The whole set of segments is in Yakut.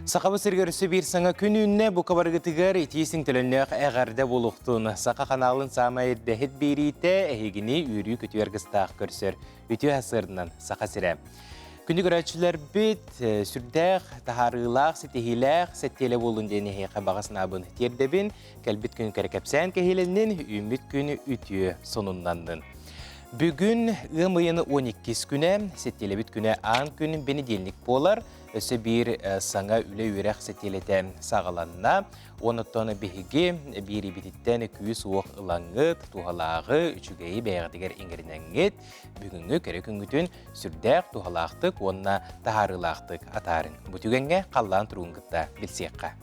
Сахабыт сиригэр өссө биир саҥа күн үүннэ. Бука барыгытыгар итии сиҥтөлөннөөх эҕэрдэ буолуохтун. Саха ханаалын саамай ирдэһит биэриитэ эһигини үөрүү-көтүү аргыстаах көрсөр. Үтүө сарсыарданан Саха сирэ. Күнү көрөөччүлэрбит сүрдээх, таһаарыылаах, ситиһиилээх сэттиэлэ буоллун диэн эһиэхэ баҕа санаабын тиэрдэбин. Кэлбит күн кэрэ кэпсээн кэһиилэннин, үүммүт күн үтүө сонуннаннын. Бүгүн ыам ыйын 12 күнэ, сэттиэлэбит күнэ аан күн бэнидиэнньик буолар. Өссө биир саҥа үлэ-үөрэх сэттиэлэтэ саҕаланна. Онуттан биһиги биэриибититтэн күүс-уох ылаҥҥыт, туһалааҕы, үчүгэйи бэйэҕитигэр иҥэринэҥҥит, бүгүҥҥү кэрэ күҥҥүтүн сүрдээх туһалаахтык уонна таһаарыылаахтык атаарыҥ. Бу түгэҥҥэ халлаан туругун кытта билсиэххэ.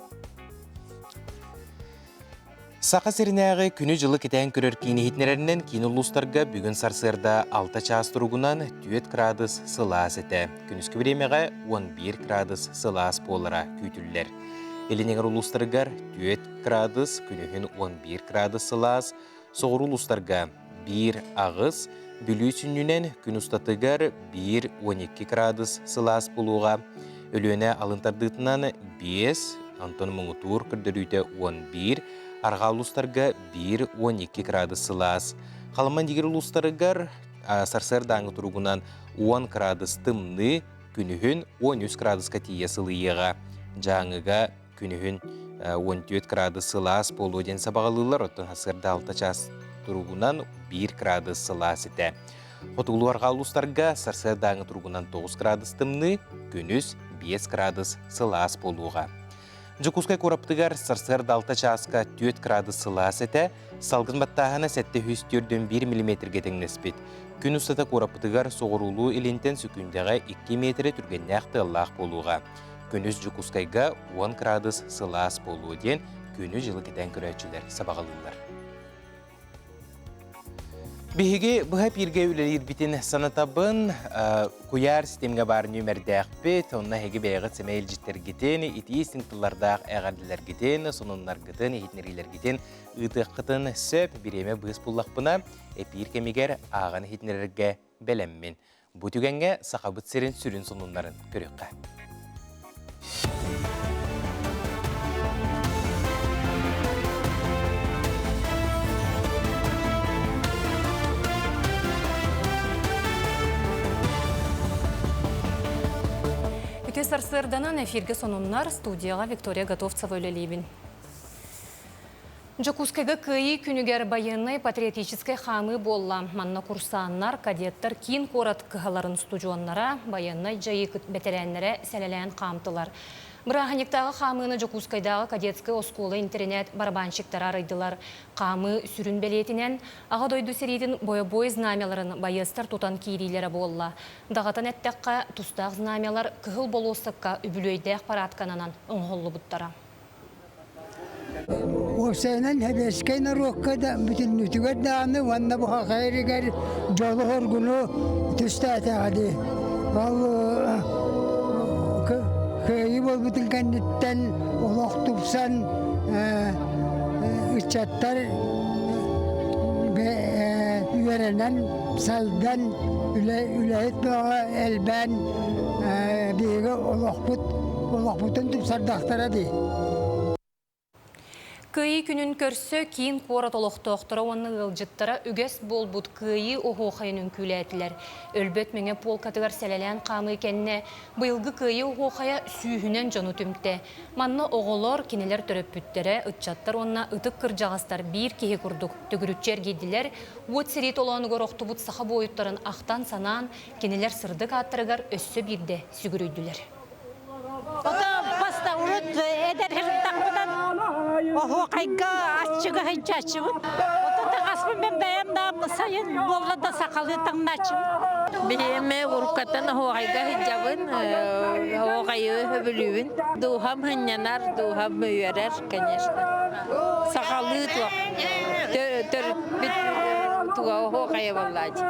Саха сиринээҕи күнү-дьылы кэтээн көрөр киин иһитиннэрэринэн киин улуустарга бүгүн сарсыарда 6 чаас туругунан 4 градус сылаас этэ. Күнүскү бириэмэҕэ 11 градус сылаас буолара күүтүллэр. Илин эҥэр улуустарыгар 4 градус, күнүһүн 11 градус сылаас, Соҕуруу улуустарга биир аҕыс, Бүлүү сүнньүнэн күн устатыгар биир 12 градус сылаас буолуоҕа. Өлүөнэ алын тардыытынан 5, онтон муҥутуур көрдөрүүтэ 11, арҕаа улуустарга биир 12 градус сылаас. Халыма-Индигир улуустарыгар сарсыардааҥҥы туругунан 10 градус тымныы, күнүһүн 13 градуска тиийэ сылыйыаҕа. Дьааҥыга күнүһүн 14 градус сылаас буолуо диэн сабаҕалыыллар, оттон сарсыарда 6 чаас туругунан 1 градус сылаас этэ. Хотугулуу-арҕаа улуустарга сарсыардааҥы туругунан 9 градус тымныы, күнүс 5 градус сылаас буолуоҕа. Дьокуускай куораппытыгар сарсыарда 6 чааска 4 градус сылаас этэ, салгын баттааһына 741 миллиметргэ тэҥнэспит. Күн устата куораппытыгар соҕуруулуу илинтэн сөкүүндэҕэ 2 миэтэрэ түргэннээх тыаллаах буолуоҕа. Күнүс Дьокуускайга 10 градус сылаас буолуо диэн күнү-дьылы кэтээн көрөөччүлэр сабаҕалыыллар. Биһиги быһа эпииргэ үлэлиирбитин санатабын. Куйаар ситимҥэ баар нүөмэрдээхпит. Онно эһиги бэйэҕит сэмэй илдьиттэргитин, итии истиҥ тыллардаах эҕэрдэлэргитин, сонуннаргытын, иһитиннэриилэргитин ыытыаххытын сөп. Бириэмэ быыс буллахпына, эпиир кэмигэр ааҕан иһитиннэрэргэ бэлэммин. Бу түгэҥҥэ Сахабыт сирин сүрүн сонуннарын көрүөххэ. Үтүө сарсыарданан эфиргэ сонуннар студияҕа Виктория Готовцева үлэлиибин. Дьокуускайга Кыайыы күнүгэр байыаннай-патриотическай хаамыы буолла. Манна курсааннар, кадеттар киин куорат кыһаларын устудьуоннара, байыаннай дьайыы бэтэрээннэрэ сэлэлээн хаамтылар. Бырааһынньыктааҕы хаамыыны Дьокуускайдааҕы кадетскай оскуола-интэринээт барабанщиктара арыйдылар. Хаамыы сүрүн бэлиэтинэн Аҕа дойду сэриитин бойобуой знамяларын байыастар тутан киириилэрэ буолла. Даҕатан эттэххэ, тустаах знамялар Кыһыл болуоссакка үбүлүөйдээх параадканан оҥоһуллубуттара. Уопсайынан сэбиэскэй норуокка да бүтүннүүтүгэр даҕаны уонна бу саха сиригэр дьолу-соргуну түстээтэҕэ дии. Ол кыайыы буолбутун кэнниттэн олох тупсан ыччаттар үөрэнэн, сайдан, үлэһит бөҕө элбээн биһиги олохпут олохпутун тупсардахтара дии. Кыайыы күнүн көрсө киин куорат олохтоохторо уонна ыалдьыттара үгэс буолбут Кыайыы оһуохайын үҥкүүлээтилэр. Өлбөт мэҥэ полкатыгар сэлэлээн хаамыы кэннэ быйылгы Кыайыы оһуохайа сүүһүнэн дьону түмтэ. Манна оҕолор, кинилэр төрөппүттэрэ, ыччаттар уонна ытык кырдьаҕастар биир киһи курдук төгүрүччү эргийдилэр, уот сэрии толоонугар охтубут саха буойуттарын ахтан-санаан, кинилэр сырдык ааттарыгар өссө биирдэ сүгүрүйдүлэр. Ото урут эдэр сырыттахпынан оһуохайга аччыга сылдьааччыбын. Ото таҥаспын мен бэйэм да сайын буолла да сахалыы таҥнааччыбын. Биһиэм уруккаттан оһуохайга сылдьабын, оһуохайы сөбүлүүбүн. Дууһам сынньанар, дууһам үөрэр, конечно. Сахалыы туох төрүппүт туга оһуохайа буоллааччы.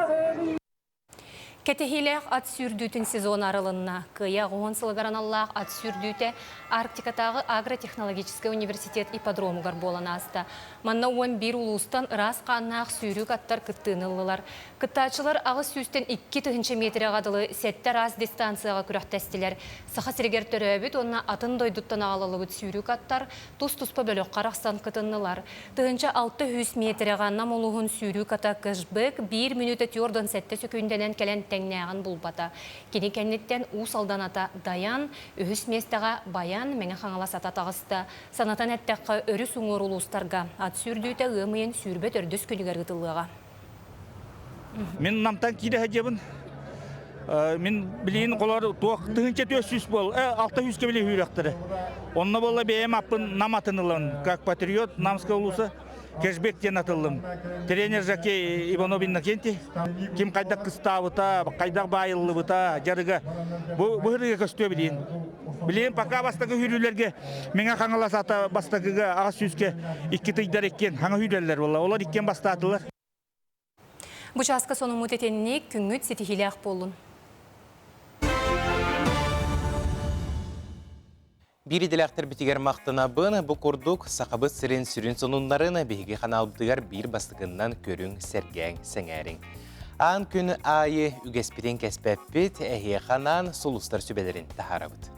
Кэтэһиилээх ат сүүрдүүтүн сезона арылынна. Кыайа 10 сылыгар аналлаах ат сүүрдүүтэ Арктикатааҕы агротехнологическай университет ипподромугар буолан ааста. Манна 11 улуустан ыраас хааннаах сүүрүүк аттар кыттыыны ыллылар. Кыттааччылар 802 миэтэрэҕэ дылы сэттэ араас дистанцияҕа күрэхтэстилэр. Саха сиригэр төрөөбүт уонна атын дойдуттан аҕалыллыбыт сүүрүүк аттар тус-туспа бөлөххө арахсан кытыннылар. 1600 миэтэрэҕэ Нам улууһун сүүрүү ката кэшбэк биир мүнүүтэ 47 сөкүүндэнэн кэлэн тэҥнээҕин булбата. Кини кэнниттэн Уус Алдан ата Дайан, үһүс миэстэҕэ Баян, Мэҥэ Хаҥалас ата таҕыста. Санатан эттэххэ, өрүс уҥуор улуустарга ат сүүрдүүтэ ыам ыйын 24 күнүгэр ыытыллыаҕа. Мин Намтан киирэ сылдьабын. Мин билигин холор туох 1400 буол, 600 били үүрөхтөрө. Онно буолла бэйэм аппын Нам атын ылан, как патриот Намского улуса кэшбек диэн атыллым. Тренер Жаке Иванов Иннокентий ким хайдах кыстаабыта, хайдах баайыллыбыта, дьарыга бу быһырыга көстүө билиин. Билигин пока бастакы үүрүүлэргэ Мэҥэ Хаҥалас ата бастакыга аҕыс сүүскэ икки тыйдар иккиэн хаҥа үүрэллэр буолла. Олор иккиэн бастаатылар. Бу чааска сонуммут итинник күҥҥүт ситиһиилээх буоллун. Биир идэлээхтэрбитигэр махтанабын. Бу курдук Сахабыт сирин сүрүн сонуннарын биһиги ханаалбытыгар биир бастакыннан көрүҥ, сэргээҥ, сэҥээриҥ. Аан күн аайы үгэспитин кэспэппит, эһиэхэ анаан сулустар сүбэлэрин таһаарабыт.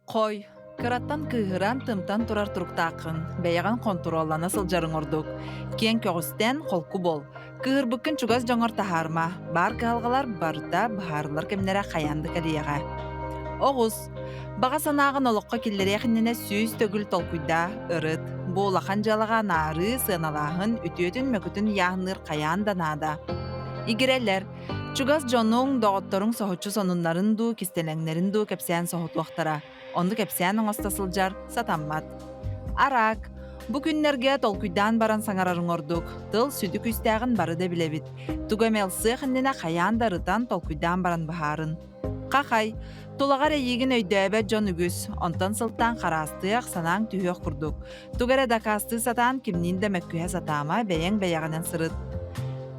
Хой, кыраттан кыыһыран, тымтан турар туруктааххын, бэйэҕин хонтуруоллана сылдьарыҥ ордук. Киэҥ көҕүстэн холку буол. Кыыһырбыккын чугас дьоҥҥор таһаарыма, баар кыһалҕалар барыта быһаарыллар кэмнэрэ хайаан да кэлиэҕэ. Оҕус, баҕа санааҕын олоххо киллэриэх иннинэ 100 төгүл толкуйдаа, ырыт. Бу улахан дьыалаҕа анаарыы, сыаналааһын, үтүөтүн-мөкүтүн ыйааһынныыр хайаан да наада. Игирэлэр, Чугас дьонуҥ, доҕотторуҥ соһуччу сонуннарын дуу, кистэлэҥнэрин дуу кэпсээн соһутуохтара. Онну кэпсээн оҥосто сылдьар сатаммат. Араак. Бу күннэргэ толкуйдаан баран саҥарарыҥ ордук. Тыл сүдү күүстээҕин бары да билэбит. Тугу эмэ ылсыах иннинэ хайаан да ырытан, толкуйдаан баран быһаарын. Хахай. Тулаҕар эйиигин өйдөөбөт дьон үгүс. Онтон сылтаан хараастыах, санааҥ түһүөх курдук. Тугу эрэ дакаастыы сатаан кимниин да мөккүһэ сатаама, бэйэҥ бэйэҕинэн сырыт.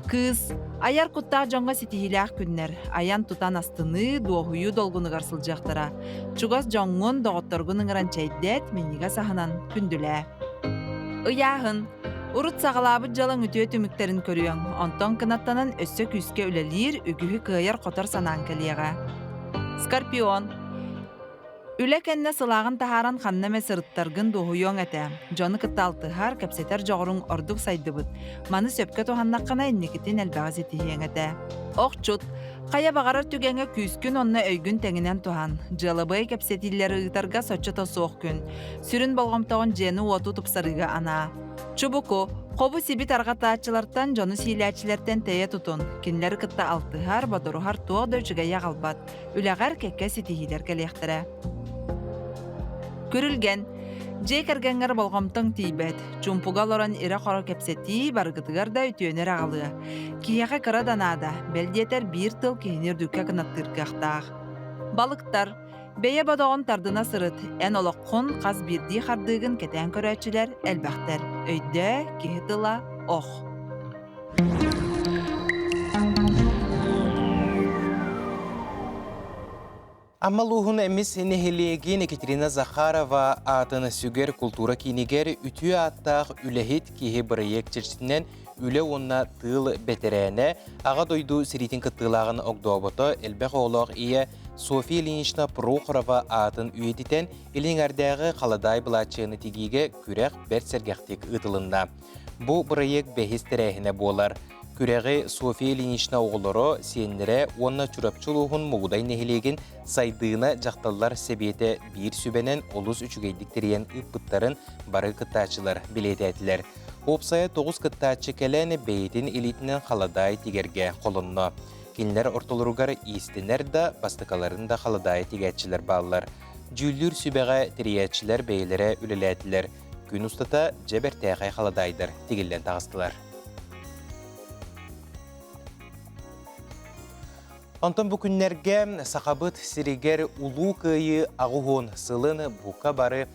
Кыыс, айар куттаах дьоҥҥо ситиһиилээх күннэр, айан-тутан астыныы, дуоһуйуу долгунугар сылдьыахтара. Чугас дьоҥҥун, доҕотторгун ыҥыран чэйдэт, минньигэс аһынан күндүлээ. Ыйааһын. Урут саҕалаабыт дьыалаҥ үтүө түмүктэрин көрүөҥ, онтон кынаттанан өссө күүскэ үлэлиир, үгүһү кыайар-хотор санааҥ кэлиэҕэ. Скорпион. Үлэ кэннэ сылааҕын таһааран ханна эмэ сырыттаргын дуоһуйуоҥ этэ. Дьону кытта алтыһар, кэпсэтэр дьоҕуруҥ ордук сайдыбыт. Маны сөпкө туһаннаххына инникитин элбэҕи ситиһиэҥ этэ. Охчут. Хайа баҕарар түгэҥҥэ күүскүн уонна өйгүн тэҥинэн туһан. Дьыалабыай кэпсэтиилэри ыытарга соччото суох күн. Сүрүн болҕомтоҕун дьиэни-уоту тупсарыыга анаа. Чубуку, хобу-сиби тарҕатааччылартан, дьону сиилээччилэртэн тэйэ тутун. Кинилэри кытта алтыһар, бодоруһар туох да үчүгэйи аҕалбат. Үлэҕэр кэккэ ситиһиилэр кэлиэхтэрэ. Күрүлгэн. Дьиэ кэргэҥҥэр болҕомтоҥ тиийбэт. Чуумпуга олорон ирэ-хоро кэпсэтии барыгытыгар да үтүөнү эрэ аҕалыа. Киһиэхэ кыра да наада, бэл диэтэр биир тыл киһини үрдүккэ кынаттыыр кыахтаах. Балыктар. Бэйэ бодоҕун тардына сырыт. Эн олоххун хас биирдии хардыыгын кэтээн көрөөччүлэр элбэхтэр. Өйдөө, киһи тыла ох. Амма улууһун эмис нэһилиэгин Екатерина Захарова аатын сүгэр култуура киинигэр үтүө ааттаах үлэһит киһи бырайыак чэрчитинэн үлэ уонна тыыл бэтэрээнэ, Аҕа дойду сэриитин кыттыылааҕын огдообото, элбэх оҕолоох ийэ Софья Ильинична Прохорова аатын үйэтитэн Илин Эҥэрдээҕи халадаай былааччыйаны тигиигэ күрэх бэрт сэргэхтик ыытылынна. Бу бырайыак бэһис тэрээһинэ буолар. Күрэҕи Софья Ильинична оҕолоро, сиэннэрэ уонна Чурапчы улууһун Мугудай нэһилиэгин Сайдыына дьахталлар сэбиэтэ биир сүбэнэн олус үчүгэйдик тэрийэн ыыппыттарын бары кыттааччылар бэлиэтээтилэр. Уопсайа 9 кыттааччы кэлэн бэйэтин илиитинэн халадаай тигэргэ холонно. Кинилэр ортолоругар иистэнэр да, бастакаларын да халадаайы тигээччилэр бааллар. Дьүүллүүр сүбэҕэ тэрийээччилэр бэйэлэрэ үлэлээтилэр. Күн устата дьэ бэртээхэй халадаайдар тигиллэн таҕыстылар. Онтон бу күннэргэ Сахабыт сиригэр Улуу Кыайыы 80 сылын бука бары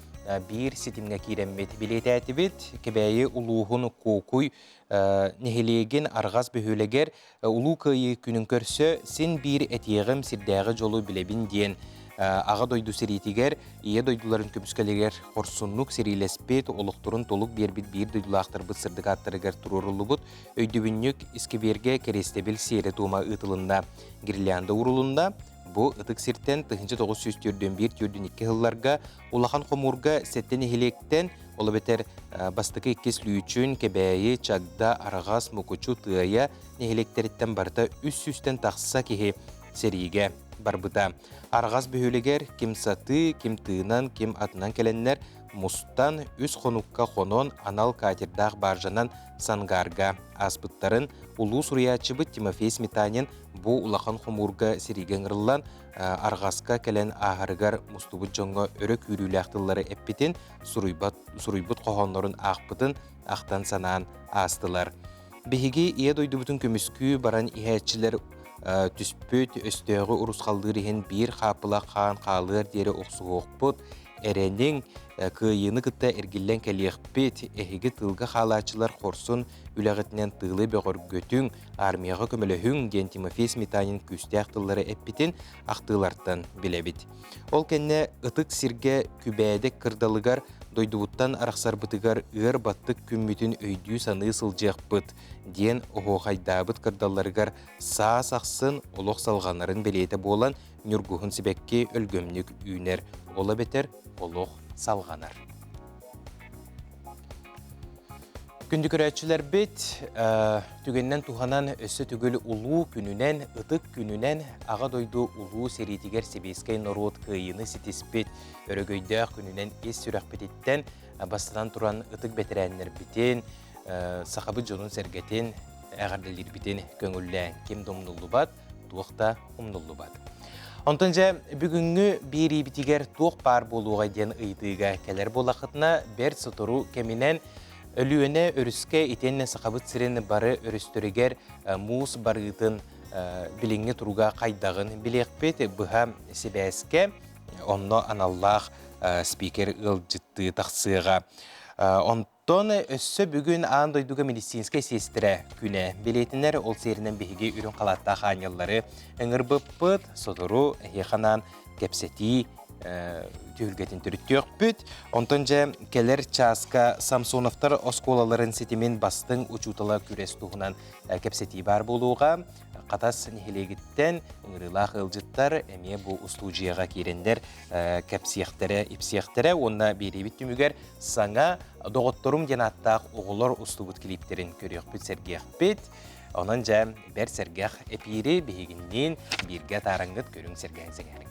биир ситимҥэ киирэммит билиэтээтибит. Кэбээйи улууһун Куокуй нэһилиэгин Арҕас бөһүөлэгэр Улуу Кыайыы күнүн көрсө син биир этиэҕим сирдээҕи дьолу билэбин диэн Аҕа дойду сэриитигэр Ийэ дойдуларын көмүскэлигэр хорсуннук сэриилэспит, олохторун толук биэрбит биир дойдулаахтарбыт сырдык ааттарыгар туруоруллубут өйдөбүнньүк искибиэргэ кэриэстэбил сиэрэ-туома ыытылынна, гирлянда уурулунна. Бу ытык сиртэн 1941-42 сылларга улахан хомуурга сэттэ нэһилиэктэн, ол эбэтэр бастакы иккис Лүүчүн, Кэбээйи, Чагда, Араҕас, Мукучу, Тыайа нэһилиэктэриттэн барыта 300-тэн тахса киһи сэриигэ барбыта. Арҕас бөһүөлэгэр ким сатыы, ким тыынан, ким атынан кэлэннэр мустан үс хонукка хонон анал катердаах баржанан Сангаарга ааспыттарын улуу суруйааччыбыт Тимофей Сметанин бу улахан хомуурга сэриигэ ыҥырыллан арҕаска кэлэн ааһарыгар мустубут дьоҥҥо өрө күүрүүлээх тыллары эппитин, суруйбат, суруйбут хоһооннорун аахпытын ахтан-санаан аастылар. Биһиги Ийэ дойдубутун көмүскүү баран иһээччилэр түспүт өстөөҕү урусхаллыыр иһин биир хааппыла хаан хаалыар диэри охсуһуохпут, эрэниҥ, кыайыыны кытта эргиллэн кэлиэхпит, эһиги тыылга хаалааччылар хорсун үлэҕитинэн тыылы бөҕөргөтүҥ, армияҕа көмөлөһүҥ диэн Тимофей Сметанин күүстээх тыллары эппитин ахтыылартан билэбит. Ол кэннэ ытык сиргэ Күбээдэк кырдалыгар дойдубуттан арахсарбытыгар ыар баттык күммүтүн өйдүү-саныы сылдьыахпыт диэн оһуохайдаабыт кырдалларыгар саас ахсын олох салҕанарын бэлиэтэ буолан ньургуһун сибэкки өлгөмнүк үүнэр, ол эбэтэр олох салҕанар. Күндү көрөөччүлэрбит, түгэнинэн туһанан өссө төгүл улуу күнүнэн, ытык күнүнэн Аҕа дойду улуу сэриитигэр сэбиэскэй норуот кыайыыны ситиспит өрөгөйдөөх күнүнэн ис сүрэхпититтэн бастатан туран ытык бэтэрээннэрбитин, сахабыт дьонун-сэргэтин эҕэрдэлиирбитин көҥүллээн ким да умнуллубат, туох да умнуллубат. Онтон дьэ бүгүҥҥү биэриибитигэр туох баар буолуоҕай диэн ыйытыыга кэлэр буоллаххытына, бэрт сотору кэминэн Өлүөнэ өрүскэ итиэннэ Сахабыт сирин бары өрүстэригэр муус барыытын билиҥҥи туруга хайдаҕын билиэхпит. Быһа сибээскэ онно аналлаах спикер ыалдьыттыы тахсыаҕа. Онтон өссө бүгүн аан дойдуга медицинскэй сиэстэрэ күнэ билиэтинэр. Ол сиэринэн биһиги үрүҥ халааттаах аанньаллары ыҥырбыппыт. Сотору эһиэхэ анаан кэпсэтии түһүлгэтин төрүттүөхпүт. Онтон дьэ кэлэр чааска Самсоновтар оскуолаларын ситимин бастыҥ учуутала күрэс туһунан кэпсэтии баар буолуоҕа. Хатас нэһилиэгиттэн ыҥырыылаах ыалдьыттар эмиэ бу устуудьуйаҕа киирэннэр кэпсиэхтэрэ, ипсиэхтэрэ уонна биэриибит түмүгэр Саҥа доҕотторум диэн ааттаах оҕолор устубут клиптэрин көрүөхпүт, сэргиэхпит. Онон дьэ, бэрт сэргэх эпиири биһигинниин бииргэ атаараҥҥыт көрүҥ сэргээн сэҥээриҥ.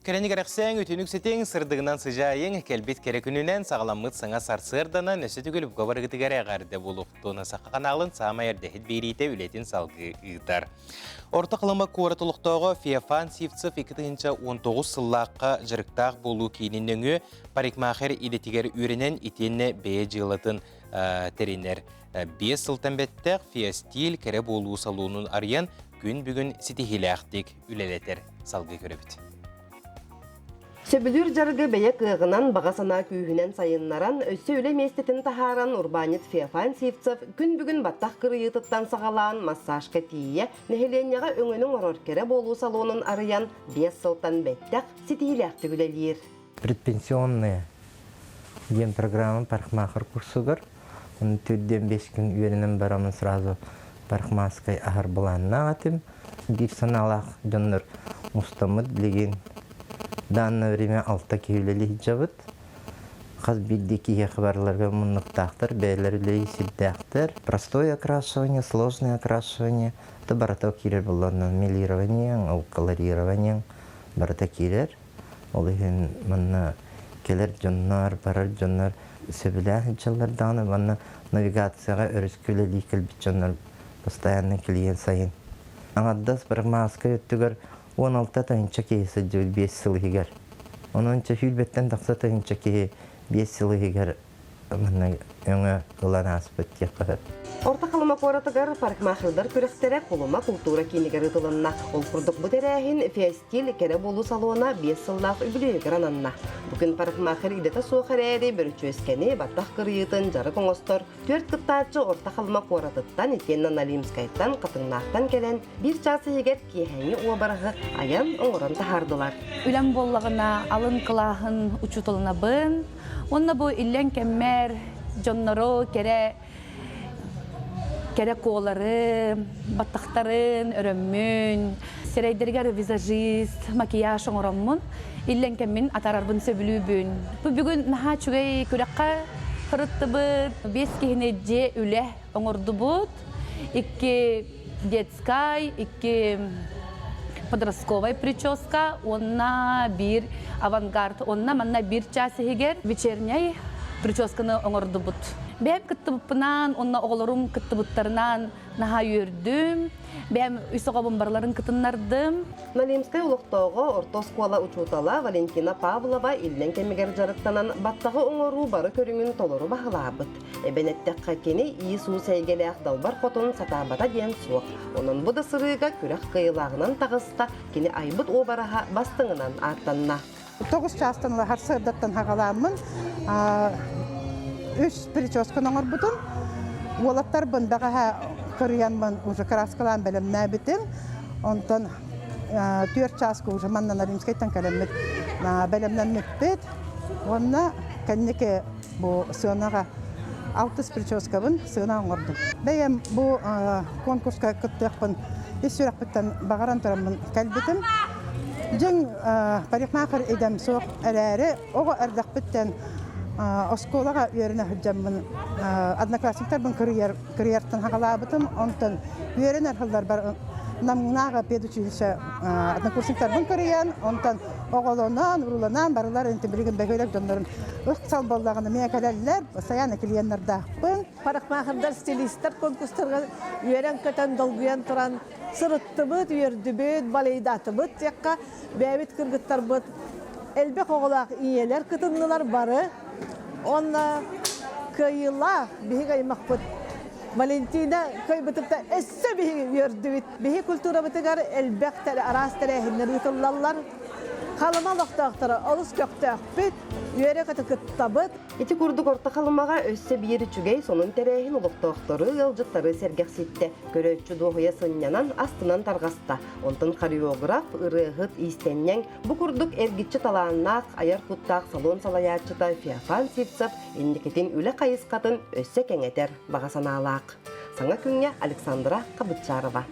Кэрэни кэрэхсээҥ, үтүнүк ситиҥ, сырдыгынан сыдьаайыҥ, кэлбит кэрэ күнүнэн саҕаламмыт саҥа сарсыарданан өссө төгүл бука барыгытыгар эҕэрдэ буолуохтун. Саха ханаалын саамай эрдэһит биэриитэ үлэтин салгыы ыытар. Орто Халыма куорат олохтооҕо Феофан Сивцев 2019 сыллаахха дьарыктаах буолуу киинин нөҥүө парикмахер идэтигэр үөрэнэн итиэннэ бэйэ дьыалатын тэринэр. 5 сылтан бэттэх Феостиль кэрэ буолуу салонун арыйан күн бүгүн ситиһиилээхтик үлэлэтэр. Салгыы көрөбүт. Сөбүлүүр дьарыгы бэйэ кыаҕынан, баҕа санаа күүһүнэн сайыннаран, өссө үлэ миэстэтин таһааран урбаанньыт Феофан Сивцев күн бүгүн баттах кырыйыытыттан саҕалаан массажка тиийэ, нэһилиэнньэҕэ өҥөнү оҥорор кэрэ буолуу салонун арыйан 5 сылтан бэттэх ситиһиилээхтик үлэлиир. Предпенсионные диэн программа парикмахер курсугар төрдүөн 5 күн үөрэнэн бараммын сразу парикмахерскай аһар былааннаах этим. Биир санаалаах дьоннор мустаммыт билигин данное время алта киһи үлэлии сылдьабыт. Хас биирдии киһиэхэ барыларыгар муннуктаахтар, бэйэлэр үлэлии сирдээхтэр. Простое окрашивание, сложное окрашивание, это барыта киирэр буоллаҕына мелирование, колорирование барыта киирэр. Ол иһин манна кэлэр дьоннор, барар дьоннор сөбүлээн сылдьаллар даҕаны манна навигацияҕа өрүскэ үлэлии кэлбит дьоннор постоянно клиент сайын. Аҥардас парикмахерскай өттүгэр 16 тыһыынча киһи сылдьыбыт 5 сыл иһигэр. Онон сүүрбэттэн тахса тыһыынча киһи 5 сыл иһигэр манна өҥө ылан ааспыт диэххэ сөп. Орто Халыма куоратыгар парикмахердар күрэхтэрэ Кулума култуура киинигэр ыытылынна. Ол курдук бу тэрээһин Феостиль кэрэ буолуу салона 5 сыллаах үбүлүөйүгэр ананна. Бу күн парикмахер идэтэ суох эрээри бөрүчүөскэни, баттах кырыйыытын дьарык оҥостор түөрт кыттааччы Орто Халыма куоратыттан итиэннэ Налимскайтан, Хатыҥнаахтан кэлэн биир чаас иһигэр киэһээҥҥи уобараһы айан оҥорон таһаардылар. Үлэм буоллаҕына алын кылааһын учууталынабын. Уонна бу иллэҥ кэммэр дьоннору кэрэ кэрэ куолары, баттахтарын өрөммүн, сирэйдэригэр визажист, макияж оҥороммун, иллэҥ кэммин атаарарбын сөбүлүүбүн. Бу бүгүн наһаа үчүгэй күрэххэ сырыттыбыт. Биэс киһини дьиэ үлэ оҥордубут. Икки детскай, икки подростковай прическа уонна биир авангард. Уонна манна биир час иһигэр вечерняй прическаны оҥордубут. Бэйэм кыттыбыппынан уонна оҕолорум кыттыбыттарынан наһаа үөрдүм. Бэйэм үс оҕобун барыларын кытыннардым. Налимскай олохтооҕо орто оскуола учуутала Валентина Павлова иллэҥ кэмигэр дьарыктанан баттаҕы оҥоруу бары көрүҥүн толору баһылаабыт. Эбэн эттэххэ, кини иис-уус эйгэлээх далбар хотун сатаабата диэн суох. Онон бу да сырыыга күрэх кыайыылааҕынан таҕыста, кини айбыт уобараһа бастыҥынан ааттанна. Тоҕус чаастан ыла сарсыардаттан хаҕалааммын үс прическаны оҥорбутум. Уолаттарбын бэҕэһээ кырыйаммын уже краскалаан бэлэмнээбитим. Онтон түөрт чааска уже манна Налимскайтан кэлэммит бэлэмнэммиппит. Уонна кэнники бу сыанаҕа алтыс прическабын сыана оҥордум. Бэйэм бу конкурска кыттыахпын ис сүрэхпиттэн баҕаран тураммын кэлбитим. Дьиҥ парикмахер идэм суох эрээри, оҕо эрдэхпиттэн оскуолаҕа үөрэнэ сылдьаммын одноклассниктарбын кырыйар кырыйартан хаҕалаабытым. Онтон үөрэнэр сылларбар Намнааҕы педучилище однокурсниктарбын кырыйан, онтон оҕолонон, урууланан барылар интим билигин бөһүөлэк дьоннорун ыксал буоллаҕына эмиэ кэлэллэр, постоянно клиеннардаахпын. Парикмахердар, стилистэр конкурстарга үөрэн-көтөн, долгуйан туран сырыттыбыт, үөрдүбүт, балейдаатыбыт диэххэ бэйэбит кыргыттарбыт элбэх оҕолоох ийэлэр кытыннылар бары. Уонна кыайыылаах биһиги аймахпыт Валентина кыайбытыттан өссө биһиги үөрдүбүт. Биһи культурабытыгар элбэх араас тэрээһиннэр ыытыллаллар. Халыма олохтоохторо олус көхтөөхпүт, үөрэ-көтө кыттабыт. Ити курдук Орто Халымаҕа өссө биир үчүгэй сонун тэрээһин олохтоохтору, ыалдьыттары сэргэхситтэ. Көрөөччү дуоһуйа сынньанан, астынан тарҕаста. Онтон хореограф, ырыаһыт, иистэнньэҥ бу курдук эргиччи талааннаах, айар куттаах салон салайааччыта Феофан Сивцев инникитин үлэ хайысхатын өссө кэҥэтэр баҕа санаалаах. Саҥа күҥҥэ Александра Хабытчарова.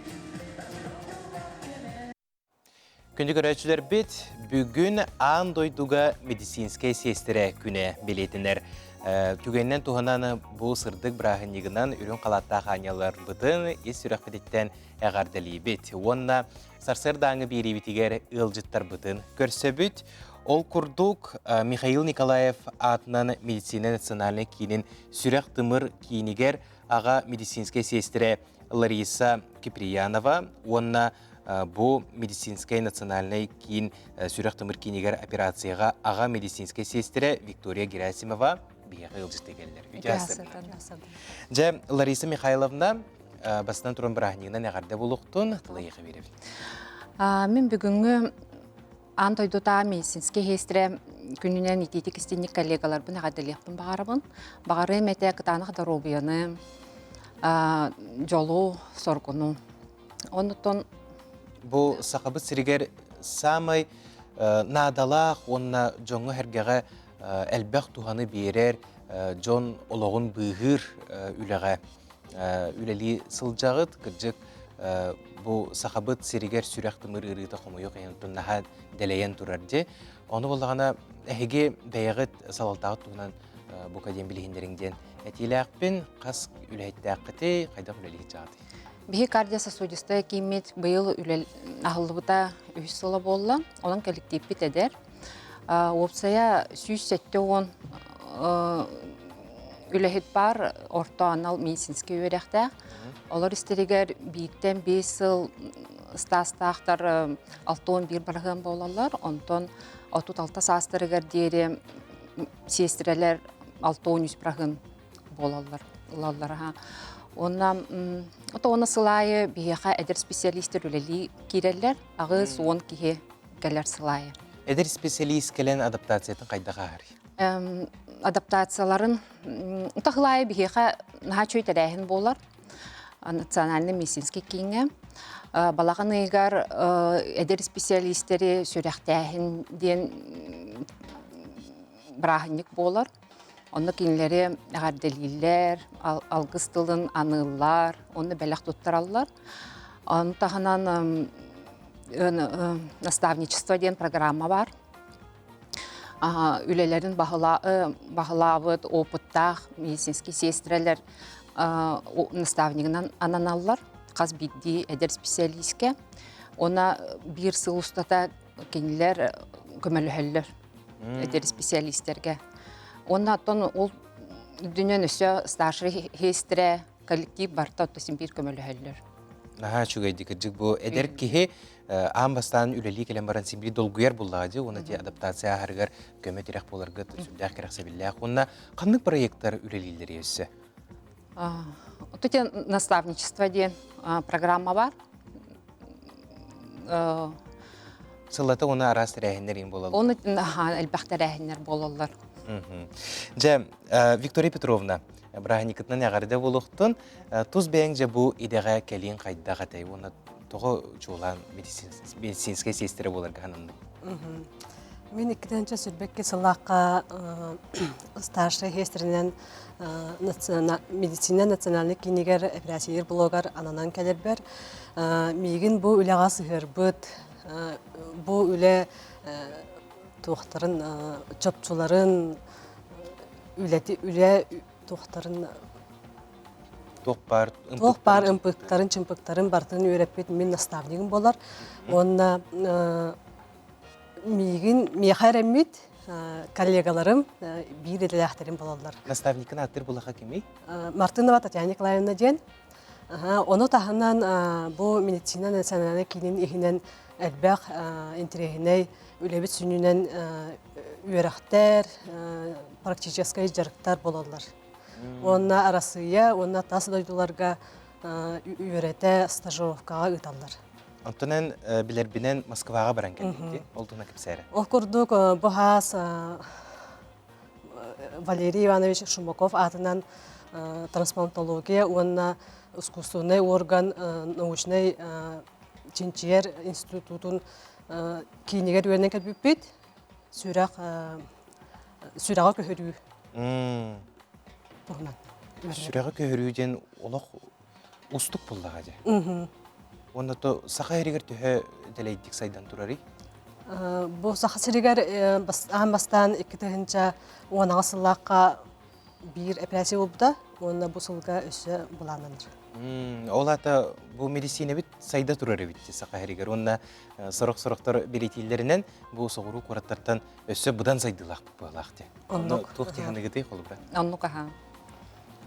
Күндү көрөөччүлэрбит, бүгүн аан дойдуга медицинскэй сиэстэрэ күнэ билиэтинэр. Түгэнинэн туһанан бу сырдык бырааһынньыгынан үрүҥ халааттаах аанньаларбытын ис сүрэхпититтэн эҕэрдэлиибит. Уонна сарсыардааҥы биэриибитигэр ыалдьыттарбытын көрсөбүт. Ол курдук, Михаил Николаев аатынан медицина национальнай киинин сүрэх-тымыр киинигэр аҕа медицинскэй сиэстэрэ Лариса Киприянова уонна бу медицинскэй национальнай киин сүрэх-тымыр киинигэр операцияҕа аҕа медицинскэй сиэстэрэ Виктория Герасимова биһиэхэ ыалдьыттыы кэллэр. Дьэ, Лариса Михайловна, бастатан туран бырааһынньыгынан эҕэрдэ буолуохтун, тылы эйиэхэ биэрэбин. Мин бүгүҥҥү аан дойдутаа медицинскэй сиэстэрэ күнүнэн итиитик истинник коллегаларбын эҕэрдэлиэхпин баҕарабын. Баҕарыам этэ кытаанах доруобуйаны, дьолу, соргуну. Оннуттан бу Сахабыт сиригэр саамай наадалаах уонна дьоҥҥо-сэргэҕэ элбэх туһаны биэрэр, дьон олоҕун быыһыыр үлэҕэ үлэлии сылдьаҕыт. Кырдьык, бу Сахабыт сиригэр сүрэх-тымыр ыарыыта хомойуох иһин наһаа дэлэйэн турар дии. Ону буоллаҕына, эһиги бэйэҕит салалтаҕыт туһунан бука диэн билиһиннэриҥ диэн этиилээхпин. Хас үлэһиттээххитий, хайдах үлэлии сылдьаҕытый? Биһи кардиососудистая кииммит быйыл үлэ аһыллыбыта үһүс сыла буолла. Онон кэлликтииппит эдэр. Уопсайа 170 үлэһит бар, орто анал медицинскэй үөрэхтээх. Олор истэригэр бииртэн биэс сыл ыстаастаахтар 61 барыһыан буолаллар. Онтон 36 саастарыгар диэри сиэстэрэлэр 63 быраһыан буолаллар, ылаллар. Уонна ото сыл аайы биһиэхэ эдэр специалистер үлэлии киирэллэр. 80 киһи кэлэр сыл аайы. Эдэр специалист кэлэн адаптациятын хайдах ааһарый? Адаптацияларын утах аайы биһиэхэ наһаа үчүгэй тэрээһин буолар. Национальный медицинский кииҥҥэ. Балаҕан ыйыгар эдэр специалистэри сүрэхтээһин диэн бырааһынньык буолар. Онно кинилэри эҕэрдэлииллэр, алгыс тылын аныыллар, онно бэлэх туттараллар. Ону таһынан наставничество диэн программа бар. Үлэлэрин баһылаабыт опыттаах медицинский сестрэлэр наставнигынан ананаллар хас биирдии эдэр специалистка. Она биир сыл устата кинилэр көмөлөһөллөр эдэр специалистэргэ. Уонна оттон ол үрдүнэн өссө старший сестра коллектив барта отто син биир көмөлөһөллөр. Наһаа үчүгэйдик кырдьык бу эдэр киһи аан бастаан үлэлии кэлэн баран син биир долгуйар буллаҕа дии уонна ти адаптация ааһарыгар көмө-тирэх буоларга сүрдээх кэрэхсэбиллээх уонна ханнык проекттар үлэлииллэрий өссө? Тут наставничество диэн программа бар. Сыллата уонна араас тэрээһиннэр иин буолаллар. Оны элбэх тэрээһиннэр буолаллар. Дьэ, Виктория Петровна, бырааһынньыкытынан эҕэрдэ буолуохтун. Тус бэйэҥ дьэ бу идэҕэ кэлиин хайдах этэй уонна тоҕо чуолаан медицинскэй сиэстэрэ буоларга сананныҥ? Мин иккитинчи сүрбэкки сыллаахха старшай сиэстэринэн медицина национальнай киинигэр эпэрээссийэлиир блогар ананан кэлэрбэр миигин бу үлэҕэ сыһыарбыт бу үлэ туохтарын чопчуларын үлэти үлэ туохтарын туох баар туох баар ымпыктарын чымпыктарын барытын үөрэппит мин наставнигым буолар уонна миигин миэхэ эрэммит коллегаларым биир идэлээхтэрим буолаллар. Наставникын ааттыыр булаха кимий? Мартынова Татьяна Николаевна диэн. Ону таһынан бу медицина национальнай киинин иһинэн элбэх интэриэһинэй үлэбит сүнньүнэн үөрэхтэр, практическай дьарыктар буолаллар. Уонна Арассыыйа уонна тас дойдуларга үөрэтэ стажировкаҕа ыыталлар. Онтон эн билэрбинэн Москваҕа баран кэлбитти. Ол туһунан кэпсээрэ. Ол курдук бу хаас Валерий Иванович Шумаков аатынан трансплантология уонна искусственнай орган научнай чинчийэр институтун киинигэр үөрэнэн кэлбиппит. Сүрэх сүрэҕи көһөрүү туһунан. Сүрэҕи көһөрүү диэн олох устук буоллаҕа дии. Уонна то Саха сиригэр төһө дэлэйдик сайдан турарый? Бу Саха сиригэр аан бастаан 2010 сыллаахха биир операция буолбута уонна бу сылга өссө былааннанар. Ол аата бу медицинэбит сайда турар эбит Саха сиригэр уонна сорох-сорохтор бэлиэтииллэринэн бу соҕуруу куораттартан өссө быдан сайдыылаахпыт быһалаах дии. Оннук. Туох тиһаныгытый холобура? Оннук аха.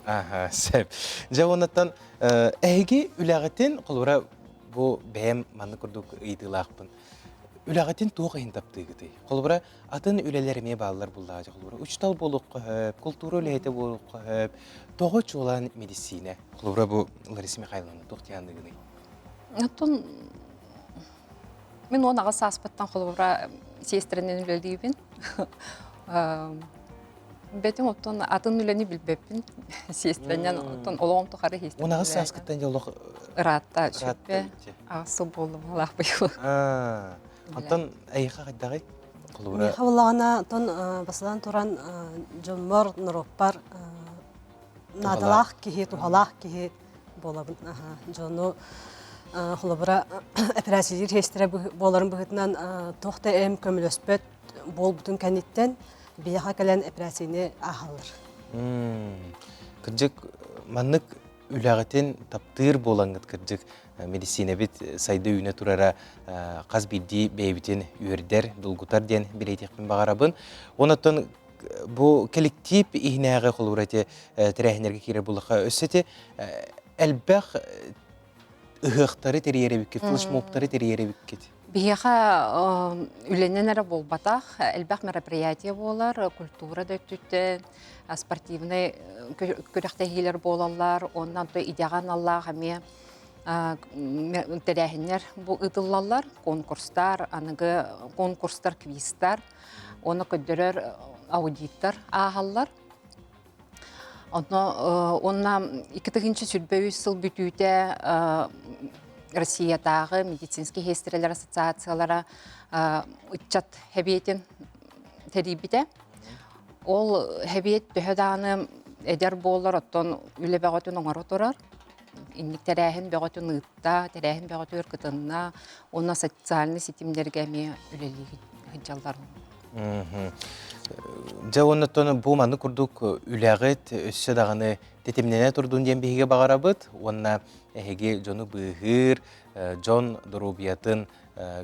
Аха, сөп. Дьэ оннуттан эһиги үлэҕитин холобура бу бэйэм маннык курдук ыйытыылаахпын. Үлэҕитин туох иһин таптыыгытый? Холобура атын үлэлэр эмиэ бааллар буллаҕа дьэ холобура учуутал буолуохха сөп, култуура үлэһитэ буолуохха сөп. Тоҕо чуолаан медицина? Холобура бу Лариса Михайловна туох тиһаныгыный? Оттон Мин 18 сааспыттан холобура сиэстэрэнэн үлэлиибин. Бэтим оттон атын үлэни билбэппин. Сиэстэрэнэн оттон олоҕум тухары сиэстэрэнэн. 18 сааскыттан дьэ олох ыраатта сүппэ. Аҕыс сыл буоллум алаах быйыл. Онтон эйиэхэ хайдаҕый? Холобура Миэхэ буоллаҕына, оттон бастатан туран дьоммор, норуоппар наадалаах киһи, туһалаах киһи буолабын. Дьону холобура эпэрээссийэлиир сиэстэрэ буоларын быһыытынан туох да эм көмөлөспөт буолбутун кэнниттэн биһиэхэ кэлэн эпэрээссийэни ааһаллар. Кырдьык маннык үлэҕитин таптыыр буолаҥҥыт кырдьык медицинэбит сайда үүнэ турара хас биирдии бэйэбитин үөрдэр, долгутар диэн бэлиэтиэхпин баҕарабын. Онон бу коллектив иһинээҕи холобура ити тэрээһиннэргэ киирэр буллахха өссө ити элбэх. ыһыахтары тэрийэр эбиккит, флешмобтары тэрийэр эбиккит. Биһиэхэ үлэнэн эрэ буолбатах, элбэх мероприятие буолар, культура да өттүттэн, спортивнай күрэхтэһиилэр буолаллар, онно идэҕэ аналлаах эмиэ тэрээһиннэр бу ыытыллаллар, конкурстар, аныгы конкурстар, квизтар, уонна көрдөрөр аудиттар ааһаллар. Онно уонна 2023 сыл бүтүүтэ Россиятааҕы медицинскэй сиэстэрэлэр ассоциациялара ыччат хэбиэтин тэрийбитэ. Ол хэбиэт төһө даҕаны эдэр буоллар, оттон үлэ бөҕөтүн оҥоро турар. Инник тэрээһин бөҕөтүн ыытта, тэрээһин бөҕөтүгэр кытынна уонна социальнай ситимнэргэ эмиэ үлэлии сылдьаллар. Дьэ уонна бу маннык курдук үлэҕит өссө даҕаны тэтимнэнэ турдун диэн биһиги баҕарабыт уонна эһиги дьону быыһыыр, дьон доруобуйатын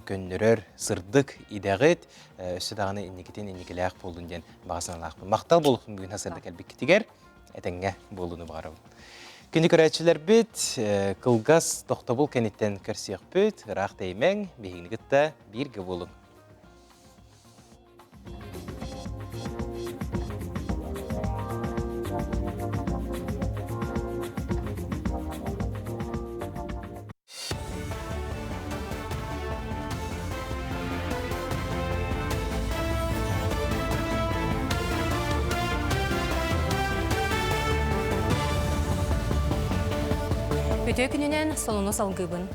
көннөрөр сырдык идэҕит өссө даҕаны инникитин инникилээх буоллун диэн баҕа санаалаахпын. Махтал буолуохтун бүгүн сырдык кэлбиккитигэр этэҥҥэ буолууну баҕарабын. Күнү көрөөччүлэрбит кылгас тохтобул кэнниттэн көрсүөхпүт, ыраах тэйимэҥ, биһигини кытта бииргэ буолуҥ. Үтүө күнүнэн сонуну салгыыбын.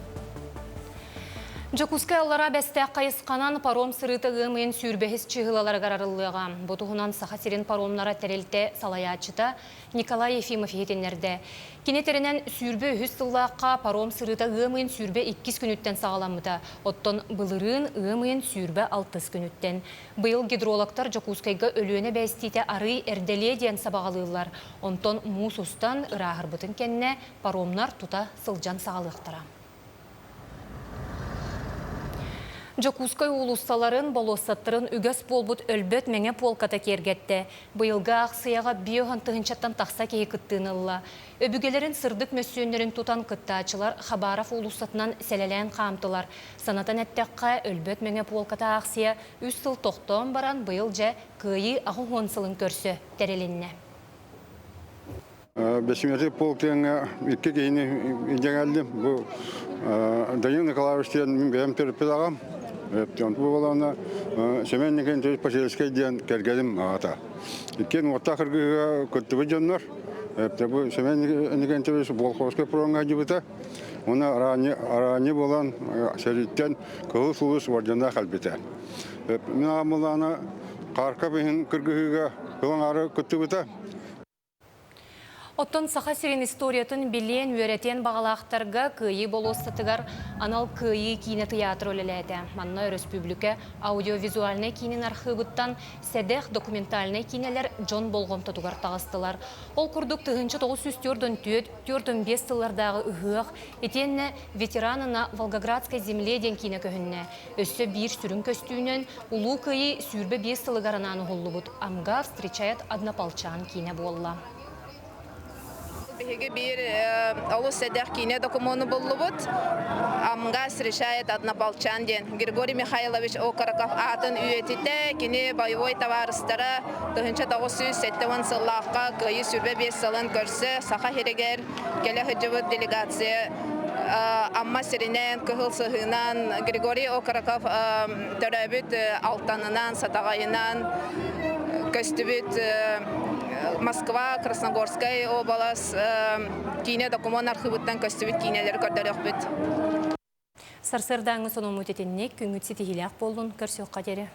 Дьокуускай Аллараа Бэстээх хайысханан паром сырыыта ыам ыйын сүүрбэһис чыыһылаларыгар арыллыаҕа. Бу туһунан Саха сирин паромнара тэрилтэ салайааччыта Николай Ефимов иһитиннэрдэ. Кини этэринэн, 23 сыллаахха паром сырыыта ыам ыйын 22 күнүттэн саҕаламмыта, оттон былырыын ыам ыйын 26 күнүттэн. Быйыл гидрологтар Дьокуускайга Өлүөнэ бэстиитэ арыый эрдэлиэ диэн сабаҕалыыллар. Онтон муус устан, ырааһырбытын кэннэ паромнар тута сылдьан саҕалыахтара. Дьокуускай уулуссаларын, болуоссаттарын үгэс буолбут өлбөт мэҥэ пуолката киэргэттэ. Быйылгы аахсыйаҕа биоһон тыһыынчаттан тахса киһи кыттыыны ылла. Өбүгэлэрин сырдык мөссүөннэрин тутан кыттааччылар Хабаров уулуссатынан сэлэлээн хаамтылар. Санатан эттэххэ, өлбөт мэҥэ пуолката аахсыйа үс сыл тохтоон баран, быйыл дьэ Кыайыы 80 сылын көрсө тэрилиннэ. Бэсимэтик полкиҥҥа икки киһини илдьэ кэллим. Бу Данил Николаевич диэн мин бэйэм төрөппүт аҕам. Онту буолана Семен Николаевич Посельскай диэн кэргэним аҕата. Иккиэн уоттаах кыргыһыыга кыттыбыт дьоннор. Бу Семен Николаевич Волховскай фроҥҥа сылдьыбыта. Уонна араанньы буолан сэрииттэн Кыһыл Сулус орденнаах кэлбитэ. Мин аҕам буоллаҕына Харков иһин кыргыһыыга сыл аҥаары кыттыбыта. Оттон Саха сирин историятын билиэн, үөрэтиэн баҕалаахтарга Кыайыы болуоссатыгар анал Кыайыы киинэ тыйаатыра үлэлээтэ. Манна өрөспүүбүлүкэ аудиовизуальнай киинин архыыбыттан сэдэх документальнай киинэлэр дьон болҕомтотугар таҕыстылар. Ол курдук 1944 45 сыллардааҕы ыһыах, итиэннэ Ветераны на Волгоградской земле диэн киинэ көһүннэ. Өссө биир сүрүн көстүүнэн Улуу Кыайыы 25 сылыгар анаан уһуллубут «Амга встречает однополчан» киинэ буолла. Биһиги биир олус сэдэх киинэ докумуону буллубут. Амга встречает однополчан диэн Григорий Михайлович Окороков аатын үйэтитэ, кини боевой табаарыстара 1970 сыллаахха Кыайыы 25 сылын көрсө Саха сиригэр кэлэ сылдьыбыт делегация Амма сиринэн, Кыһыл Сыһыынан, Григорий Окороков төрөөбүт Алтанынан, Сатаҕайынан көстүбүт Москва, Красногорскай уобалас киинэ докумуон архыыбыттан көстүбүт киинэлэри көрдөрүөхпүт. Сарсыардааҥҥы сонуммут итинник күҥҥүт ситиһиилээх буоллун, көрсүөххэ диэри.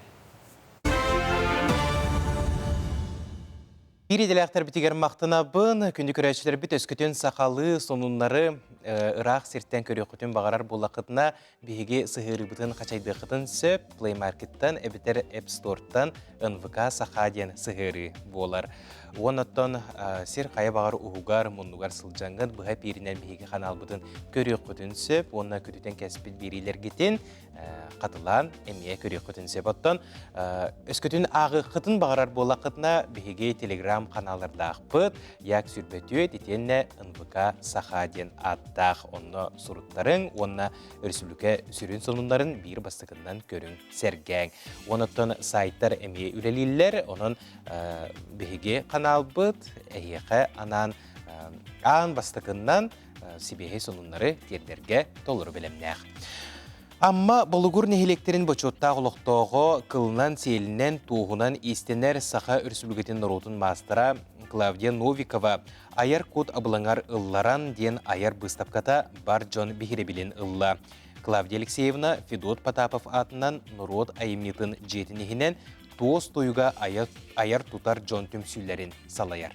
Биир идэлээхтэрбитигэр махтанабын. Күндү көрөөччүлэрбит өскөтүн сахалыы сонуннары ыраах сиртэн көрүөххүтүн баҕарар буоллаххытына, биһиги сыһыарыыбытын хачайдыаххытын сөп. Play Market-тан эбэтэр App Store-тан НВК Саха диэн сыһыарыы буолар. Уонна сир хайа баҕар уһугар, муннугар сылдьаҥҥыт быһа пииринэн биһиги ханаалбытын көрүөххүтүн сөп уонна көтүтэн кэспит биэриилэргитин хатылаан эмиэ көрүөххүтүн сөп. Оттон өскөтүн ааҕыаххытын баҕарар буоллаххытына биһиги телеграм. телеграм-ханаалардаахпыт. Як сүрбөтүөт итиэннэ НВК Саха диэн ааттаах. Онно суруттарыҥ уонна өрөспүүбүлүкэ сүрүн сонуннарын биир бастакыннан көрүҥ, сэргээҥ. Онуттан сайттар эмиэ үлэлииллэр. Онон биһиги ханаалбыт эһиэхэ анаан аан бастакыннан сибиэһэй сонуннары тиэрдэргэ толору бэлэмнээх. Амма Болугур нэһилиэктэрин бочуоттаах олохтооҕо кылынан-сиэлинэн, туоһунан иистэнэр Саха Өрөспүүбүлүкэтин норуотун маастара Клавдия Новикова «Айар кут абылаҥар ылларан» диэн айар быыстапката бар дьон биһирэбилин ылла. Клавдия Алексеевна Федот Потапов аатынан норуот айымньытын дьиэтин иһинэн туос тойуга айар-тутар дьон түмсүүлэрин салайар.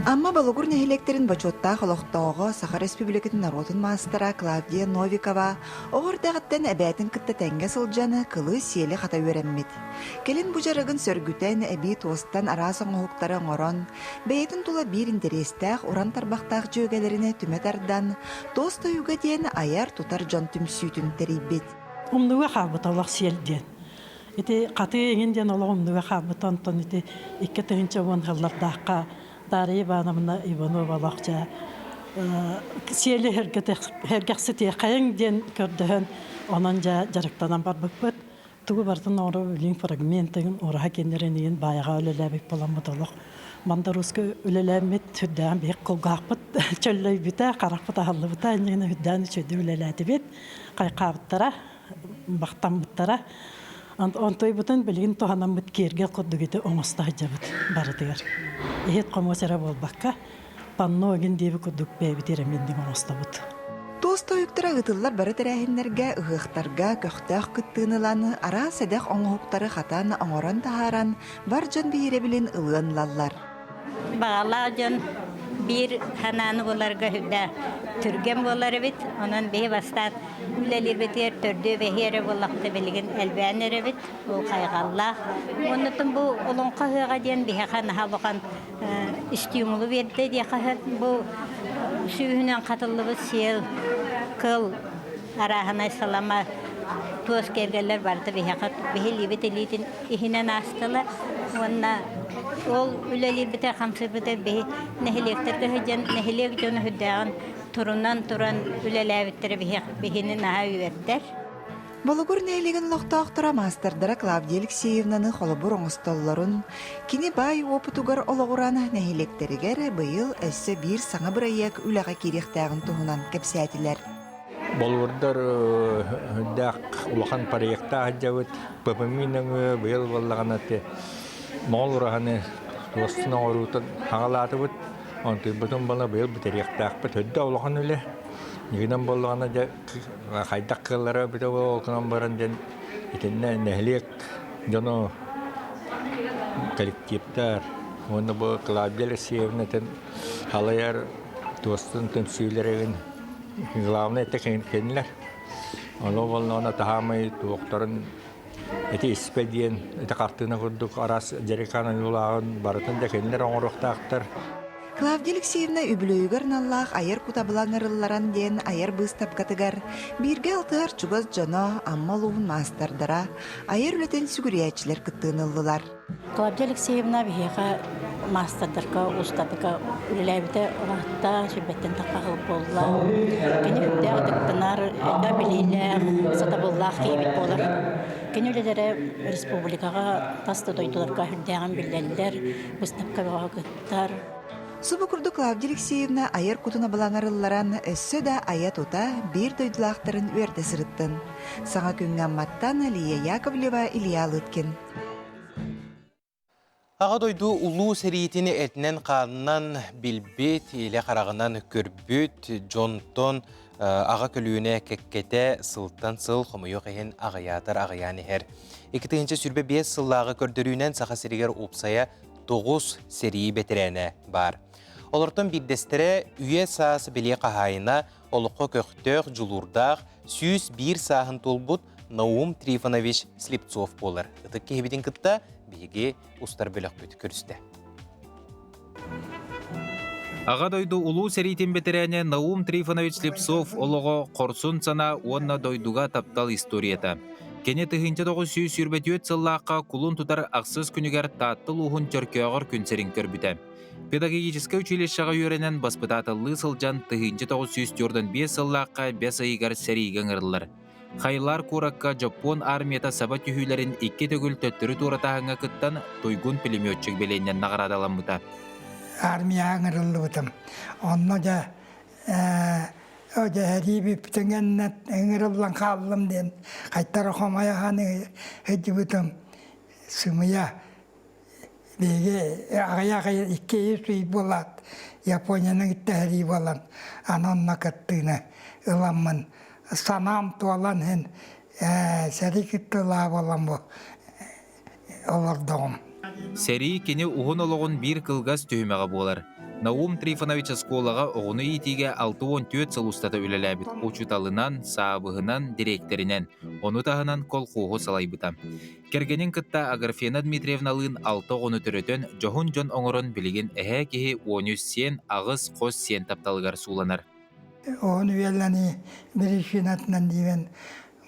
Амма Болугур нэһилиэктэрин бочуоттаах олохтооҕо, Саха Республикатын норуотун маастара Клавдия Новикова оҕо эрдэҕиттэн эбээтин кытта тэҥҥэ сылдьан кылы-сиэли хата үөрэммит. Кэлин бу дьарыгын сөргүтэн, эбии туостан араас оҥоһуктары оҥорон, бэйэтин тула биир интэриэстээх уран тарбахтаах дьүөгэлэрин түмэ тардан, туос тойуга диэн айар-тутар дьон түмсүүтүн тэрийбит. Умнуга хаалбыт олох сиэл диэн. Ити хатыы эҥин диэн олох умнуга хаалбыт. Онтон ити 2010 сыллардаахха Дарья Ивановна Иванова олох дьэ сиэли сэргэхситиэхэйиҥ диэн көрдөһөн, онон дьэ дьарыктанан барбыппыт. Тугу барытын оҥоро билигин фрагментын ураһа киэннэрин иин баайаҕа үлэлээбит буоламмыт олох мандаруска үлэлээммит сүрдээҕин биһик кулгаахпыт чөллөйбүтэ, харахпыт аһыллыбыта, иннигинэ сүрдээн үчүгэйдик үлэлээтибит, хайхаабыттара, махтаммыттара. Онтуйбутун билигин туһанаммыт киэргэл курдук ити оҥосто сылдьабыт барытыгар. Иһит хомуос эрэ буолбакка, панно игин диэби курдук бэйэбит эрэминник оҥостобут. Туос тойуктара ыытыллар бары тэрээһиннэргэ, ыһыахтарга көхтөөх кыттыыны ылан, араас сэдэх оҥоһуктары хатан, оҥорон таһааран, бар дьон биһирэбилин ылыан ылаллар. Баҕалаах дьон биир санааны буларга сүрдээх түргэн буолар эбит. Онон биһи бастаан үлэлиирбитигэр төрдүө бэһиэ эрэ буоллахпыта билигин элбээн эрэбит. Ол хайҕаллаах. Оннутун бу Олоҥхо ыһыаҕа диэн биһиэхэ наһаа улахан стимулу биэрдэ диэххэ сөп. Бу сүүһүнэн хатыллыбыт сиэл, кыл, арааһынай салама, туос киэргэллэр барыта биһиэхэ биһилиибит илиитин иһинэн аастылар. Уонна ол үлэлиирбитэ, хамсыырбыта биһи нэһилиэктэргэ сылдьан нэһилиэк дьоно сүрдээҕин турунан туран үлэлээбиттэрэ биһини наһаа үөрдэр. Болугур нэһилиэгин олохтоохторо маастардара Клавдия Алексеевнаны холобур оҥостоллорун, кини баай уопутугар олоҕуран нэһилиэктэригэр быйыл өссө биир саҥа бырайыак үлэҕэ киириэхтээҕин туһунан кэпсээтилэр. Болугурдар үрдээх улахан проектаах сылдьабыт. ППМИ нөҥүө быйыл буоллаҕына Моҕол ураһаны туостун оҥоруутун хаҥалаатыбыт. Онтуйбутун буола быйыл бүтэриэхтээхпит. Үрдэ улахан үлэ. Игинэн буоллаҕына дьэ хайдах кыаллара эбитэ буолуо гынан баран диэн итиннэ нэһилиэк дьоно коллективтар уонна бу Клавдия Алексеевна халайар туостун түмсүүлэрин главное это кинилэр ону буоллаҕына таһаамай туохтарын ити испэ диэн ити хартыына курдук араас дьарыкаан ойуулааҕын барытын да кинилэр оҥоруохтаахтар. Клавдия Алексеевна үбүлүөйүгэр аналлаах айар кутабылаҥ ырылларан диэн айар быыстапкатыгар бииргэ алтыһар чугас дьоно, Амма улууһун маастардара, айар үлэтин сүгүрүйээччилэр кыттыыны ыллылар. Клавдия Алексеевна биһиэхэ маастардарга, устарга үлэлээбитэ ыраатта, сүрбэттэн тахха буолла. Кини үрдээх ытыктанар, элбэх билиилээх, сатабыллаах киһибит буолар. Кини үлэлэрэ республикаҕа, тас да дойдуларга үрдээҕин биллэллэр, быыстапка бөҕө кыттар. Субу курдук Клавдия Алексеевна айар кутун абылаҥар ылларан, өссө да айа-тута биир дойдулаахтарын үөрдэ сырыттын. Саҥа күҥҥэ Амматтан Лия Яковлева, Илья Лыткин. Аҕа дойду улуу сэриитин этинэн-хаанынан билбит, илэ хараҕынан көрбүт дьонтон аҕа көлүөнэ кэккэтэ сылтан сыл хомойуох иһин аҕыйаатар аҕыйаан иһэр. 2025 сыллааҕы көрдөрүүнэн Саха сиригэр уопсайа 9 сэрии бэтэрээнэ баар. Олортон биирдэстэрэ үйэ саас бэлиэ хаһаайына, олоххо көхтөөх, дьулуурдаах, 101 сааһын туолбут Наум Трифонович Слепцов буолар. Ытык киһибитин кытта биһиги устар бөлөхпүт көрүстэ. Аҕа дойду улуу сэриитин бэтэрээнэ Наум Трифонович Слепцов олоҕо хорсун санаа уонна дойдуга таптал историята. Кини 1924 сыллаахха кулун тутар ахсыс күнүгэр Таатта улууһун Чөркөөҕөр күн сирин көрбүтэ. Педагогическай училищеҕа үөрэнэн баспытааталлыы сылдьан 1945 сыллаахха бэс ыйыгар сэриигэ ыҥырыллар. Хайлар куоракка Дьоппуон армията саба түһүүлэрин икки төгүл төттөрү туоратааһыҥҥа кыттан туйгун пулеметчик бэлиэннэн наҕараадаламмыта. Армияҕа ыҥырыллыбытым. Онно дьэ дьэ бүппүтүн кэннэ ыҥырыллан хааллым диэн хайтара хомойо сылдьыбытым. Сымыйа биһиги аҕыйах икки үс ый буолаат Японияны кытта сэрии буолан аны онно кыттыыны ыламмын санаам туолан иһин сэрии кыттыылаах буолан бу олордоҕум. Сэрии кини уһун олоҕун биир кылгас түһүмэҕэ буолар. Наум Трифонович оскуолаҕа оҕону иитиигэ 64 сыл устата үлэлээбит учууталынан, саабыһынан, дириэктэринэн, ону таһынан колхуоһу салайбыта. Кэргэнин кытта Аграфена Дмитриевналыын алта оҕону төрөтөн, дьоһун дьон оҥорон билигин эһээ киһи 13 сиэн, аҕыс хос сиэн тапталыгар сууланар. Оҕону үөллэнии биричиинэтинэн диибин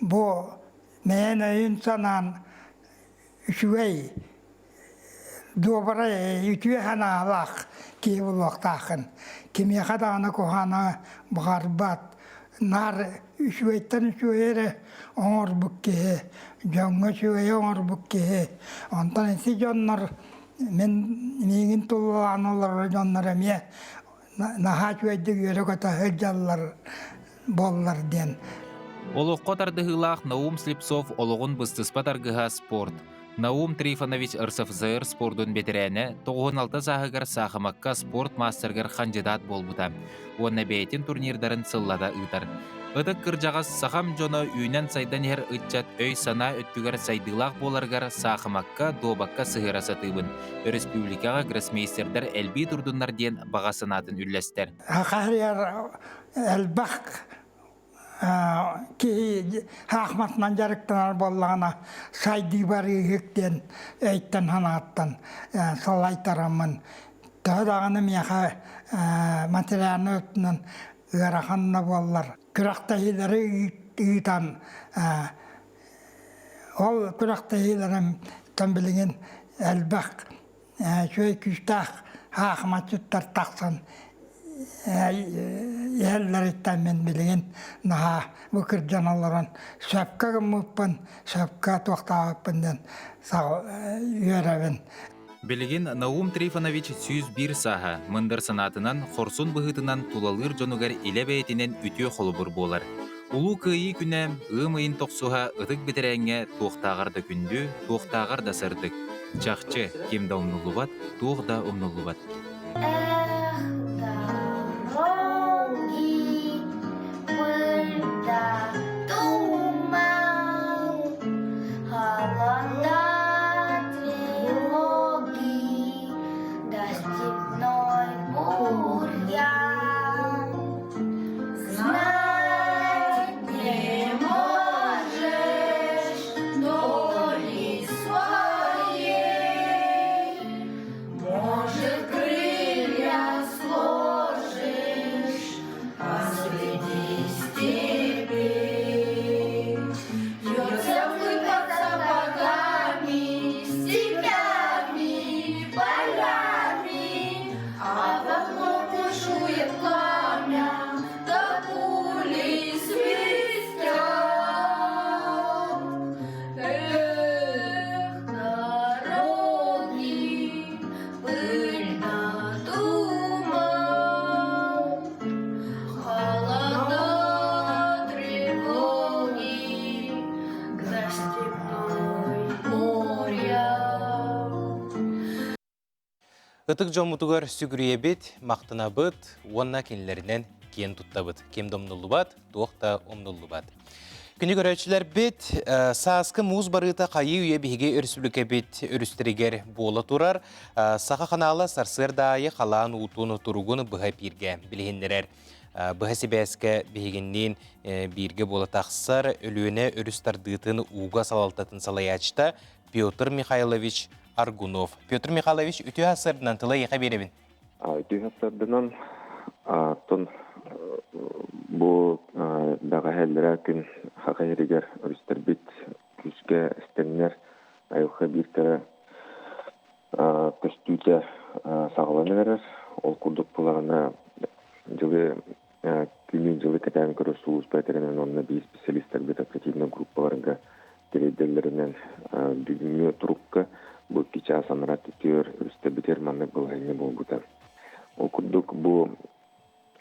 бу мэйэн өйүн-санаан үчүгэй, добрай, үтүө санаалаах киһи буолуохтааххын. Кимиэхэ даҕаны куһаҕаны баҕарбат, наар үчүгэйтэн үчүгэй эрэ оҥорбут киһи, дьоҥҥо үчүгэйи оҥорбут киһи. Онтон ити дьоннор мин миигин тулалаан олорор дьоннор эмиэ наһаа үчүгэйдик үөрэ-көтө сылдьаллар буоллар диэн. Олоххо тардыһыылаах Наум Слепцов олоҕун быстыспат аргыһа спорт. Наум Трифонович РСФСР спордун бэтэрээнэ 96 сааһыгар саахымакка спорт маастарыгар хандьыдаат буолбута уонна бэйэтин турнирдарын сыллата ыытар. Ытык кырдьаҕас сахам дьоно үүнэн-сайдан иһэр ыччат өй-санаа өттүгэр сайдыылаах буоларыгар саахымакка, дуобакка сыһыара сатыыбын. Өрөспүүбүлүкэҕэ гроссмейстердэр элбии турдуннар диэн баҕа санаатын үллэстэр. Хахарыйар элбэх киһи хаахматынан дьарыктанар буоллаҕына сайдыы барыыһык диэн өйтөн санааттан салайтараммын төһө даҕаны миэхэ материальнай өттүнэн ыарахан да буоллар күрэхтэһиилэри ыытан ол күрэхтэһиилэрим билигин элбэх үчүгэй күүстээх хаахымаччыттар тахсан иһэллэриттэн мин билигин наһаа бу кырдьан олорон сөпкө гыммыппын, сөпкө туохтаабыппын диэн үөрэбин. Билигин Наум Трифонович 101 сааһа, мындыр санаатынан, хорсун быһыытынан тулалыыр дьонугар илэ бэйэтинэн үтүө холобур буолар. Улуу Кыайыы күнэ ыам ыйын тохсуһа ытык бэтэрээҥҥэ туохтааҕар да күндү, туохтааҕар да сырдык. Чахчы, ким да умнуллубат, туох да умнуллубат. Эх, дороги, пыль да туман, холода, тревоги, да степной бурьян. Знать не можешь доли своей, Может, крылья сложишь посреди степей. Бьется пыль под сапогами, степями, полями, А в окно бушует пламя, да пули свистят. Эх, дороги, пыль да туман, холода, тревоги, да степной моря. Ытык дьоммутугар сүгүрүйэбит, махтанабыт уонна кинилэринэн киэн туттабыт. Ким да умнуллубат, туох да умнуллубат. Күнү көрөөччүлэрбит, сааскы муус барыыта хайыы үйэ биһиги өрөспүүбүлүкэбит өрүстэригэр буола турар. Саха ханаала сарсыарда аайы халаан уутун туругун быһа эпииргэ билиһиннэрэр. Быһа сибээскэ биһигинниин бииргэ буола тахсар Өлүөнэ өрүс тардыытын ууга салалтатын салайааччыта Петр Михайлович Аргунов. Петр Михайлович, үтүө сарсыарданан тыла эйиэхэ биэрэбин. Үтүө сарсыарданан оттон бу бэҕэһээ күн Саха сиригэр өрүстэрбит күүс күүскэ эстэннэр айылҕа биир кэрэ көстүүтэ саҕаланан эрэр. Ол курдук буоллаҕына дьылы күнү-дьылы кэтээн көрөр сулууспа этэринэн уонна биир специалистарбыт оперативнай группаларга тириэрдэллэринэн бүгүҥҥү турукка бу икки чаас анараа өттүгэр өрүстэрбитигэр маннык балаһыанньа буолбута. Ол курдук бу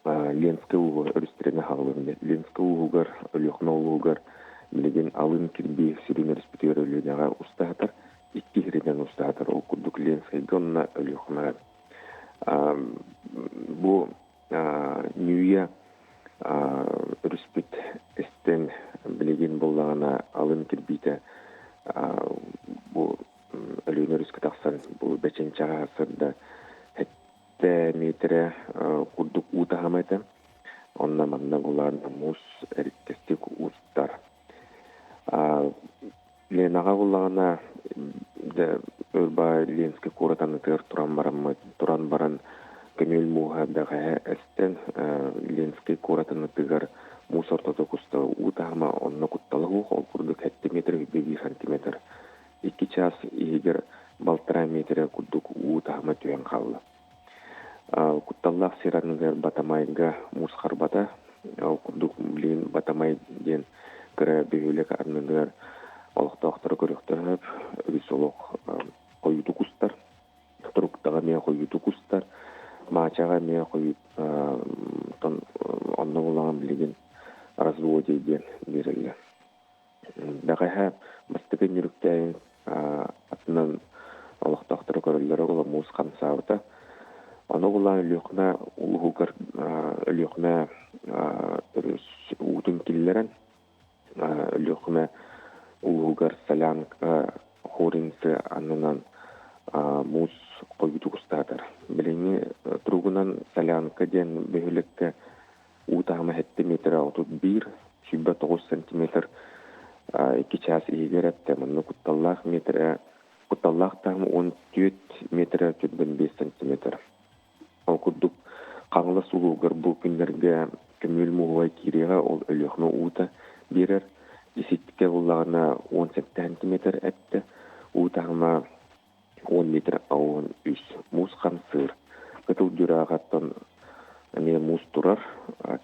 Ленскэй ууһу өрүстэринэ хааллын. Ленскэй ууһугар, Өлүөхүмэ улууһугар билигин алын кирбии сүрүн өрүспүтүгэр Өлүөнэҕэ устаһатар, икки сиринэн устаһатар. Ол курдук Ленскэйгэ уонна Өлүөхүмэҕэ. Бу Ньүүйэ өрүспүт эстэн билигин буоллаҕына алын кирбиитэ бу Өлүөнэ өрүскэ тахсан бу Бэчинчэҕэ сырда миэтэрэ курдук уу таһыма этэ. Онно манна булаан муус эриккэстик устар. Ленаҕа буллаҕына Ырба Ленскэй куорат аннытыгар туран бараммыт, туран баран көмүөл мууһа бэҕэһээ эстэн Ленскэй куорат аннытыгар муус ортото куста уу таһыма онно куттала суох, ол курдук 7 метр 1 сантиметр. Икки чаас иһигэр балтараа миэтэрэ курдук уу таһыма түһэн хаалла. Кутталлаах сир анныгар Батамайга муус харбата. Ол курдук билигин Батамай диэн кыра бөһүөлэк анныгар олохтоохтору көрүөхтэрэ сөп. Үгүс олох хойуутук устар. Туруктаҕа эмиэ хойуутук устар. Маачаҕа эмиэ хойут онно булаҕын билигин разводье диэн биэрэллэр. Бэҕэһээ бастакы Ньүрүктээйин атынан олохтоохтору көрөллөрө ула муус хамсаабыта. Ону булаан Өлүөхүмэ улууһугар Өлүөхүмэ өрүс уутун киллэрэн Өлүөхүмэ улууһугар Солянка Хоринцы аннынан муус хойуутук устаатар. Билиҥҥи туругунан Солянка диэн бөһүөлэккэ Уу таһыма сэттэ миэтэрэ 31, 29 сантиметр икки чаас иһигэр эттэ. Манна кутталлаах миэтэрэ кутталлаах таһым 14 миэтэрэ 45 сантиметр. Ол курдук Хаҥалас улууһугар бу күннэргэ көмүөл муоһугай киириэҕэ, ол Өлүөхүмэ уута биэрэр. Иситкэ буллаҕына 17 сантиметр эттэ. Уу таһыма 10 метр 63 муус хамсыыр. Кытыл дьурааҕаттан эмиэ муус турар,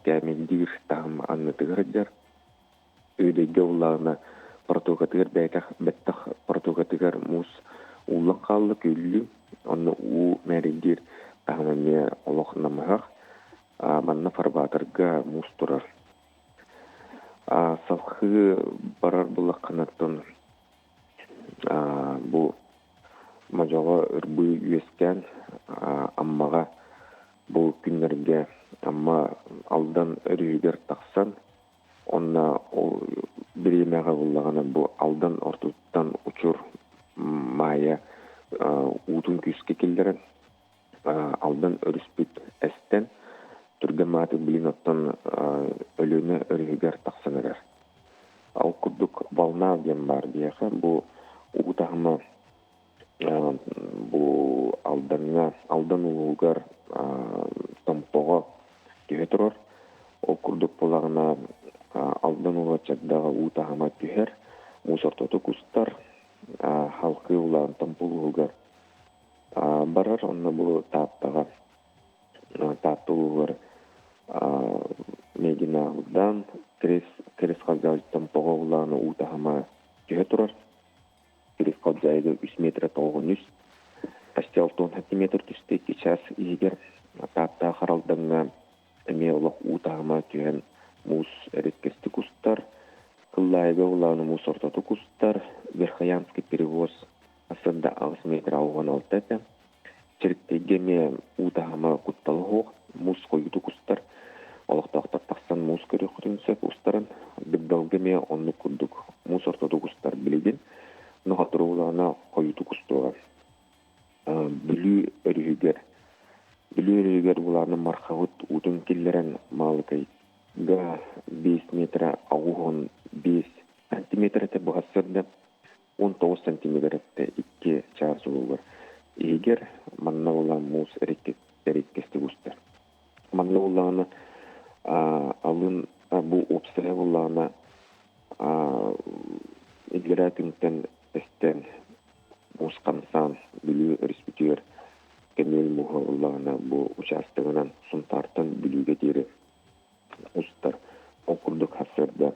кээмэйдиир таһым аннытыгар сылдьар. Үөдэйгэ уллаҕына протокатыгар бэйэтэх бэттэх протокатыгар муус ууллан хаалла күллүм. Онно уу мээрэйдиир таһым эмиэ олох намыһах. Манна фарватерга муус турар. Салхыы барар буллаххынаттан Бу модьоҕо ырбыы үөскээн Аммаҕа бу күннэргэ Амма Алдан өрүһүгэр тахсан онно ол бириэмэҕэ буллаҕына бу Алдан ортотуттан учур Маайа уутун күүскэ киллэрэн Алдан өрүспүт эстэн, түргэн мааты билин оттон Өлүөнэ өрүһүгэр тахсан эрэр. Ол курдук волна диэн баар биһиэхэ бу уу таһыма бу Алдаҥҥа, Алдан улууһугар Томпоҕо түһэ турар. Ол курдук буоллаҕына Алдан улууһа Чагдаҕа уу таһыма түһэр, муус ортотук устар, халкыы улаан Томпо улууһугар Барар онно бу Тааттаҕа Таатта улууһугар Мегинаалдан Кирис Кирис Халдьаайыттан тоҕо улаана уу таһыма түһэ турар. Кирис Халдьаайыга үс метрэ тоҕуһун үс, почти алтан сантиметр түстэ икки чаас иһигэр. Таатта Харалдаҥҥа эмиэ олох уу таһыма түһэн муус эрэккэстик устар. Кыллаайыга улаана муус ортотук устар. Верхоянский перевоз Сырда аҕыс метр 66 этэ. Чэриктэйгэ эмиэ уу таһыма куттала суох, муус хойуутук устар. Олохтоохтор тахсан муус көрүөххүтүн сөп устарын. Дыгдалга эмиэ оннук курдук муус ортотук устар билигин. Но хотуруулаҕына хойуутук устуоҕа. Бүлүү өрүһүгэр Бүлүү өрүһүгэр булааны Мархабыт уутун киллэрэн Маалыкайга биэс метрэ 85 сантиметр этэ быһа сырда. 19 сантиметр эттэ икки чаас уһугар. Иһигэр манна улаан муус эриккэстик устар. Манна улаана алын бу уопсайа буллаҕына. Иллэрээ күнтэн эстэн муус хамсаан Бүлүү өрүспүтүгэр көмүөл мууһа ыллаҕына бу учаастагынан Сунтаартан Бүлүүгэ диэри устар. Ол курдук сарсыарда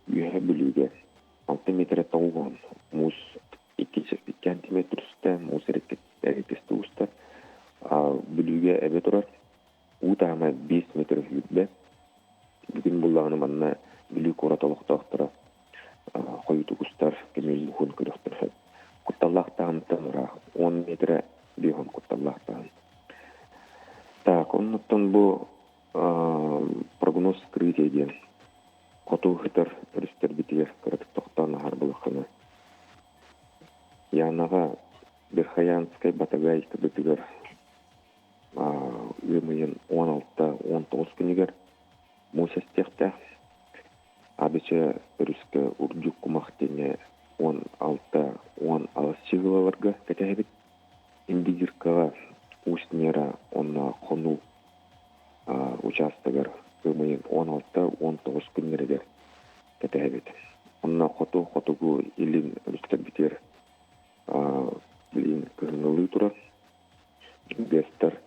Үөһээ Бүлүүгэ алта миэтэрэ тоҕуһан муус икки сантиметр устта, муус эриккэстэ устар. Бүлүүгэ эбэ турар, уу таһыма 5 метр сүүрдэ. Бүгүн буллаҕына манна Бүлүү куорат олохтоохторо хойутук устар көмүөл муһун көрүөхтэрэ сөп. Кутталлаах таһымтан ыраах, 10 метрэ 50 кутталлаах таһым. Так, оннуттан бу прогноз скрытия диэн хоту сытар өрүстэрбитигэр кыратык тохтоон аһар булаххына Янаҕа Верхоянскай Батагай кыбытыгар ыам ыйын 16-19 күнүгэр муус эстиэхтээх. Адыча өрүскэ урдук кумах диэҥҥэ 16-18 чыһыылаларга кэтэһэбит. Индигиркаҕа Усть-Нера уонна Хонуу учаастагар ыам ыйын 16-19 күннэригэр кэтэһэбит. Онно хоту, хотугу, илин өрүстэрбитигэр билигин кыһыҥҥылыы турар. Үгэстэр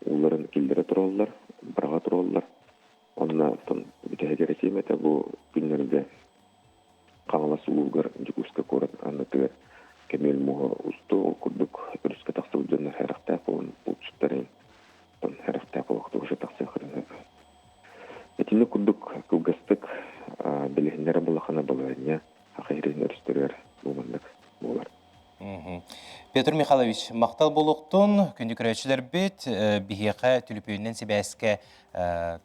ууларын киллэрэ тураллар, быраҕа тураллар. Онно оттон бүтэһигэр этиэм этэ бу күннэргэ Хаҥалас улууһугар Дьокуускай куорат аннытыгар көмүөл муоһа устуу ол курдук өрүскэ тахсыбыт дьоннор сэрэхтээх буолан булчуттарын сэрэхтээх олохтугуша тахсыахтарын сөп. Итинник курдук кылгастык билиһиннэрэ булахана балаһыанньа Саха сирин өрүстэригэр бу маннык буолар. Петр Михайлович, махтал буолуохтун. Күндү көрөөччүлэрбит, биһиэхэ түлүпүөнүнэн сибээскэ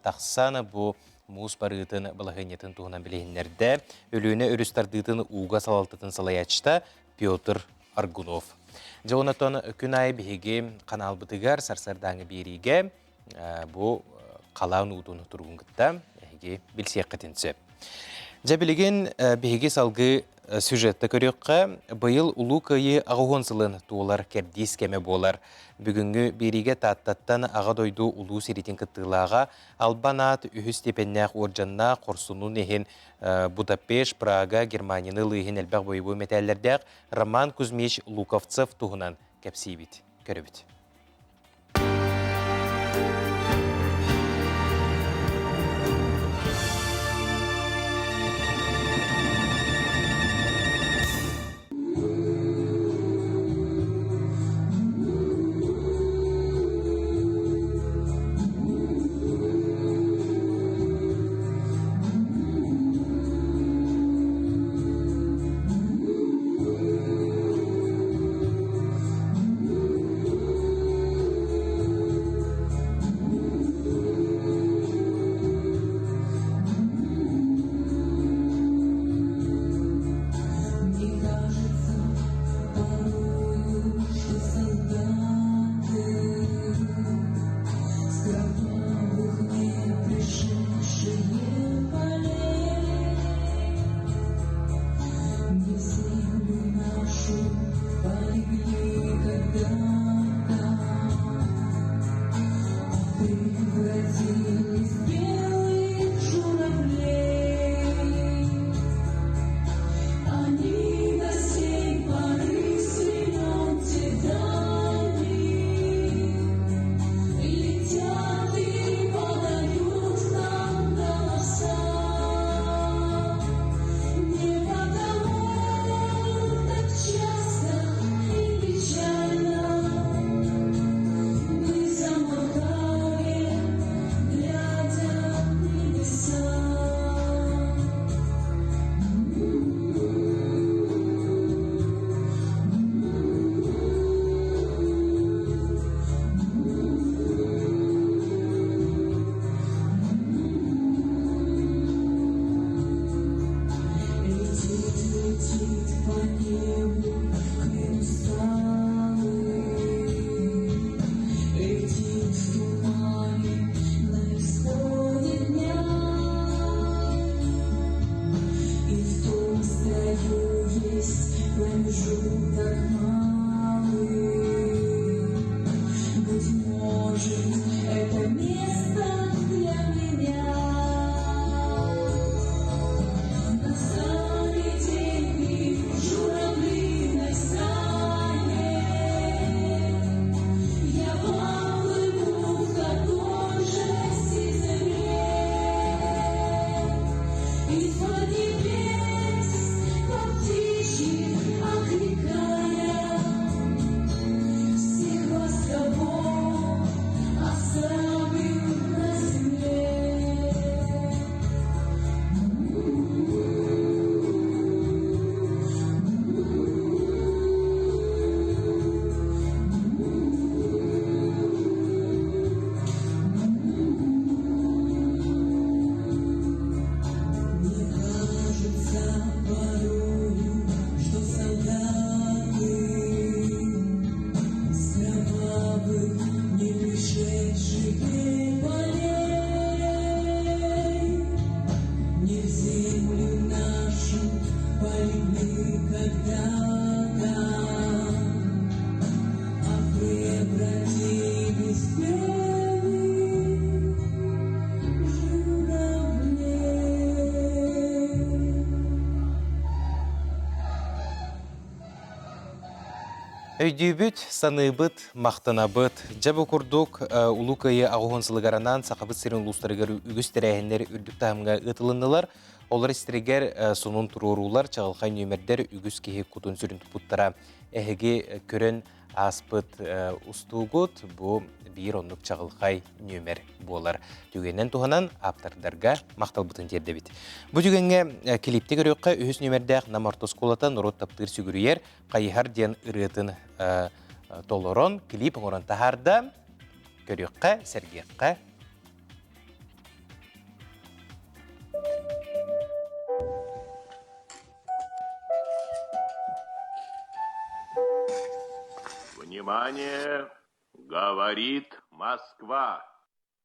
тахсан бу муус барыытын балаһыанньатын туһунан билиһиннэрдэ. Өлүөнэ өрүс тардыытын ууга салалтатын салайааччыта Петр Аргунов. Дьэ, онтон күн аайы биһиги ханаалбытыгар сарсыардааҥы биэриигэ бу халаан уутун туругун кытта эһиги билсиэххитин сөп. Дьэ билигин биһиги салгыы сюжетта көрүөххэ, быйыл Улуу Кыайыы аҕыс сылын туолар кэрдиис кэмэ буолар. Бүгүҥҥү биэриигэ Тааттаттан Аҕа дойду улуу сэриитин кыттыылааҕа Албан аат үһүс степеннээх уордьаннаах хорсунун иһин Будапешт, Прага, Германияны ылыы иһин элбэх бойобуой мэтээллэрдээх Роман Кузьмич Луковцев туһунан кэпсиибит, көрөбүт. Өйдүүбүт, саныыбыт, махтанабыт. Дьэ бу курдук Улуу Кыайыы аҕыс уон сылыгар анаан Сахабыт сирин улуустарыгар үгүс тэрээһиннэр үрдүк таһымҥа ыытылыннылар. Олор истэригэр сонун туруоруулар, чаҕылхай нүөмэрдэр үгүс киһи кутун-сүрүн туппуттара. Эһиги көрөн ааспыт устуугут бу биир оннук чаҕылхай нүөмэр буолар. Түгэнинэн туһанан ааптардарга махталбытын тиэрдэбит. Бу түгэҥҥэ клипти көрүөххэ үһүс нүөмэрдээх Нам орто оскуолата норуот таптыыр сүгүрүйэр Хайыһар диэн ырыатын толорон клип оҥорон таһаарда. Көрүөххэ, сэргиэххэ. Внимание! Говорит Москва.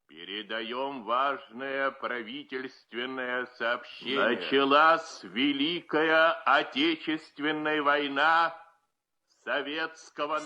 Передаем важное правительственное сообщение. Началась Великая Отечественная война советского...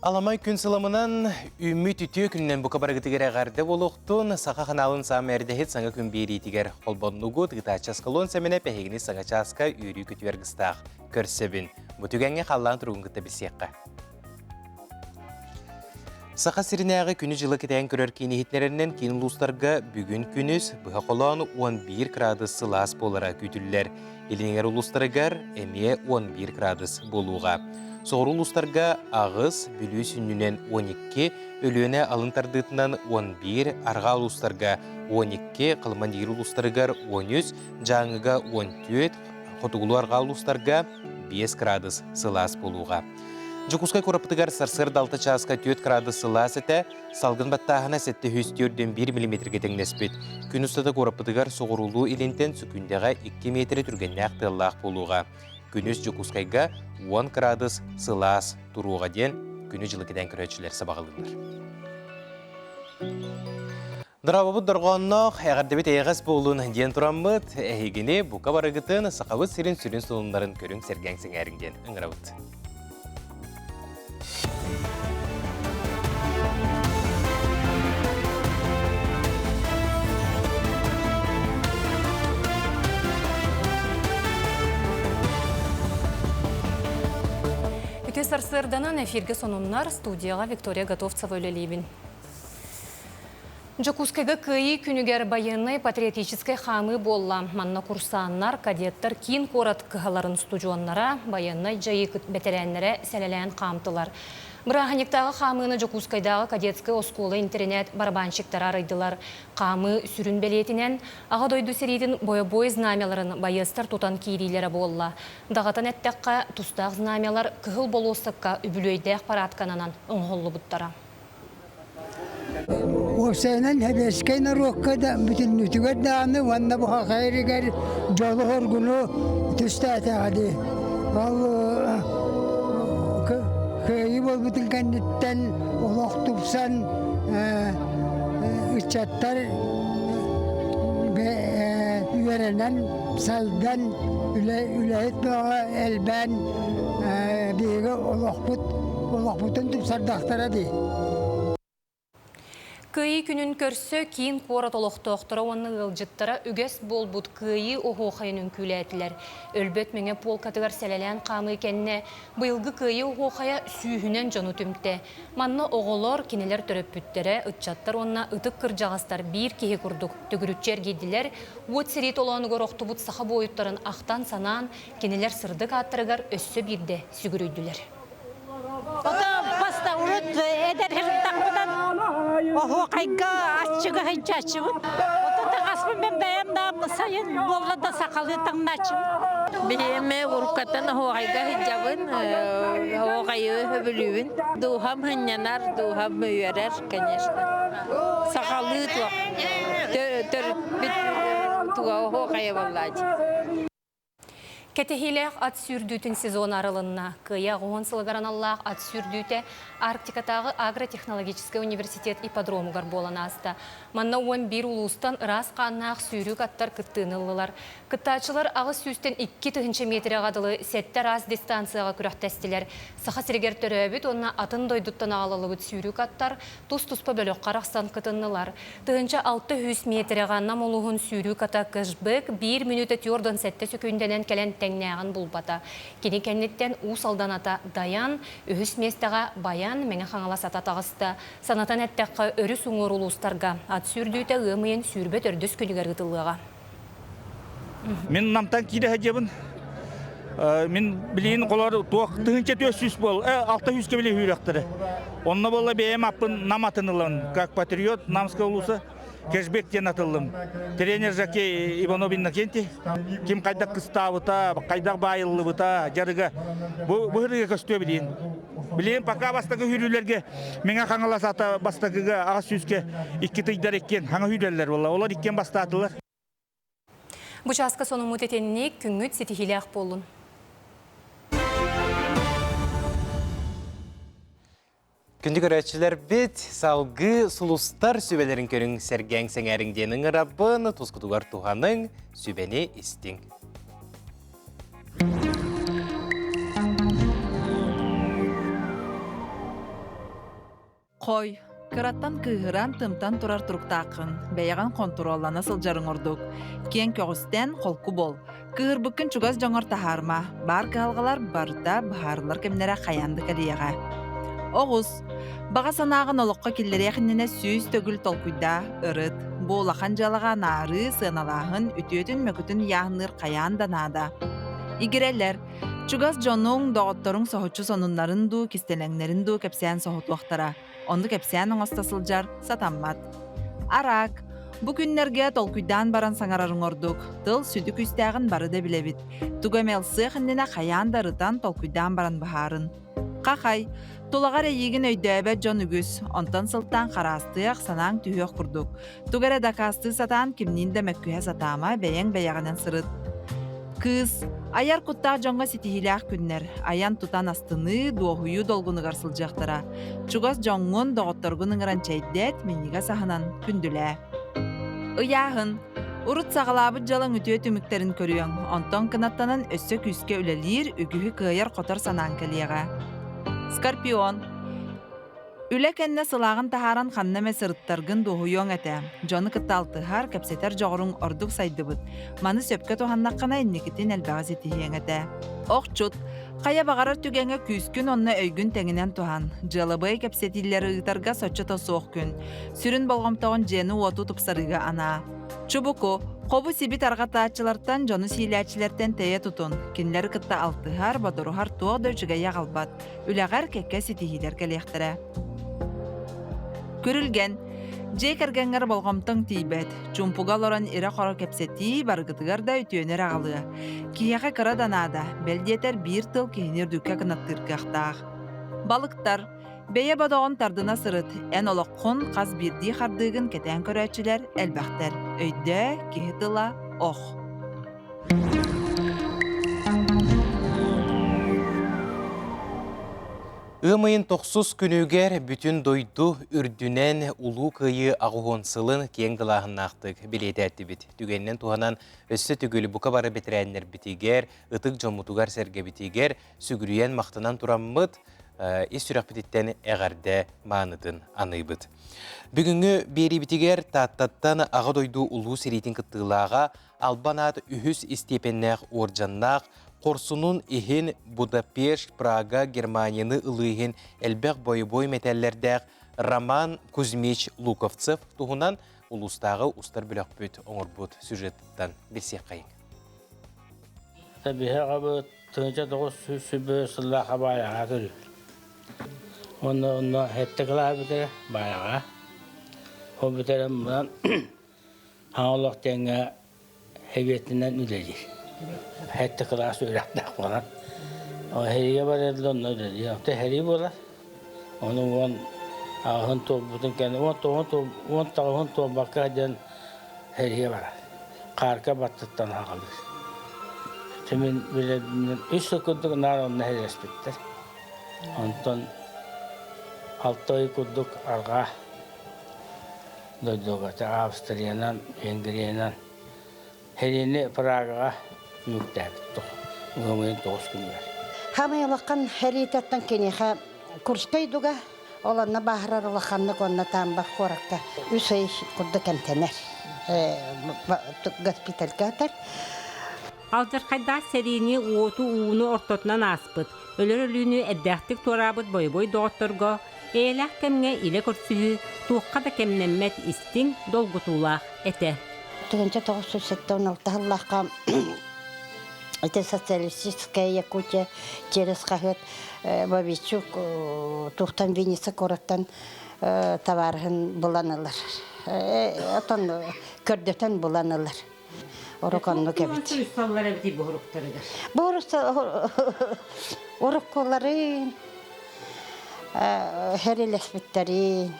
Аламай күн сыламынан үүммүт үтүө күнүнэн бука барыгытыгар эҕэрдэ буолуохтун саха ханаалын саама эрдэһит саҥа күн биэриитигэр холбоннугут ыытааччы Аскалон Сэмэнэ пэһигини саҥа чааска үөрүү көтүөр гыстаах көрсөбүн. Бу түгэҥҥэ халлаан туругун кытта билсиэххэ. Саха сиринээҕи күнү-дьылы кэтээн көрөр киин иһитиннэрэринэн киин улуустарга бүгүн күнүс быһа холоон 11 градус сылаас буолара күүтүллэр. Илиҥэр улуустарыгар эмиэ 11 градус буолуоҕа. Соҕуруу улуустарга аҕыс, Бүлүү сүнньүнэн 12, Өлүөнэ алын тардыытынан 11, арҕаа улуустарга 12, Халымандиир улуустарыгар 13, Дьааҥыга 14, хотугулуу арҕаа улуустарга 5 градус сылаас буолуоҕа. Дьокуускай куораппытыгар сарсыарда 6 чааска 4 градус сылаас этэ, салгын баттааһына 741 миллиметргэ тэҥнэспит. Күн устата куораппытыгар соҕуруулуу илинтэн сөкүүндэҕэ 2 миэтэрэ түргэннээх тыаллаах буолуоҕа. Күнүс Дьокуускайга 10 градус сылаас туруоҕа диэн күнү-дьылы кэтээн көрөөччүлэр сабаҕалыыллар. Дорообобут дорҕоонноох, эҕэрдэбит эйэҕэс буолун диэн тураммыт, эһигини бука барыгытын Сахабыт сирин сүрүн сонуннарын көрүҥ сэргээҥ сэҥээриҥ диэн ыҥырабыт. Үтүө. сарсыарданан эфиргэ сонуннар студияҕа Виктория Готовцева үлэлиибин. Дьокуускайга Кыайыы күнүгэр байыаннай-патриотическай хаамыы буолла. Манна курсааннар, кадеттар киин куорат кыһаларын устудьуоннара, байыаннай дьайыы бэтэрээннэрэ сэлэлээн хаамтылар. Бырааһынньыктааҕы хаамыыны Дьокуускайдааҕы кадетскай оскуола-интэринээт барабанщиктара арыйдылар. Хаамыы сүрүн бэлиэтинэн Аҕа дойду сэриитин бойобуой знамяларын байыастар тутан киириилэрэ буолла. Даҕатан эттэххэ, тустаах знамялар Кыһыл болуоссакка үбүлүөйдээх параадканан оҥоһуллубуттара. Уопсайынан сэбиэскэй норуокка да бүтүннүүтүгэр даҕаны уонна бу саха сиригэр дьолу-соргуну түстээтэҕэ дии. Ол кыайыы буолбутун кэнниттэн олох тупсан ыччаттар үөрэнэн, сайдан, үлэһит бөҕө элбээн биһиги олохпут олохпутун тупсардахтара дии. Кыайыы күнүн көрсө киин куорат олохтоохторо уонна ыалдьыттара үгэс буолбут Кыайыы оһуохайын үҥкүүлээтилэр. Өлбөт мэҥэ полкатыгар сэлэлээн хаамыы кэннэ быйылгы Кыайыы оһуохайа сүүһүнэн дьону түмтэ. Манна оҕолор, кинилэр төрөппүттэрэ, ыччаттар уонна ытык кырдьаҕастар биир киһи курдук төгүрүччү эргийдилэр, уот сэрии толоонугар охтубут саха буойуттарын ахтан-санаан, кинилэр сырдык ааттарыгар өссө биирдэ сүгүрүйдүлэр. Ото баста урут эдэр сырыттахпынан оһуохайга аччыга сылдьааччыбын. Ото таҥаспын мен бэйэм да сайын буолла да сахалыы таҥнааччыбын. Биһиэме уруккаттан оһуохайга сылдьабын, оһуохайы сөбүлүүбүн. Дууһам сынньанар, дууһам үөрэр, конечно. Сахалыы туох төрүппүт туга оһуохайа буоллааччы. Кэтэһиилээх ат сүүрдүүтүн сезона арылынна. Кыайа 10 сылыгар аналлаах ат сүүрдүүтэ Арктикатааҕы агротехнологическай университет ипподромугар буолан ааста. Манна 11 улуустан ыраас хааннаах сүүрүүк аттар кыттыыны ыллылар. Кыттааччылар 800-тэн 2000 миэтэрэҕэ дылы сэттэ араас дистанцияҕа күрэхтэстилэр. Саха сиригэр төрөөбүт уонна атын дойдуттан аҕалыллыбыт сүүрүүк аттар тус-туспа бөлөххө арахсан кытыннылар. 1600 миэтэрэҕэ Нам улууһун сүүрүү ката кэшбэк биир мүнүүтэ 47 сөкүүндэнэн кэлэн тэҥнээҕин булбата. Кини кэнниттэн Уус Алдан ата Дайан, үһүс миэстэҕэ Баян, Мэҥэ Хаҥалас ата таҕыста. Санатан эттэххэ, өрүс уҥуор улуустарга ат сүүрдүүтэ ыам ыйын 24 күнүгэр ыытыллыаҕа. Мин Намтан киирэ сылдьабын. Мин билигин холор туох 1400 буол, 600 били үүрөхтөрө. Онно буолла бэйэм аппын Нам атын ылан, как патриот Намского улуса кэшбек диэн атыллым. Тренер Жаке Иванов Иннокентий ким хайдах кыстаабыта, хайдах баайыллыбыта, дьарыга бу бу ырыга көстүө билиин. Билигин пока бастакы үүрүүлэргэ Мэҥэ Хаҥалас ата бастакыга аҕыс сүүскэ икки тыйдар иккиэн хаҥа үүрэллэр буолла. Олор иккиэн бастаатылар. Бу чааска сонуммут итинник күҥҥүт ситиһиилээх буоллун. Күндү көрөөччүлэрбит, салгыы сулустар сүбэлэрин көрүҥ, сэргээҥ сэҥээриҥ диэн ыҥырабын, тускутугар туһаныҥ, сүбэни истиҥ. Хой, кыраттан кыыһыран, тымтан турар туруктааххын, бэйэҕин хонтуруоллана сылдьарыҥ ордук. Киэҥ көҕүстэн холку буол. Кыыһырбыккын чугас дьоҥор таһаарыма, баар кыһалҕалар барыта быһаарыллар кэмнэрэ хайаан да кэлиэҕэ. Оҕус, баҕа санааҕын олоххо киллэриэх иннинэ сүүс төгүл толкуйдаа, ырыт. Бу улахан дьыалаҕа анаарыы, сыаналааһын, үтүөтүн-мөкүтүн ыйааһынныыр хайаан да наада. Игирэлэр, Чугас дьонуҥ, доҕотторуҥ соһуччу сонуннарын дуу, кистэлэҥнэрин дуу кэпсээн соһутуохтара. Оннук кэпсээн оҥосто сылдьар сатаммат. Араак. Бу күннэргэ толкуйдаан баран саҥарарыҥ ордук. Тыл сүдү күүстээҕин бары да билэбит. Тугу эмэ ылсыах иннинэ хайаан да ырытан, толкуйдаан баран быһаарын. Хахай. Тулаҕар эйиигин өйдөөбөт дьон үгүс. Онтон сылтаан хараастыах, санааҥ түһүөх курдук. Тугу эрэ дакаастыы сатаан кимниин да мөккүһэ сатаама, бэйэҥ бэйэҕинэн сырыт. Кыыс, айар куттаах дьоҥҥо ситиһиилээх күннэр, айан-тутан астыныы, дуоһуйуу долгунугар сылдьыахтара. Чугас дьоҥҥун, доҕотторгун ыҥыран чэйдэт, минньигэс аһынан күндүлээ. Ыйааһын. Урут саҕалаабыт дьалаҥ үтүө түмүктэрин көрүөҥ, онтон кынаттанан өссө күүскэ үлэлиир, үгүһү кыайар-хотор санааҥ кэлиэҕэ. Скорпион. Үлэ кэннэ сылааҕын таһааран ханна эмэ сырыттаргын дуоһуйуоҥ этэ. Дьону кытта алтыһар, кэпсэтэр дьоҕуруҥ ордук сайдыбыт. Маны сөпкө туһаннаххына инникитин элбэҕи ситиһиэҥ этэ. Охчут. Хайа баҕарар түгэҥҥэ күүскүн уонна өйгүн тэҥинэн туһан. Дьыалабыай кэпсэтиилэри ыытарга соччото суох күн. Сүрүн болҕомтоҕун дьиэни-уоту тупсарыыга анаа. Чубуку, хобу-сиби тарҕатааччылартан, дьону сиилээччилэртэн тэйэ тутун. Кинилэри кытта алтыһар, бодоруһар туох да үчүгэйи аҕалбат. Үлэҕэр кэккэ ситиһиилэр кэлиэхтэрэ. Күрүлгэн. Дьиэ кэргэҥҥэр болҕомтоҥ тиийбэт. Чуумпуга олорон ирэ-хоро кэпсэтии барыгытыгар да үтүөнү эрэ аҕалыа. Киһиэхэ кыра да наада, бэл диэтэр биир тыл киһини үрдүккэ кынаттыыр кыахтаах. Балыктар. Бэйэ бодоҕун тардына сырыт. Эн олоххун хас биирдии хардыыгын кэтээн көрөөччүлэр элбэхтэр. Өйдөө, киһи тыла ох. Ыам ыйын тохсус күнүгэр бүтүн дойду үрдүнэн Улуу Кыайыы аҕыһуон сылын киэҥ далааһыннаахтык бэлиэтээтибит. Түгэнинэн туһанан өссө төгүл бука бары бэтэрээннэрбитигэр, ытык дьоммутугар-сэргэбитигэр сүгүрүйэн махтанан тураммыт, ис сүрэхпититтэн эҕэрдэ маанытын аныыбыт. Бүгүҥҥү биэриибитигэр Тааттаттан Аҕа дойду улуу сэриитин кыттыылааҕа Албан аат үһүс истиэпэннээх уордьаннаах, хорсунун иһин Будапешт, Прага, Германияны ылыы иһин элбэх бойобуой мэтээллэрдээх Роман Кузьмич Луковцев туһунан улуустааҕы устар бөлөхпүт оҥорбут сюжетыттан билсиэххэйиҥ. Биһи аҕабыт 1901 сыллаах баайаҕа төрүүр. Уонна онно сэттэ кылааһы бүтэрэ баайаҕа. Ол бүтэрэн баран Аҕа олох диэҥҥэ сэбиэтинэн үлэлиир. Сэттэ кылаас үөрэхтээх буолан. Эһиигэ барар да онно үлэлиир. Онто эһэрии буолар. Ону уон аҕыһын туолбутун кэннэ уон тоҕуһун уон тоҕуһун туолбакка диэн эһиигэ барар. Хаарка баттыттан аҕалыыр. Мин билэрбинэн үс сыл курдук наар онно эһэлэспиттэр. Онтон алта ый курдук арҕаа дойдуга Австриянан, Венгриянан Хелене Прагаҕа түмүктээбит ыамыйын тоҕус күнүгэр. Хамай улахан хэриитаттан киниэхэ Курскай дуга, ол онно бааһырар улаханнык уонна Тамбах куоракка үс ый курдук эмтэнэр. Госпитальга атар. Алдьархайдаах сэриини уоту-ууну ортотунан ааспыт, өлөр өлүүнү эрдээхтик туораабыт бойобуой доҕотторго эйэлээх кэмҥэ илэ көрсүһүү туохха да кэмнэммэт истиҥ, долгутуулаах этэ. 1976 сыллаахха ити социалистическая Якутия через хаһыат Бабичук туохтан Винница куораттан табаарыһын булан ылар. Отон көрдөтөн булан ылар. Ороконнук эбит. Суруйсаллар эбит бу уруктарыгар. Бу уруккуларын хэрилэспиттэрин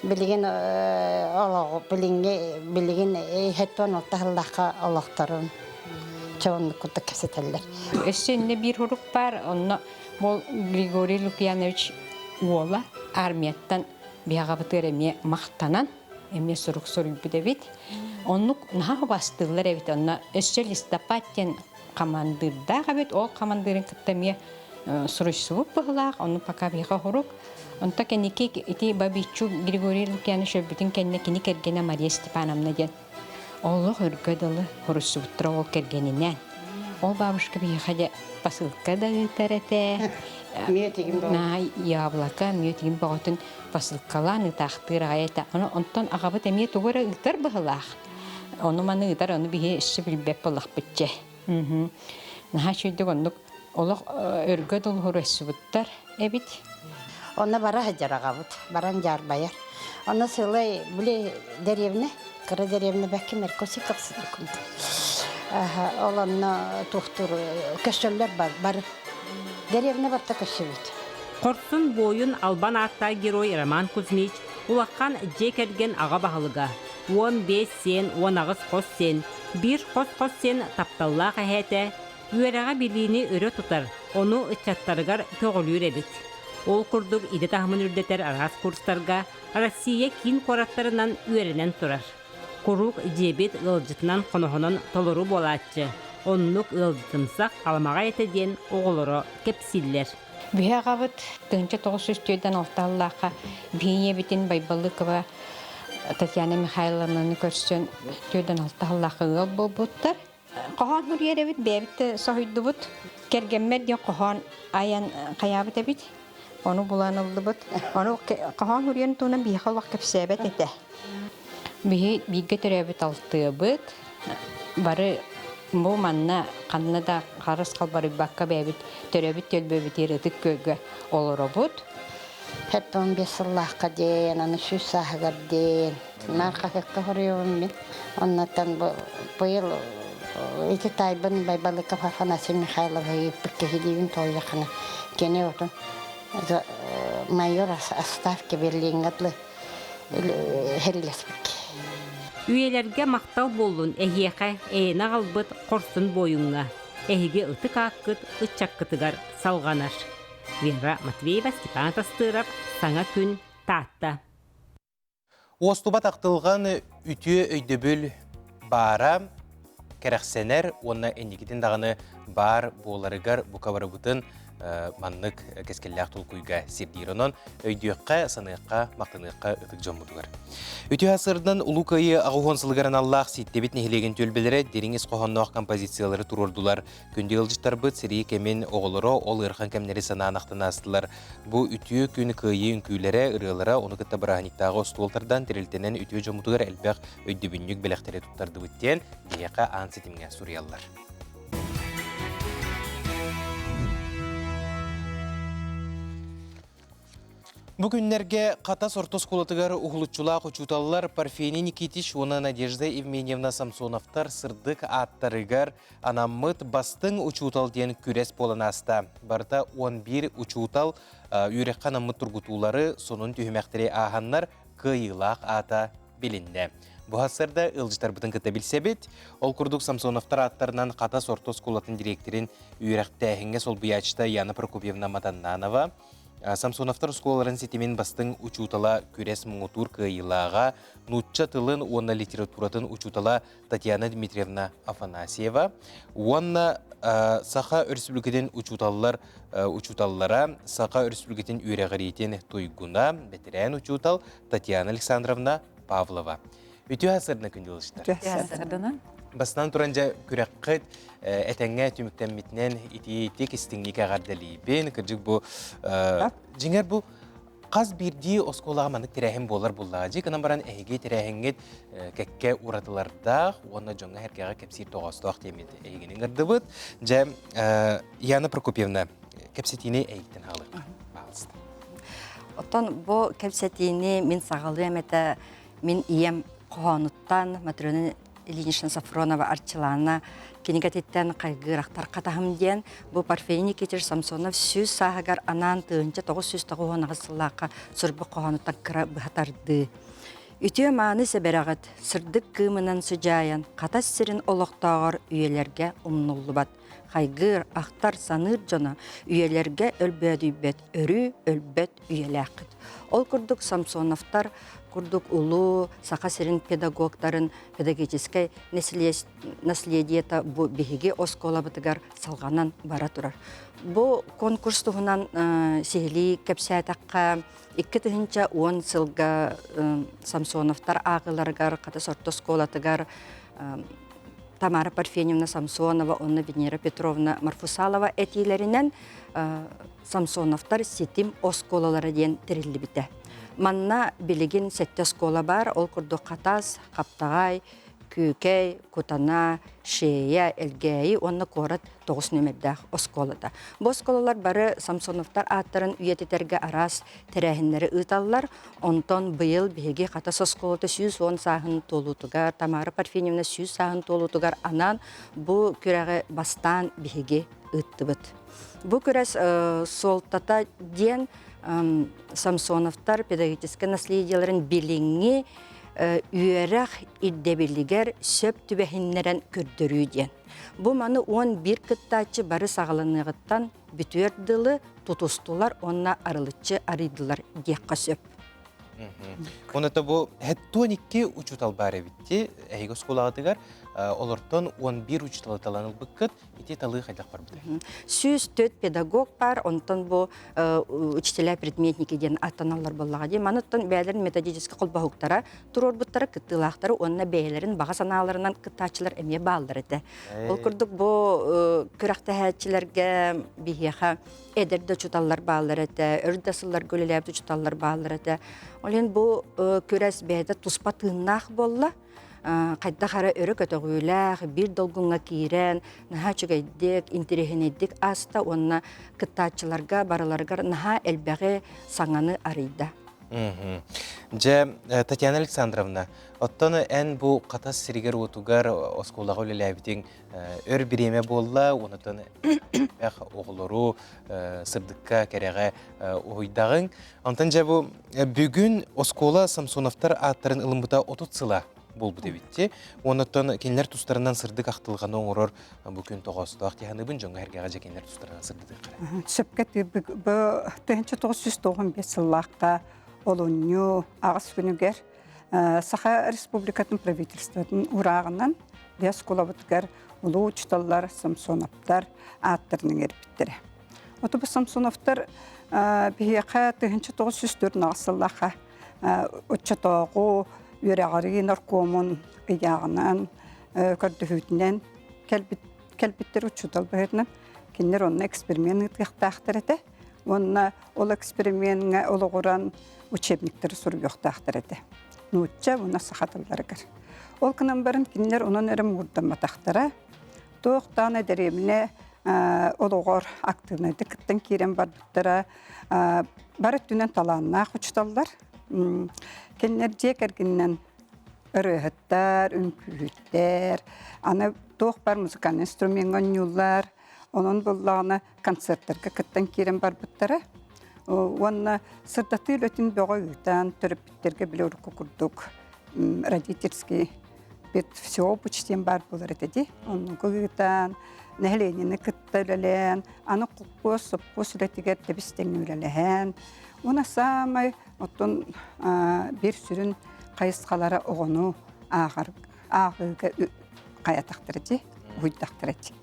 билигин олоҕу билиҥҥи билигин хэттон алтаһыллахха олохторун чооннук курдук кэпсэтэллэр. Өссө иннэ биир урук баар, онно ол Григорий Лукьянович уола армияттан биһаҕабытыгар эмиэ махтанан эмиэ сурук суруйбут эбит. Оннук наһаа убастыыллар эбит. Онно өссө листопад диэн хамандыырдаах эбит. Ол хамандыырын кытта эмиэ суруйсубут быһылаах. Ону пока биһиэхэ хорук. Онто кэнники ити Бабичу Григорий Лукьянович өлбүтүн кэннэ кини кэргэнэ Мария Степановна диэн олох өргө дылы хоруйсубуттара ол кэргэнинээн. Ол бабушка биһиэхэ дьэ посылка да ыытар этэ. Наай яблоко, мүөтүгүн бөҕөтүн посылкалаан ыытаахтыыр аҕай этэ. Ону онтон аҕабыт эмиэ тугу эрэ ыытар быһылаах. Ону маны ыытар, ону биһи өссө билбэт буоллахпыт дьэ. Наһаа үчүгэйдик оннук олох өргө дылы эбит. Онно бара сылдьар аҕабыт, баран дьаарбайар. Онно сылай, били дэриэбинэ, кыра дэриэбинэ бэкки Меркосиков Ол онно туохтуур көстөллөр бары. Дэриэбинэ барта көссүбүт. Хорсун буойун албан ааттаах герой Роман Кузьмич улахан дьиэ кэргэн аҕа баһылыга, 15 сиэн, 18 хос сиэн, биир хос-хос сиэн тапталлаах эһээтэ, үөрэҕи-билиини өрө тутар, ону ыччаттарыгар көҕүлүүр эбит. Ол курдук идэ таһымын үрдэтэр араас курстарга Россия киин куораттарынан үөрэнэн турар. Куруук дьиэбит ыалдьытынан хоноһонон толору буолааччы, оннук ыалдьытымсах аламаҕай этэ диэн оҕолоро кэпсииллэр. Биһи аҕабыт 1946 сыллаахха биһи Байбалыкова Татьяна Михайловнаны көрсөн 46 сыллаахха ыал буолбуттар. Хоһоон суруйар эбит, бэйэбит да соһуйдубут. Кэргэммэр диэн хоһоон айан хайаабыт эбит. Ону булан ыллыбыт. Ону хоһоон суруйан туһунан биһиэхэ олох кэпсээбэт этэ. Биһи бииргэ төрөөбүт алтыабыт. Бары бу манна ханна да харыс халбарыйбакка бэйэбит төрөөбүт түөлбэбитигэр Ытык Күөлгэ олоробут. 75 сыллаахха диэн, аны сүүс сааһыгар диэн. Наар хаһыакка хоруйабын мин. Оннуттан бу быйыл ити таайбын Байбалыков Афанасий Михайловы ыыппыт киһилиибин тоҕуйаххына кини отун майор оставки Берлиҥҥэ дылы хэрилэспит. Үйэлэргэ махтал буоллун эһиэхэ эйэни аҕалбыт хорсун буойуҥҥа. Эһиги ытык ааккыт ыччаккытыгар салҕанар. Вера Матвеева, Степан Тастыров, Саҥа күн, Таатта. Уостубат ахтылҕан үтүө өйдөбүл баара кэрэхсэнэр уонна инникитин даҕаны баар буоларыгар бука барыбытын маннык кэскиллээх толкуйга сирдиир. Онон өйдүөххэ, саныахха, махтаныахха ытык дьоммутугар. Үтүө сырдан Улуу Кыайыы аҕыс сылыгар аналлаах Сииттэбит нэһилиэгин түөлбэлэрэ дириҥ ис хоһоонноох композициялары туруордулар. Күндү ыалдьыттарбыт сэрии кэмин оҕолоро ол ыарахан кэмнэри санаан ахтан аастылар. Бу үтүө күн кыайыы үҥкүүлэрэ, ырыалара, ону кытта бырааһынньыктааҕы остуол тардан тэрилтэнэн үтүө дьоммутугар элбэх өйдөбүнньүк бэлэхтэри туттардыбыт диэн биһиэхэ аан ситимҥэ суруйаллар. Бу күннэргэ Хатас орто оскуолатыгар уһулуччулаах учууталлар Парфений Никитич уонна Надежда Евменьевна Самсоновтар сырдык ааттарыгар анаммыт Бастыҥ учуутал диэн күрэс буолан ааста. Барыта 11 учуутал үөрэххэ анаммыт тургутуулары, сонун түһүмэхтэри ааһаннар кыайыылаах аата билиннэ. Бу сарсыарда ыалдьытарбытын кытта билсэбит. Ол курдук Самсоновтар ааттарынан Хатас орто оскуолатын дириэктэрин үөрэхтээһиҥҥэ солбуйааччыта Яна Прокопьевна Матаннанова, Самсоновтар оскуолаларын ситимин бастыҥ учуутала күрэс муҥутуур кыайыылааҕа, нуучча тылын уонна литературатын учуутала Татьяна Дмитриевна Афанасьева уонна Саха Өрөспүүбүлүкэтин учууталлар учууталлара, Саха Өрөспүүбүлүкэтин үөрэҕириитин туйгуна, бэтэрээн учуутал Татьяна Александровна Павлова. Үтүө сарсыарда күндү Үтүө Бастан туран дьэ күрэххит этэҥҥэ түмүктэммитинэн итиитик истиҥник эҕэрдэлиибин. Кырдьык бу дьиҥэр бу хас биирдии оскуолаҕа маннык тэрээһин буолар буоллаҕа. Дьи гынан баран эһиги тэрээһиҥҥит кэккэ уратылардаах уонна дьоҥҥо-сэргэҕэ кэпсиир тоҕоостоох диэммит эһигини ыҥырдыбыт. Дьэ, Яна Прокопьевна, кэпсэтиини эйиттэн хаалыахха. Баалыста. Оттон бу кэпсэтиини мин саҕалыам этэ Мин ийэм хоһоонуттан Матрена Ильинична Софронова Арчылаана кинигэтиттэн хайгыырахтар хатаһым диэн бу Парфений Никитич Самсонов сүүс сааһыгар анаан 1998 сыллаахха суруйбут хоһоонуттан кыра быһа тардыы. Үтүө мааны сэбэрэҕит сырдык кыымынан сыдьаайан Хатас сирин олохтооҕор үйэлэргэ умнуллубат. Хайгыыр, ахтар, саныыр дьоно үйэлэргэ өлбөөдүйбэт, өрүү өлбөт үйэлээххит. Ол курдук Самсоновтар курдук улуу Саха сирин педагогтарын педагогическай наследиета бу биһиги оскуолабытыгар салҕанан бара турар. Бу конкурс туһунан сиһилии кэпсээтэххэ, 2010 сылга Самсоновтар ааҕыыларыгар Хатас орто оскуолатыгар Тамара Парфеньевна Самсонова уонна Венера Петровна Марфусалова этиилэринэн Самсоновтар ситим оскуолалара диэн тэриллибитэ. Манна билигин сэттэ оскуола баар, ол курдук Хатас, Хаптаҕай, Күүкэй, Кутана, Шея, Элгээйи уонна куорат тоҕус нүөмэрдээх оскуолата. Бу оскуолалар бары Самсоновтар ааттарын үйэтитэргэ араас тэрээһиннэри ыыталлар. Онтон быйыл биһиги Хатас оскуолата 110 сааһын туолуутугар, Тамара Парфеньевна 100 сааһын туолуутугар анаан бу күрэҕи бастаан биһиги ыыттыбыт. Бу күрэс суолтата диэн Самсоновтар педагогическай наследиеларын билиҥҥи үөрэх ирдэбилигэр сөп түбэһиннэрэн көрдөрүү диэн. Бу маны 11 кыттааччы бары саҕаланыаҕыттан бүтүөр дылы тутустулар уонна арылыччы арыйдылар диэххэ сөп. Оното бу 72 учуутал баар эбитти эһиги оскуолаҕытыгар. Олортон 11 учууталы талан ылбыккыт. Ити талыы хайдах барбытай? 104 педагог бар, онтон бу учителя предметники диэн аттаналлар буоллаҕа дии. Маныттан бэйэлэрин методическай холбоһуктара туруорбуттара, кыттыылаахтары уонна бэйэлэрин баҕа санааларынан кыттааччылар эмиэ бааллар этэ. Ол курдук бу күрэхтэһээччилэргэ биһиэхэ эдэр да учууталлар бааллар этэ, өр да сылларга үлэлээбит учууталлар бааллар этэ. Ол иһин бу күрэс бэйэтэ туспа тыыннаах буолла. Хайдах эрэ өрө көтөҕүүлээх, биир долгуҥҥа киирэн, наһаа үчүгэйдик, интэриэһинэйдик ааста уонна кыттааччыларга барыларыгар наһаа элбэҕи саҥаны арыйда. Дьэ, Татьяна Александровна, оттон эн бу Хатас сиригэр-уотугар оскуолаҕа үлэлээбитиҥ өр бириэмэ буолла, онтон элбэх оҕолору сырдыкка, кэрэҕэ уһуйдаҕыҥ. Онтон дьэ бу бүгүн оскуола Самсоновтар ааттарын ылыммыта 30 сыла буолбут эбитти. Оннуттан кинилэр тустарынан сырдык ахтылҕаны оҥорор бу күн тоҕоостоох тиһаныбын дьоҥҥо эргэҕэ дьэ кинилэр тустарынан сырдатыаххара. Сөпкө бу 1995 сыллаахта олунньу аҕыс күнүгэр Саха Республикатын правительствотын урааҕынан биэс оскуолабытыгар улуу учууталлар Самсоновтар ааттарын иҥэрбиттэрэ. Оту бу Самсоновтар биһиэхэ 1904 сыллаахха оччотооҕу үөрэҕирии наркомун ыйааҕынан көрдөһүүтүнэн кэлбит кэлбиттэр учуутал быһыытынан кинилэр онно эксперимент ыытыахтаахтар этэ уонна ол эксперимеҥҥэ олоҕуран учебниктары суруйуохтаахтар этэ нуучча уонна саха тылларыгар ол гынан баран кинилэр онон эрэ муҥурдамматахтара туох даҕаны дэриэбинэ олоҕор актыыбынайдык кыттан киирэн барбыттара бары өттүнэн талааннаах учууталлар кинилэр дьиэ кэргэнинэн ырыаһыттар үҥкүүһүттэр аны туох бар музыкальнай инструмеҥҥа оонньууллар онон буоллаҕына концертарга кыттан киирэн барбыттара уонна сырдатыы үлэтин бөҕө ыытан төрөппүттэргэ били урукку курдук родительский пед всеобуч диэн баар буолар этэ дии оннугу ыытан нэһилиэнньэни кытта үлэлээн аны холкуос сопхуос үлэтигэр тэбис тэҥҥэ үлэлэһэн уонна саамай оттон биир сүрүн хайысхалара оҕону ааҕар ааҕыыга хайатахтара дии уһуйдахтара дии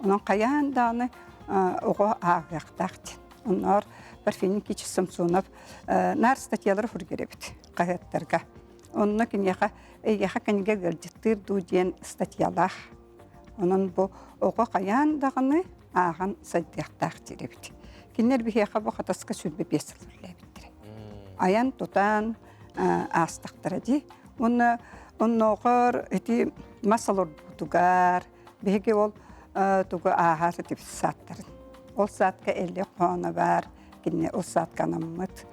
онон хайаан даҕаны оҕо ааҕыахтаах диэн онноор Парфений Никитич Самсонов наар статьялары суруйар эбит хаһыаттарга Онно киниэхэ эйиэхэ кинигэ ыалдьыттыыр дуу диэн статьялаах. Онон бу оҕо хайаан даҕаны ааҕан сайдыахтаах диир эбит. Кинилэр биһиэхэ бу Хатаска 25 сыл үлэлээбиттэрэ. Айан тутан аастахтара дии. Уонна оннооҕор ити мас олорбутугар биһиги ол тугу ааһар этибит сааттарын. Ол саатка элли хоно бар, кинини ол саатка анаммыт.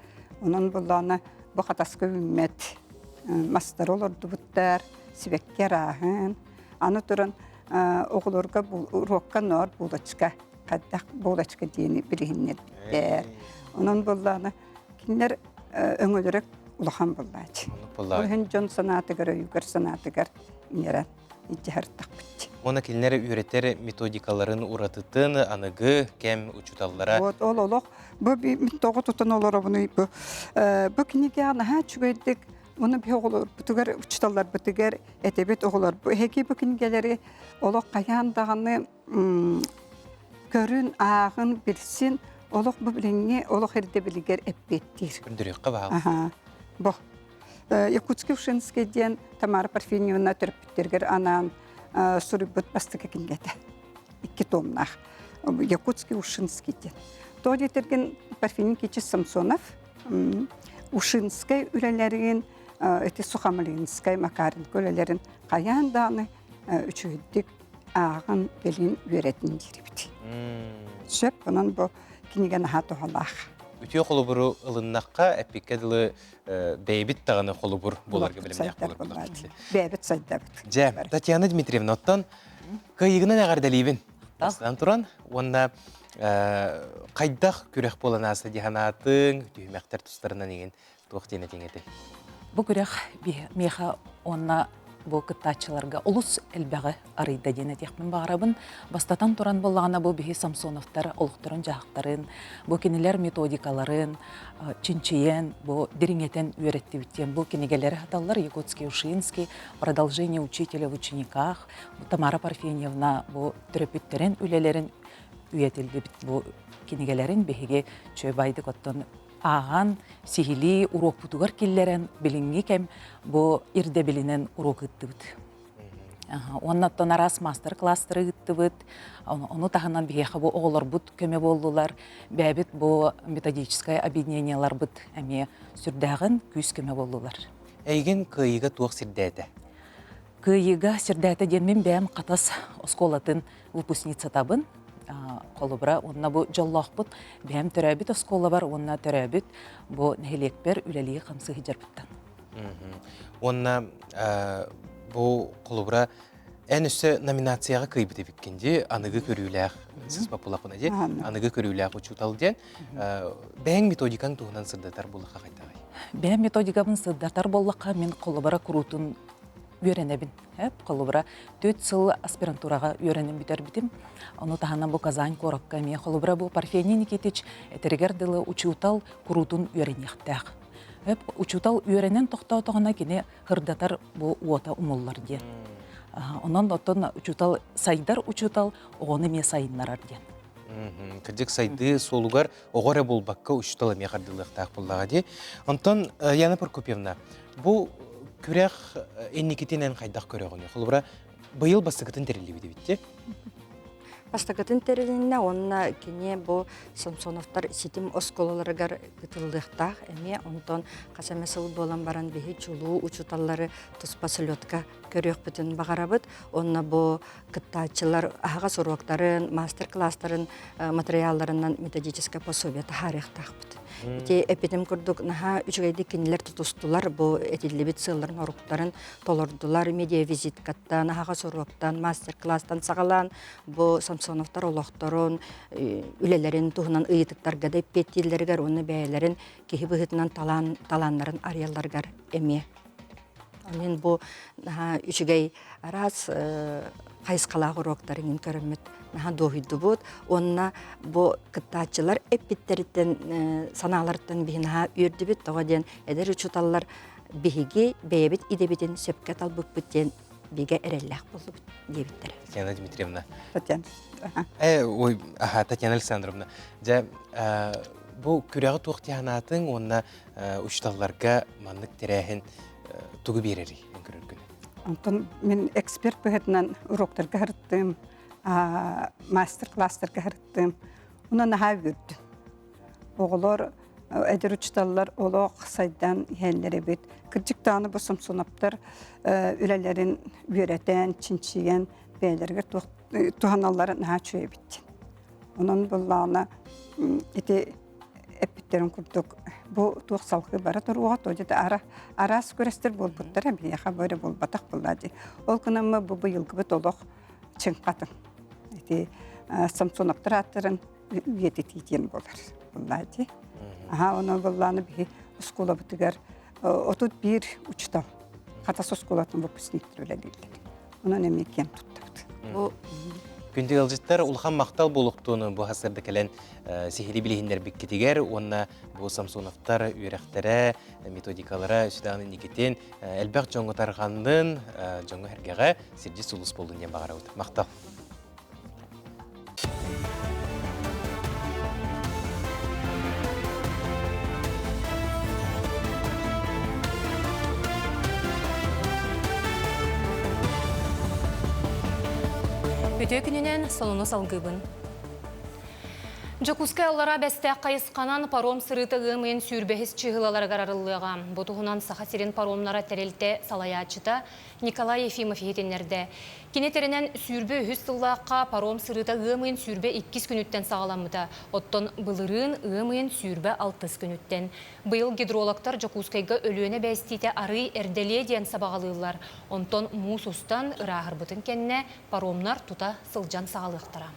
Онон буллаҕына бу Хатаска үүммэт мастары олордубуттар, сибэкки арааһын. Аны туран оҕолорго уруокка ноор булочка, хайдах булочка диэни билиһиннэрбиттэр. Онон буоллаҕына кинилэр өҥөлөрө улахан буоллааччы. Ол иһин дьон санаатыгар, өйүгэр санаатыгар иҥэрэн илдьэ Уонна кинилэр үөрэтэр методикаларын уратытын аныгы кэм учууталлара Вот ол олох бу мин тоҕо тутан олоробунуй бу бу кинигэ наһаа үчүгэйдик уонна биһи оҕолорбутугар учууталларбытыгар этэбит оҕолор бу эһиги бу кинигэлэри олох хайаан даҕаны көрүн ааҕын билсин олох бу билиҥҥи олох ирдэбилигэр эппиэттиир. Көрдөрүөххэ баҕа. Бу Якутский Ушинский диэн Тамара Парфеньевна төрөппүттэригэр анаан суруйбут бастакы кинигэтэ. Икки томнаах. Якутский Ушинский диэн. Тоҕо диэтэргин Парфений Никитич Самсонов Ушинскай үлэлэрин, ити Сухомлинскай, Макаренко үлэлэрин хайаан даҕаны үчүгэйдик ааҕан, билин, үөрэтин диирбит. Сөп, онон бу кинигэ наһаа туһалаах. Үтүө холобуру ылыннахха, эппиккэ дылы бэйэбит даҕаны холобур буоларга бэлэмнээх буолар Бэйэбит сайдабыт. Дьэ, Татьяна Дмитриевна, оттон кыайыгынан эҕэрдэлиибин. Бастан туран уонна хайдах күрэх буолан ааста дии санаатыҥ, түһүмэхтэр тустарынан иҥин туох диэн этиҥ этэй? Бу күрэх миэхэ уонна бу кыттааччыларга олус элбэҕи арыйда диэн этиэхпин баҕарабын. Бастатан туран буоллаҕына бу биһи Самсоновтар олохторун-дьаһахтарын, бу кинилэр методикаларын чинчийэн, бу дириҥэтэн үөрэттибит диэн бу кинигэлэри саталлар Якутский Ушинский, Продолжение учителя в учениках, Тамара Парфеньевна бу төрөппүттэрин үлэлэрин үйэтиллибит бу кинигэлэрин биһиги чүөбайдык оттон ааҕан, сиһилии уруокпутугар киллэрэн, билиҥҥи кэм бу ирдэбилинэн уруок ыыттыбыт. Уонна оттон араас маастар-кылаастары ыыттыбыт. Ону таһынан биһиэхэ бу оҕолорбут көмө буоллулар. Бэйэбит бу методическай объединениеларбыт эмиэ сүрдээҕин күүс-көмө буоллулар. Эйигин кыайыыга туох сирдээтэ? Кыайыыга сирдээтэ диэн мин бэйэм Хатас оскуолатын выпускницатабын. Холобура, уонна бу дьоллоохпут бэйэм төрөөбүт оскуолабар уонна төрөөбүт бу нэһилиэкпэр үлэлии хамсыы сылдьарбыттан. Уонна бу холобура эн өссө номинацияҕа кыайбыт эбиккин дии аныгы көрүүлээх сыспапулапына дии аныгы көрүүлээх учуутал диэн бэйэҥ методикаҥ туһунан сырдатар буоллахха хайдаҕый? Бэйэм методикабын сырдатар буоллахха мин холобура куруутун үөрэнэбин. Холобура, түөрт сыл аспирантураҕа үөрэнэн бүтэрбитим. Ону таһынан бу Казань куоракка эмиэ холобура бу Парфений Никитич этэригэр дылы учуутал куруутун үөрэниэхтээх. Учуутал үөрэнэн тохтоотоҕуна кини һырдатар бу уота умуллар диэн. Онон оттон учуутал сайдар учуутал оҕону эмиэ сайыннарар диэн. Кырдьык сайдыы суолугар оҕо эрэ буолбакка учуутал эмиэ хардыылыахтаах буоллаҕа дии. Онтон Яна Прокопьевна, бу күрэх инникитинэн хайдах көрөҕүнүй? Холобура, быйыл бастакытын тэриллибит эбит дии. Бастакытын тэрилиннэ уонна кини бу Самсоновтар ситим оскуолаларыгар ытыллыахтаах эмиэ онтон хас эмэ сыл буолан баран биһи чулуу учууталлары туспа слетка көрүөхпүтүн баҕарабыт уонна бу кыттааччылар аһаҕас уруоктарын, мастер-класстарын материалларынан методическое пособие таһаарыахтаахпыт. Ити эппитим курдук наһаа үчүгэйдик кинилэр тутустулар бу этиллибит сыалларын оруктарын толордулар медиавизиткаттан, аһаҕас уруоктан, мастер-класстан саҕалаан бу Самсоновтар олохторун, үлэлэрин туһунан ыйытыктарга да эппиэттииллэригэр уонна бэйэлэрин киһи быһыытынан талаан талааннарын арыйалларыгар эмиэ Онон бу наһаа үчүгэй араас хайысхалаах уруоктарын көрөммүт наһаа дуоһуйдубут уонна бу кыттааччылар эппиттэриттэн санааларыттан биһи наһаа үөрдүбүт тоҕо диэн эдэр учууталлар биһиги бэйэбит идэбитин сөпкө талбыппыт диэн бигэ эрэллээх буоллубут диэбиттэрэ. Татьяна Дмитриевна. Татьяна. Ой, аха, Татьяна Александровна. Дьэ, бу күрэҕи туох тиһанаатыҥ уонна учууталларга маннык тэрээһин тугу биэрэрий эн көрөргүн? Онтон мин эксперт быһыытынан уроктарга сырыттым, мастер-класстарга сырыттым. Онон наһаа үөрдүм. Оҕолор, эдэр учууталлар олох сайдан иһэллэр эбит. Кырдьык даҕаны бу Самсоновтар үлэлэрин үөрэтэн, чинчийэн бэйэлэригэр туһаналлара наһаа үчүгэй эбит. Онон буоллаҕына ити эппиттэрин курдук бу туох салгыы бара туруоҕа то ара араас күрэстэр буолбуттара биһиэхэ бу эрэ буолбатах буолла дии ол гынамма бу быйылгыбыт олох чыҥхатын ити Самсоновтар ааттарын үйэтитии диэн буолар буолла дии аха онон буоллааны биһи оскуолабытыгар 31 учуутал Хатас оскуолатын выпускниктар үлэлииллэр Онон эмиэ киэн туттабыт. Бу Күндү ыалдьыттар улахан махтал буолуохтуун бу сарсыарда кэлэн сиһилии билиһиннэрбиккитигэр уонна бу Самсоновтар үөрэхтэрэ, методикалара сүдэҕин инникитин элбэх дьоҥҥо тарҕаннын, дьоҥҥо-сэргэҕэ сирдьит сулус буоллун диэн баҕарабыт. Махтал. Үтүө күнүнэн сонуну салгыыбын. Дьокуускай аллараа бэстээх хайысханан паром сырыыта ыам ыйын сүүрбэһис чыыһылаларыгар арыллыаҕа. Бу туһунан Саха сирин паромнара тэрилтэ салайааччыта Николай Ефимов иһитиннэрдэ. Кини этэринэн, 23 сыллаахха паром сырыыта ыам ыйын 22 күнүттэн саҕаламмыта, оттон былырыын ыам ыйын 26 күнүттэн. Быйыл гидрологтар Дьокуускайга Өлүөнэ бэстиитэ арыый эрдэлиэ диэн сабаҕалыыллар. Онтон муус устан, ырааһырбытын кэннэ паромнар тута сылдьан саҕалыахтара.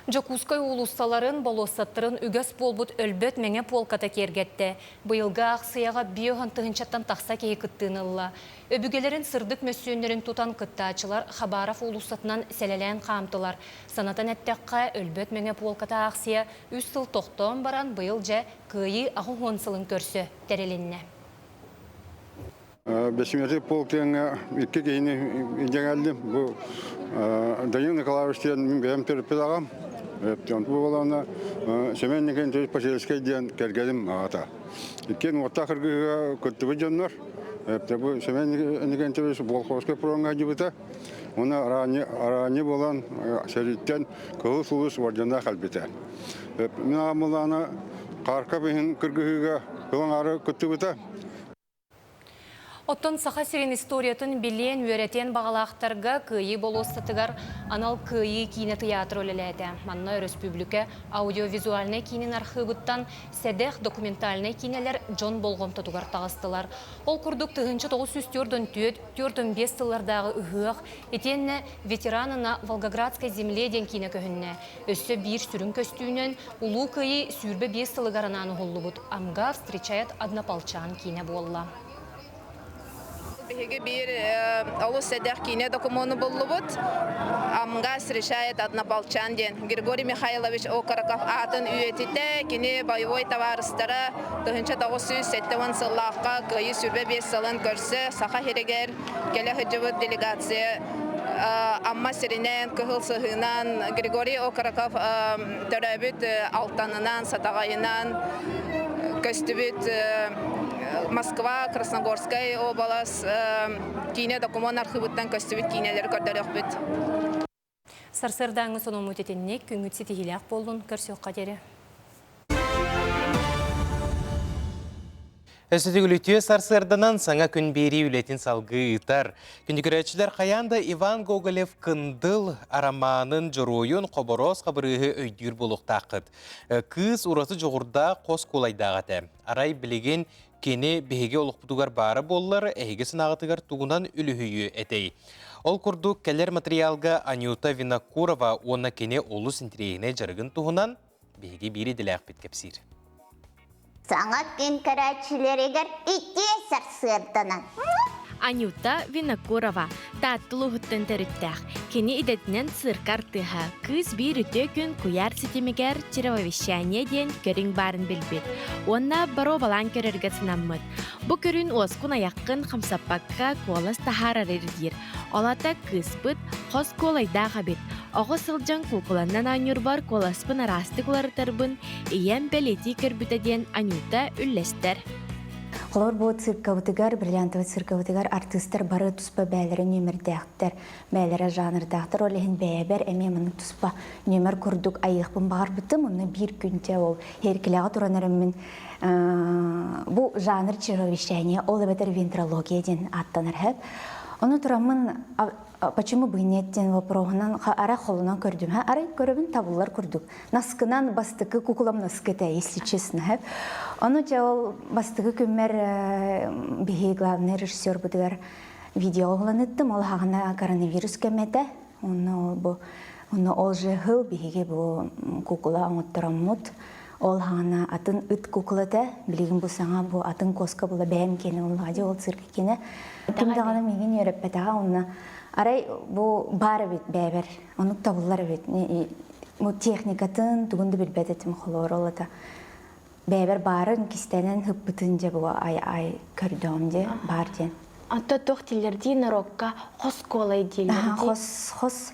Дьокуускай уулуссаларын, болуоссаттарын үгэс буолбут өлбөт мэҥэ пуолката киэргэттэ. Быйылгы аахсыйаҕа биоһон тыһыынчаттан тахса киһи кыттыыны ылла. Өбүгэлэрин сырдык мөссүөннэрин тутан кыттааччылар Хабаров уулуссатынан сэлэлээн хаамтылар. Санатан эттэххэ, өлбөт мэҥэ пуолката аахсыйа үс сыл тохтоон баран, быйыл дьэ Кыайыы 80 сылын көрсө тэрилиннэ. Бэсимиэтик полк диэҥҥэ икки киһини илдьэ Бу Данил Николаевич диэн мин бэйэм төрөппүт аҕам. Онту буолана Семен Николаевич Посельскай диэн кэргэним аҕата. Иккиэн уоттаах кыргыһыыга кыттыбыт дьоннор. Бу Семен Николаевич Волховскай фроҥҥа сылдьыбыта. Уонна араанньы буолан сэрииттэн Кыһыл Сулус орденнаах кэлбитэ. Мин аҕам буоллаҕына Харков иһин кыргыһыыга кыл аҥаары кыттыбыта. Оттон Саха сирин историятын билиэн, үөрэтиэн баҕалаахтарга Кыайыы болуоссатыгар анал Кыайыы киинэ тыйаатыра үлэлээтэ. Манна өрөспүүбүлүкэ аудиовизуальнай киинин архыыбыттан сэдэх документальнай киинэлэр дьон болҕомтотугар таҕыстылар. Ол курдук 1944-45 сыллардааҕы ыһыах, итиэннэ «Ветераны на Волгоградской земле» диэн киинэ көһүннэ. Өссө биир сүрүн көстүүнэн Улуу Кыайыы 25 сылыгар анаан уһуллубут «Амга встречает однополчан» киинэ буолла. Биһиги биир олус сэдэх киинэ докумуону буллубут. Амга встречает однополчан диэн Григорий Михайлович Окороков аатын үйэтитэ, кини боевой табаарыстара 1970 сыллаахха Кыайыы 25 сылын көрсө Саха сиригэр кэлэ сылдьыбыт делегация Амма сиринэн, Кыһыл Сыһыынан, Григорий Окороков төрөөбүт Алтанынан, Сатаҕайынан көстүбүт Москва, Красногорскай уобалас киинэ докумуон архыыбыттан көстүбүт киинэлэри көрдөрүөхпүт. Сарсыардааҥҥы сонуммут итинник, күҥҥүт ситиһиилээх буоллун, көрсүөххэ диэри. Өссө сарсыарданан саҥа күн биэрии үлэтин салгыы ыытар. Күндүкүрөөччүлэр хайаан да Иван Гоголев Кындыл арамаанын дьоруойун Хобороос Хабырыыһы өйдүүр буолуохтааххыт. Кыыс ураты дьоҕурдаах хос куолайдаах этэ. Арай билигин кини биһиги олохпутугар баара буоллар, эһиги санааҕытыгар тугунан үлүһүйүө этэй? Ол курдук, кэлэр материалга Анюта Винокурова уонна кини олус интэриэһинэй дьарыгын туһунан биһиги биир идэлээхпит кэпсиир. Саҥа күн көрөөччүлэригэр итиэ сарсыарданан. Анюта Винокурова Таатта улууһуттан төрүттээх. Кини идэтинэн цирка артыыһа. Кыыс биир үтүө күн куйаар ситимигэр чревовещание диэн көрүҥ баарын билбит уонна боруобалаан көрөргө санаммыт. Бу көрүн уоскун-айаххын хамсаппакка куолас таһаарар ирдиир. Ол ата кыыспыт хос куолайдаах эбит. Оҕо сылдьан куукуланнан оонньуурбар куоласпын араастык уларытарбын ийэм бэлиэтии көрбүтэ диэн Анюта үллэстэр. Холобур, бу циркабытыгар, бриллиантовый циркабытыгар артыыстар бары туспа бэйэлэрэ нүөмэрдээхтэр, бэйэлэрэ жанрдаахтар. Ол иһин бэйэбэр эмиэ маннык туспа нүөмэр курдук айыахпын баҕарбытым. Онно биир күн дьэ ол эркилэҕэ туран эрэммин бу жанр чревовещание, ол эбэтэр вентрология диэн ааттанар хэп. Ону тураммын почему бы нет диэн вопроһунан арай холунан көрдүм. Арай көрөбүн табыллар курдук. Наскынан бастакы кукулам наскы этэ, если честно. Ону дьэ ол бастакы күммэр биһи главный режиссербутугар видео уһуланыттым. Ол хаҕына коронавирус кэмэтэ. Онно бу онно ол же хыл биһиги бу кукула оҥоттороммут. Ол хаҕына атын ыт кукулата билигин бу саҥа бу атын коска була бэйэм киэнэ уллаҕа дьэ ол цирка киэнэ. Ким даҕаны миигин үөрэппэтэҕэ онно арай бу баар эбит бэйэбэр оннук табыллар эбит бу техникатын тугун да билбэт этим холоор ол это бэйэбэр баарын кистэнэн ыппытын дьэ бу ай ай көрдөҕүм дьэ баар диэн. Онто туох дииллэрдии норуокка хос куолай дииллэрдии. Хос хос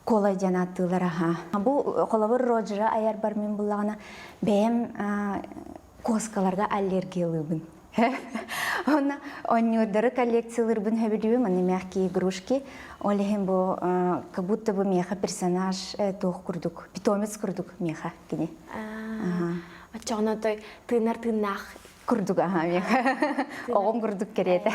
куолай диэн ааттыыллар аха. Бу холобур Роджера айарбар мин буллаҕына бэйэм куоскаларга аллергиялыыбын. Онно оонньуурдары коллекциялыырбын сөбүлүүбүн, манна мягкие игрушки. Ол иһин бу как будто бы миэхэ персонаж туох курдук, питомец курдук миэхэ кини. Оччоҕуна той тыынар тыыннаах курдук аха миэхэ. Оҕом курдук кэриэтэ.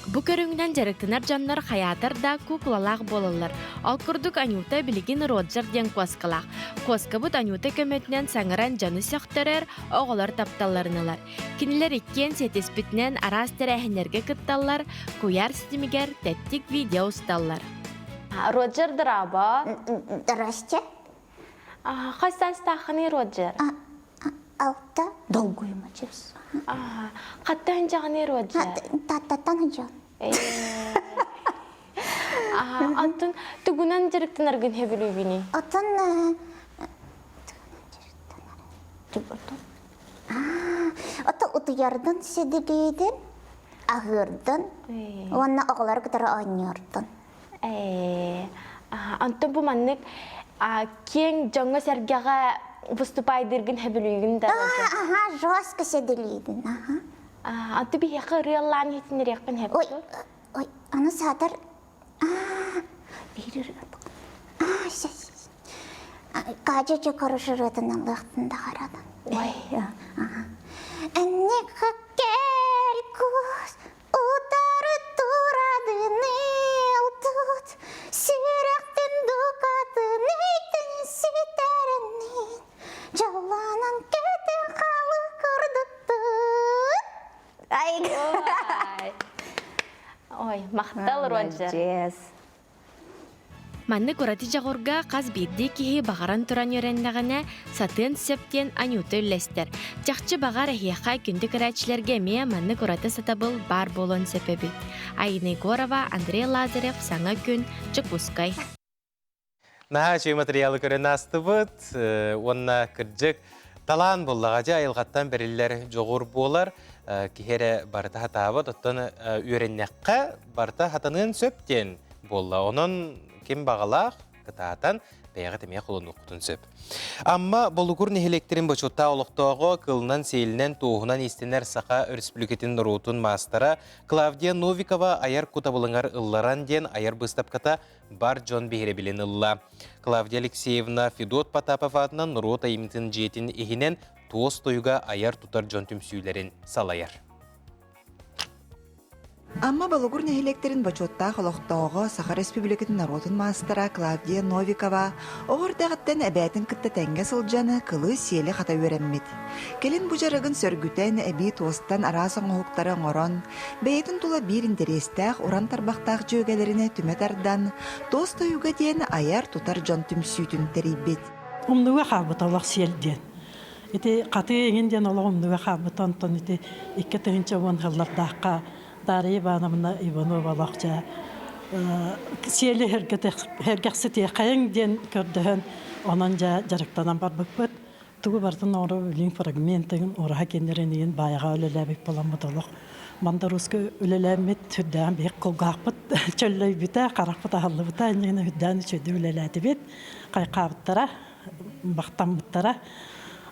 Бу көрүҥүнэн дьарыктанар дьоннор хайаатар да куукулалаах буолаллар. Ол курдук Анюта билигин Роджер диэн куоскалаах. Куоскабыт Анюта көмөтүнэн саҥаран дьону сөхтөрөр, оҕолор тапталларын ылар. Кинилэр иккиэн сиэтиспитинэн араас тэрээһиннэргэ кытталлар, куйаар ситимигэр тэттик видео усталлар. Роджер драба. Здрасте. Хас саастааххыный Роджер? Алта. Долгуйма чес. Хаттан дьаҕыный Роджер? Таттаттан ханжан. Антон тугунан дьарыктанаргын хөбүлүүгүнүй? Отон Ото утуйардын сидилиидин, аһыырдын уонна оҕолору кытары оонньуурдун. Антон бу маннык киэҥ дьоҥҥо-сэргэҕэ выступайдыыргын хөбүлүүгүн да? Аха, жестко сидилиидин, аха. Антон биһиэхэ ырыалаан иһитиннэриэхпин сөп Ой, ой, аны саатар биир ырыа. Аа, сейчас. Кажется, хороший ырыатын ылыахтын да харадан. Ой. Энника кэлкус утары турадын ылтут сүрэхтин дукатын эйтин ситэринин дьоллонон көтөн халы курдуктун. Ай. Ой, махтал Роджер. Маннык ураты дьоҕурга хас биирдии киһи баҕаран туран үөрэннэҕинэ, сатыан сөп диэн Анюта үллэстэр. Чахчы баҕар эһиэхэ күндү көрөөччүлэргэ эмиэ маннык ураты сатабыл баар буолуон сөп эбит. Айна Егорова, Андрей Лазарев, Саҥа күн, Дьокуускай. Наһаа үчүгэй материалы көрөн аастыбыт уонна кырдьык талаан буоллаҕа дьэ айылҕаттан бэриллэр дьоҕур буолар киһи эрэ барыта хатаабат оттон үөрэннэххэ барыта хатаныан сөп диэн буолла онон ким баҕалаах кытаатан бэйэҕит эмиэ холонуоххутун сөп Амма Болугур нэһилиэктэрин бочуоттаах олохтооҕо кылынан-сиэлинэн туоһунан иистэнэр Саха Өрөспүүбүлүкэтин норуотун маастара Клавдия Новикова айар кутабылыҥар ылларан диэн айар быыстапката бар дьон биһирэбилин ылла. Клавдия Алексеевна Федот Потапов аатынан норуот айымньытын дьиэтин иһинэн туос тойуга айар-тутар дьон түмсүүлэрин салайар. Амма Болугур нэһилиэктэрин бочуоттаах олохтооҕо, Саха Республикатын норуотун маастара Клавдия Новикова оҕо эрдэҕиттэн эбээтин кытта тэҥҥэ сылдьан кылы-сиэли хата үөрэммит. Кэлин бу дьарыгын сөргүтэн, эбии туостан араас оҥоһуктары оҥорон, бэйэтин тула биир интэриэстээх уран тарбахтаах дьүөгэлэрин түмэ тардан, туос тойуга диэн айар-тутар дьон түмсүүтүн тэрийбит. Умнуга хаалбыт олох сиэл диэн. Ити хатыы эҥин диэн олох умнуга хаалбыт. Онтон ити 2010 сыллардаахха Дарья Ивановна Иванова олох дьэ сиэли сэргэхситиэхэйиҥ диэн көрдөһөн, онон дьэ дьарыктанан барбыппыт. Тугу барытын оҥорор үлэҥ фрагментын ураһа киэннэрин иһин баайаҕа үлэлээбит буоламмыт олох мандаруска үлэлээммит сүрдээҕин биһик кулгаахпыт чөллөйбүтэ, харахпыт аһыллыбыта иннигинэ үрдээн үчүгэйдик үлэлээтибит, хайхаабыттара, бахтаммыттара.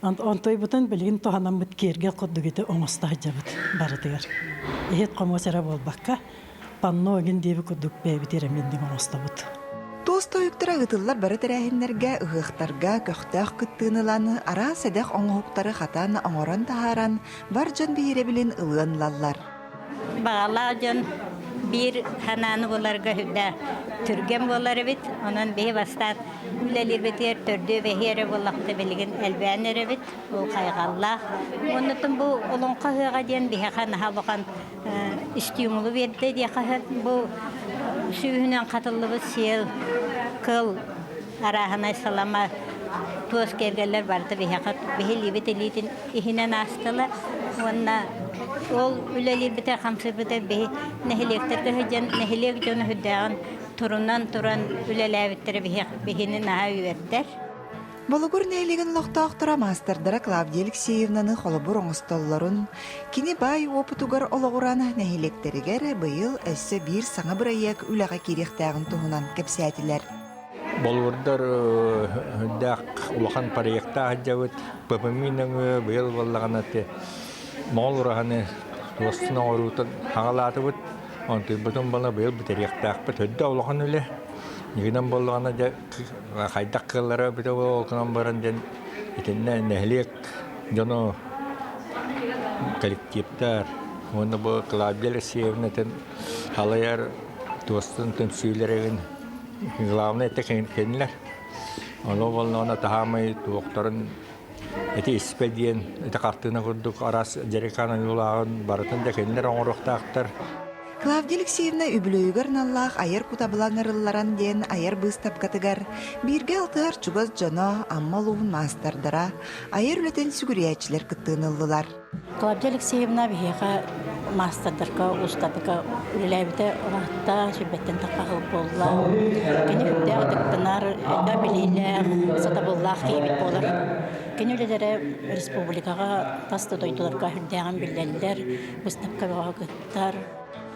Онтуйбутун билигин туһанаммыт киэргэл курдук ити оҥосто сылдьабыт барытыгар. Иһит хомуос эрэ буолбакка, панно игин диэби курдук бэйэбит эрэминник оҥостобут. Туос тойуктара ыытыллар бары тэрээһиннэргэ, ыһыахтарга көхтөөх кыттыыны ылан, араас сэдэх оҥоһуктары хатан, оҥорон таһааран, бар дьон биһирэбилин ылыан ылаллар. Баҕалаах дьон биир санааны буларга сүрдээх түргэн буолар эбит. Онон биһи бастаан үлэлиирбитигэр төрдүө бэһиэ эрэ буоллахпыта билигин элбээн эрэбит. Ол хайҕаллаах. Оннуттан бу Олоҥхо ыһыаҕа диэн биһиэхэ наһаа улахан стимулу биэрдэ диэхэ бу сүүһүнэн хатыллыбыт сиэл, кыл, арааһынай салама, туос киэргэллэр барыта биһиэхэ биһилиибит илиитин иһинэн аастылар уонна ол үлэлиирбитэ хамсыырбыта биһи нэһилиэктэргэ сылдьан нэһилиэк дьоно сүрдээҕин турунан туран үлэлээбиттэрэ биһини наһаа үөрдэр. Болугур нэһилиэгин олохтоохторо маастардара Клавдия Алексеевнаны холобур оҥостоллорун, кини баай уопутугар олоҕуран нэһилиэктэригэр быйыл өссө биир саҥа бырайыак үлэҕэ киириэхтээҕин туһунан кэпсээтилэр. Болугурдар үрдээх улахан проектаах сылдьабыт. ППМИ нөҥүө быйыл буоллаҕына Моҕол ураһаны туостун оҥоруутун хаҥалаатыбыт. Онтуйбутун буолла быйыл бүтэриэхтээхпит. Үрдэ улахан үлэ. Игинэн буоллаҕына дьэ хайдах кыаллара эбитэ буолуо гынан баран диэн итиннэ нэһилиэк дьоно коллективтар уонна бу Клавдия Алексеевнатын халайар туостун түмсүүлэрин главное это кинилэр ону буоллаҕына таһаамай туохтарын ити испэ диэн ити хартыына курдук араас дьарыкаан ойуулааҕын барытын да кинилэр оҥоруохтаахтар. Клавдия Алексеевна үбүлүөйүгэр аналлаах айар кутабылаҥ ырылларан диэн айар быыстапкатыгар бииргэ алтыһар чугас дьоно, Амма улууһун маастардара, айар үлэтин сүгүрүйээччилэр кыттыыны ыллылар. Клавдия Алексеевна биһиэхэ маастардарга, устарга үлэлээбитэ ыраатта, сүрбэттэн тахха буолла. Кини үрдээх ытыктанар, элбэх билиилээх, сатабыллаах киһибит буолар. Кини үлэлэрэ республикаҕа, тас да дойдуларга үрдээҕин биллэллэр, быыстапка бөҕө кыттар.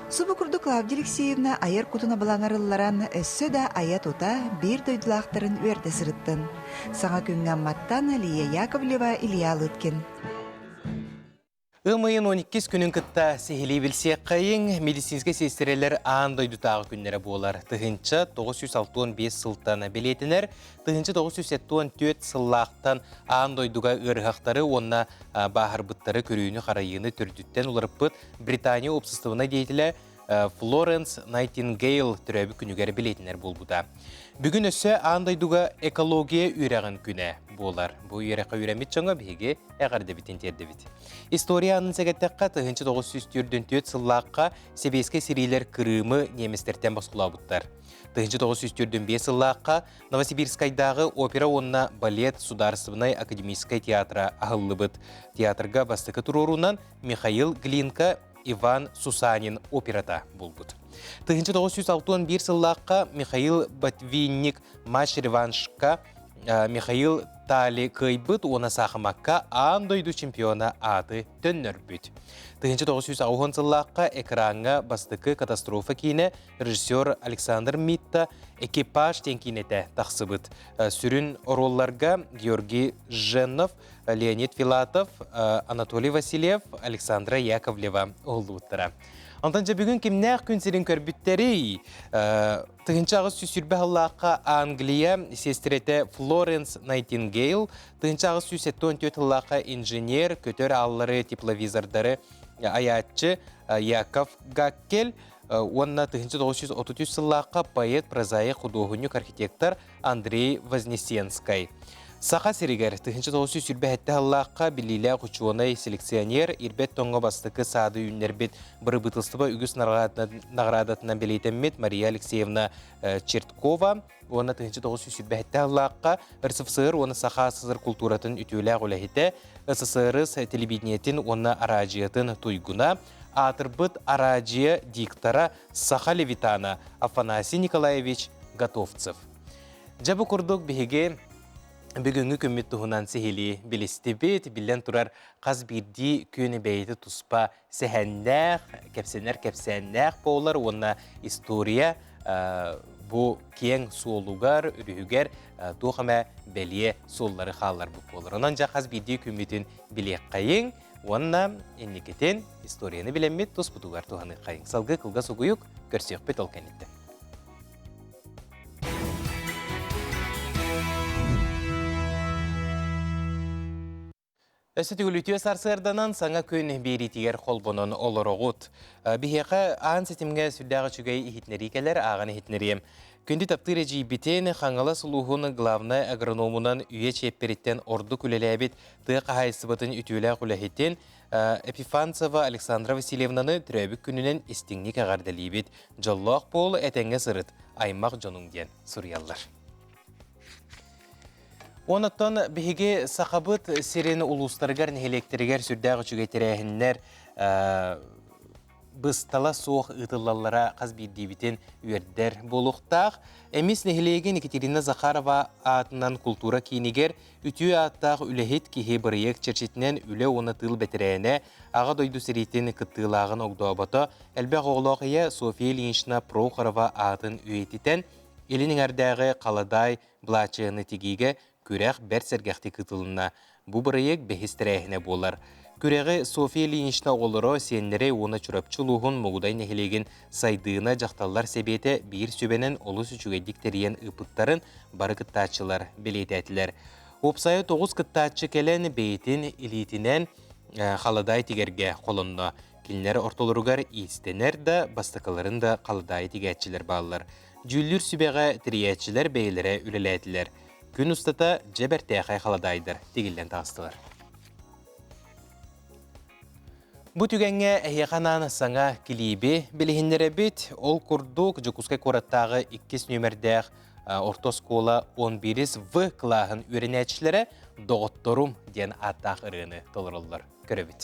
Субу курдук Клавдия Алексеевна айар кутун абылаҥар ылларан, өссө да айа-тута биир дойдулаахтарын үөрдэ сырыттын. Саҥа күҥҥэ Амматтан Лия Яковлева, Илья Лыткин. Ыам ыйын 12 күнүн кытта сиһилии билсиэххэйиҥ. Медицинскэй сиэстэрэлэр аан дойдутааҕы күннэрэ буолар. 1965 сылтан бэлиэтэнэр. 1974 сыллаахтан аан дойдуга ыарыһахтары уонна бааһырбыттары көрүүнү-харайыыны төрдүттэн уларыппыт Британия уопсастыбаннай деятелэ Флоренс Найтингейл төрөөбүт күнүгэр бэлиэтэнэр буолбута. Бүгүн өссө аан дойдуга экология үөрэҕин күнэ буолар. Бу үөрэххэ үөрэммит дьоҥҥо биһиги эҕэрдэбитин тиэрдэбит. История анын сэгэттэххэ 1944 сыллаахха сэбиэскэй сэриилэр Кырыымы немецтэртэн босхолообуттар. 1945 сыллаахха Новосибирскайдааҕы опера уонна балет судаарыстыбаннай академическай театра аһыллыбыт. Театрга бастакы туруоруунан Михаил Глинка Иван Сусанин операта булбут. 1961 сыллаахха Михаил Ботвинник матч-реваншка Михаил Тали кыайбыт уонна саахымакка аан дойду чемпиона ааты төннөрбүт. 1980 сыллаахха экраҥҥа бастакы катастрофа киинэ режиссер Александр Митта «Экипаж» диэн киинэтэ тахсыбыт. Сүрүн оруолларга Георгий Жженов, Леонид Филатов, Анатолий Васильев, Александра Яковлева уһуллубуттара. Онтон дьэ бүгүн кимнээх күн сирин көрбүттэрий? 1820 сыллаахха Англия сиэстэрэтэ Флоренс Найтингейл, 1874 сыллаахха инженер, көтөр ааллары, тепловизордары айааччы Яков Гаккель уонна 1933 сыллаахха поэт, прозаик, худуоһунньук, архитектор Андрей Вознесенскай. Саха сиригэр 1927 сыллаахха биллиилээх учуонай, селекционер, ирбэт тоҥҥо бастакы саады үүннэрбит бырабыыталыстыба үгүс наҕараадатынан бэлиэтэммит Мария Алексеевна Черткова уонна 1927 сыллаахха РСФСР уонна Саха СССР култууратын үтүөлээх үлэһитэ, СССР телевидениетин уонна араадьыйатын туйгуна, аатырбыт араадьыйа диктора Саха Левитана Афанасий Николаевич Готовцев. Дьэ бу курдук биһиги бүгүҥҥү күммүт туһунан сиһилии билистибит. Биллэн турар, хас биирдии күн бэйэтэ туспа сэһэннээх, кэпсэнэр кэпсээннээх буолар уонна история бу киэҥ суолугар, өрүһүгэр туох эмэ бэлиэ суоллары хаалларбыт буолар. Онон дьэ хас биирдии күммүтүн билиэххэйиҥ уонна инникитин историяны билэммит туспутугар туһаныаххайыҥ. Салгыы кылгас угуйук көрсүөхпүт ол кэнниттэн. Өссө төгүл үтүө сарсыарданан саҥа күн биэриитигэр холбонон олороҕут. Биһиэхэ аан ситимҥэ сүрдээх үчүгэй иһитиннэрии кэлэр, ааҕан иһитиннэриэм. Күндү таптыыр эдьиийбитин Хаҥалас улууһун главнай агрономунан үйэ чиэппэриттэн ордук үлэлээбит тыа хаһаайыстыбатын үтүөлээх үлэһитин Епифанцева Александра Васильевнаны төрөөбүт күнүнэн истиҥник эҕэрдэлиибит. Дьоллоох буол, этэҥҥэ сырыт, аймах дьонуҥ диэн суруйаллар. Онон биһиги Сахабыт сирин улуустарыгар, нэһилиэктэригэр сүрдээх үчүгэй тэрээһиннэр быстала суох ыытыллаллара хас биирдиибитин үөрдэр буолуохтаах. Эмис нэһилиэгин Екатерина Захарова аатынан култуура киинигэр үтүө ааттаах үлэһит киһи бырайыак чэрчитинэн үлэ уонна тыыл бэтэрээнэ, Аҕа дойду сэриитин кыттыылааҕын огдообото, элбэх оҕолоох ийэ Софья Ильинична Прохорова аатын үйэтитэн, Илин эҥэрдээҕи Халадаай былаачыйаны тигиигэ күрэх бэрт сэргэхтик ыытылынна. Бу бырайыак бэһис тэрээһинэ буолар. Күрэҕи Софья Ильинична оҕолоро, сиэннэрэ уонна Чурапчы улууһун Мугудай нэһилиэгин Сайдыына дьахталлар сэбиэтэ биир сүбэнэн олус үчүгэйдик тэрийэн ыыппыттарын бары кыттааччылар бэлиэтээтилэр. Уопсайа 9 кыттааччы кэлэн бэйэтин илиитинэн халадаай тигэргэ холонно. Кинилэр ортолоругар иистэнэр да, бастакыларын да халадаайы тигээччилэр бааллар. Дьүүллүүр сүбэҕэ тэрийээччилэр бэйэлэрэ үлэлээтилэр. Күн устата дьэ бэртээхэй халадаайдар тигиллэн таҕыстылар. Бу түгэҥҥэ эһиэхэ анаан саҥа килииби билиһиннэрэбит. Ол курдук Дьокуускай куораттааҕы иккис нүөмэрдээх орто оскуола 11 В кылааһын үөрэнээччилэрэ «Доҕотторум» диэн ааттаах ырыаны толороллор. Көрөбүт.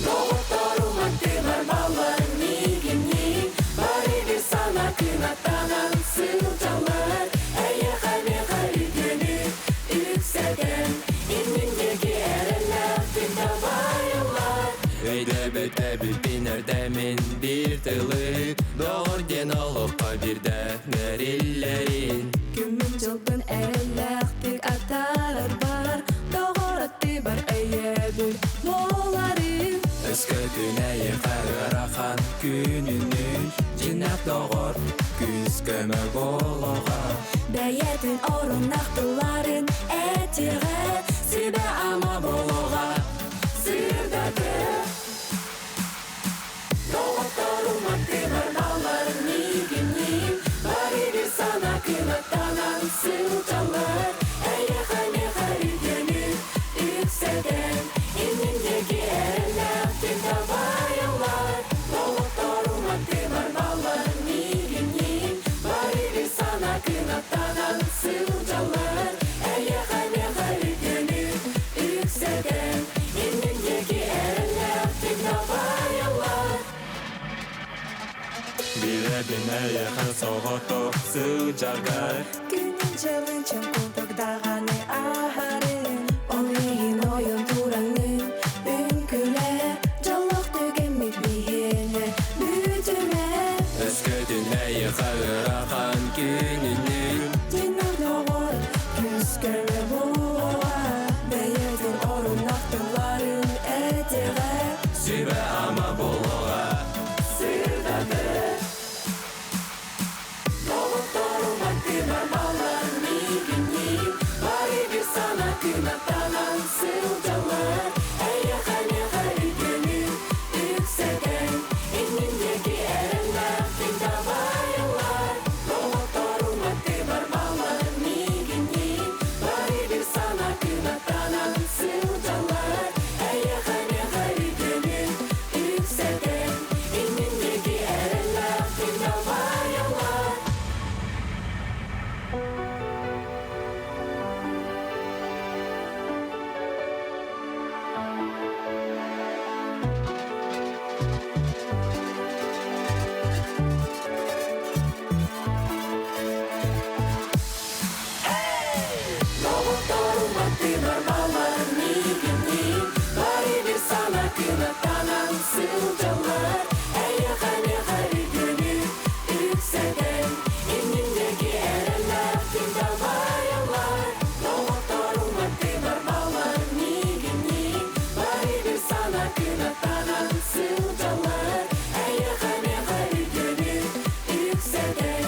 Доҕотторум аттыбар баллар миигинниин Бары bir сана кынаттанан сылдьаллар Эйиэхэ миэхэ үтүөнү үксэтэн Инниндеги эрэллээхтик дабайаллар Өйдөбүт эбиппин эрдэмин биир тылы Доҕор диэн олоххо биирдэ бэриллэрин Күммүн дьылбын эрэллээхтик атаарарбар Доҕор аттыбар өйөбүл буоларын Өскөтүн эйиэхэ ыарахан күнүнүн Дьиҥнээх доҕор күүс-көмө буолуоҕа Бэйэтин оруннаах тылларын этиэҕэ Сүбэ-ама буолуоҕа сырдатыа Доҕотторум аттыбар баллар миигинниин Бары bir сана кынаттанан сылдьаллар Эйиэхэ миэхэ үтүөнү үксэтэн Инниндеги эрэллээхтик дабайаллар Доҕотторум аттыбар баллар миигинниин Бары bir сана кынаттанан сылдьаллар Эйиэхэ миэхэ үтүөнү үксэтэн Инниндеги эрэллээхтик дабайаллар Билэбин эйиэхэ соҕотох сылдьаргар Күнүн дьылын чэм курдук даҕаны аһарын Ол иһин ойон тураҥҥын үҥкүүлэ Дьоллоох түгэммит биһиэнэ бүтүмэ Өскөтүн эйиэхэ ыарахан күнүнүн Дьиҥнээх доҕор күүс-көмө буолуоҕа Бэйэтин оруннаах тылларын этиэҕэ Сүбэ-ама буолуоҕа Сырдатыа Доҕотторум аттыбар баллар миигинниин Бары bir сана кынаттанан сылдьаллар Эйиэхэ миэхэ үтүөнү үксэтэн Инниндеги эрэллээхтик дабайаллар Доҕотторум аттыбар баллар миигинниин Бары bir сана кынаттанан сылдьаллар Эйиэхэ миэхэ үтүөнү үксэтэн Инниндеги эрэллээхтик дабайаллар Доҕотторум аттыбар баллар миигинниин Бары bir сана кынаттанан сылдьаллар Эйиэхэ миэхэ үтүөнү үксэтэн Инниндеги эрэллээхтик дабайаллар Доҕотторум аттыбар баллар миигинниин Бары bir сана кынаттанан сылдьаллар Эйиэхэ миэхэ үтүөнү үксэтэн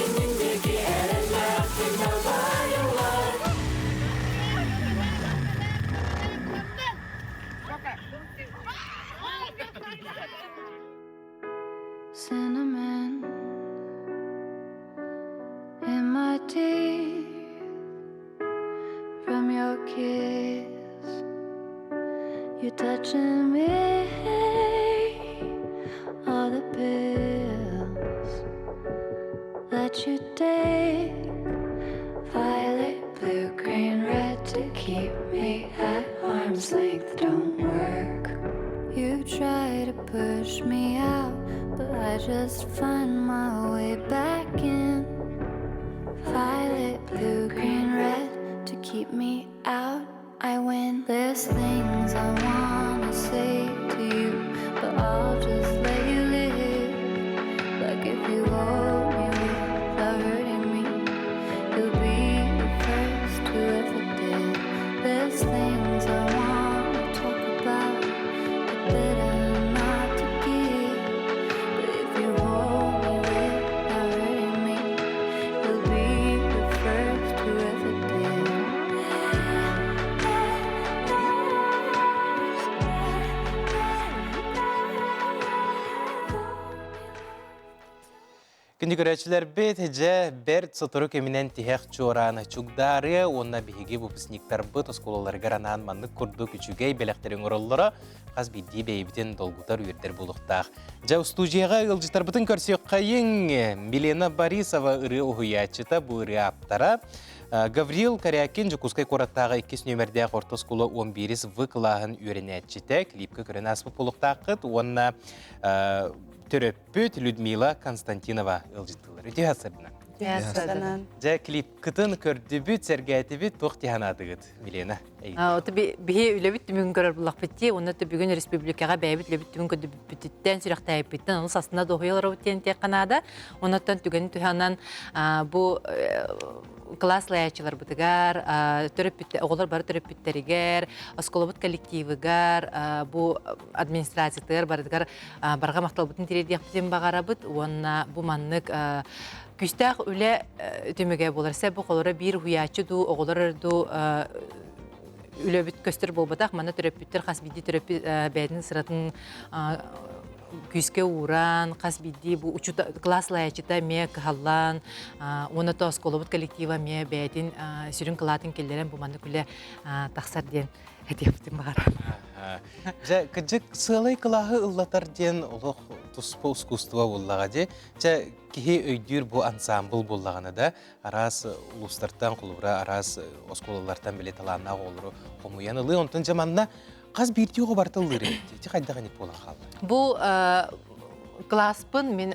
Инниндеги эрэллээхтик дабайаллар Cinnamon in my teeth from your kiss. You're touching me, all the pills that you take, violet, blue, green, red, to keep me at arm's length don't work. You try to push me out, but I just find my way back in. Violet, blue, green, red, to keep me out. I win. There's things I wanna say to you, but I'll just let you live. Like if you hold me without hurting me, you'll be the first who ever did. There's things I wanna talk about, but better not to give. But if you hold me without hurting me, you'll be the first who ever did. Күндү көрөөччүлэрбит, дьэ, бэрт сотору кэминэн тиһэх чуорааны чугдаарыа уонна биһиги выпускниктарбыт оскуолаларыгар анаан маннык курдук үчүгэй бэлэхтэри оҥороллоро хас биирдии бэйэбитин долгутар үөрдэр буолуохтаах. Дьэ, устуудьуйаҕа ыалдьыттарбытын көрсүөххэйиҥ. Милена Борисова ырыа уһуйааччыта, бу ырыа ааптара. Гаврил Корякин Дьокуускай куораттааҕы иккис нүөмэрдээх орто оскуола 11 В кылааһын үөрэнээччитэ. Клипка көрөн ааспыт буолуохтааххыт уонна төрөппүт Людмила Константинова ыалдьыттыылар. Үтүө сарсыарданан. Дьэ, клипкытын көрдүбүт, сэргээтибит, туох дии санаатыгыт, Милена? Ото биһи үлэбит түмүгүн көрөр буллахпыт дии, уонна бүгүн республикаҕа бэйэбит үлэбит түмүгүн көрдүбүппүтүттэн, сүрэхтээбиппиттэн, ону сасына дуоһуйа олоробут диэн этиэххэ наада. Оннуттан түгэни түһанан бу кылаас лайааччыларбытыгар, төрөппүт оҕолор бары төрөппүттэригэр, оскуолабыт коллективыгар, бу администрациятыгар барытыгар барҕа махталбытын тириэрдиэхпитин баҕарабыт уонна бу маннык күүстээх үлэ түмүгэ буолар. Сэ бу холоро биир уһуйааччы дуу, оҕолор дуу үлэбит көстөр буолбатах. Манна төрөппүттэр хас биирдии төрөппүт бэйэтин сыратын күүскэ ууран, хас биирдии бу учута класс лаячыта эмиэ кыһаллан, уонна то оскуолабыт коллектива эмиэ бэйэтин сүрүн кылаатын киллэрэн бу маннык үлэ тахсар диэн этиэхпитин баҕарабын. Дьэ, кырдьык сыалай кылааһы ыллатар диэн олох туспа искусство буоллаҕа дии. Чэ, киһи өйдүүр бу ансамбл буоллаҕына да, араас улуустартан, холобура, араас оскуолалартан били талааннаах оҕолору хомуйан ылыы. Онтон дьэ манна хас биирдии оҕо барыта ыллыыр эбит. Ити хайдах иник буолан хаалла? Бу класспын мин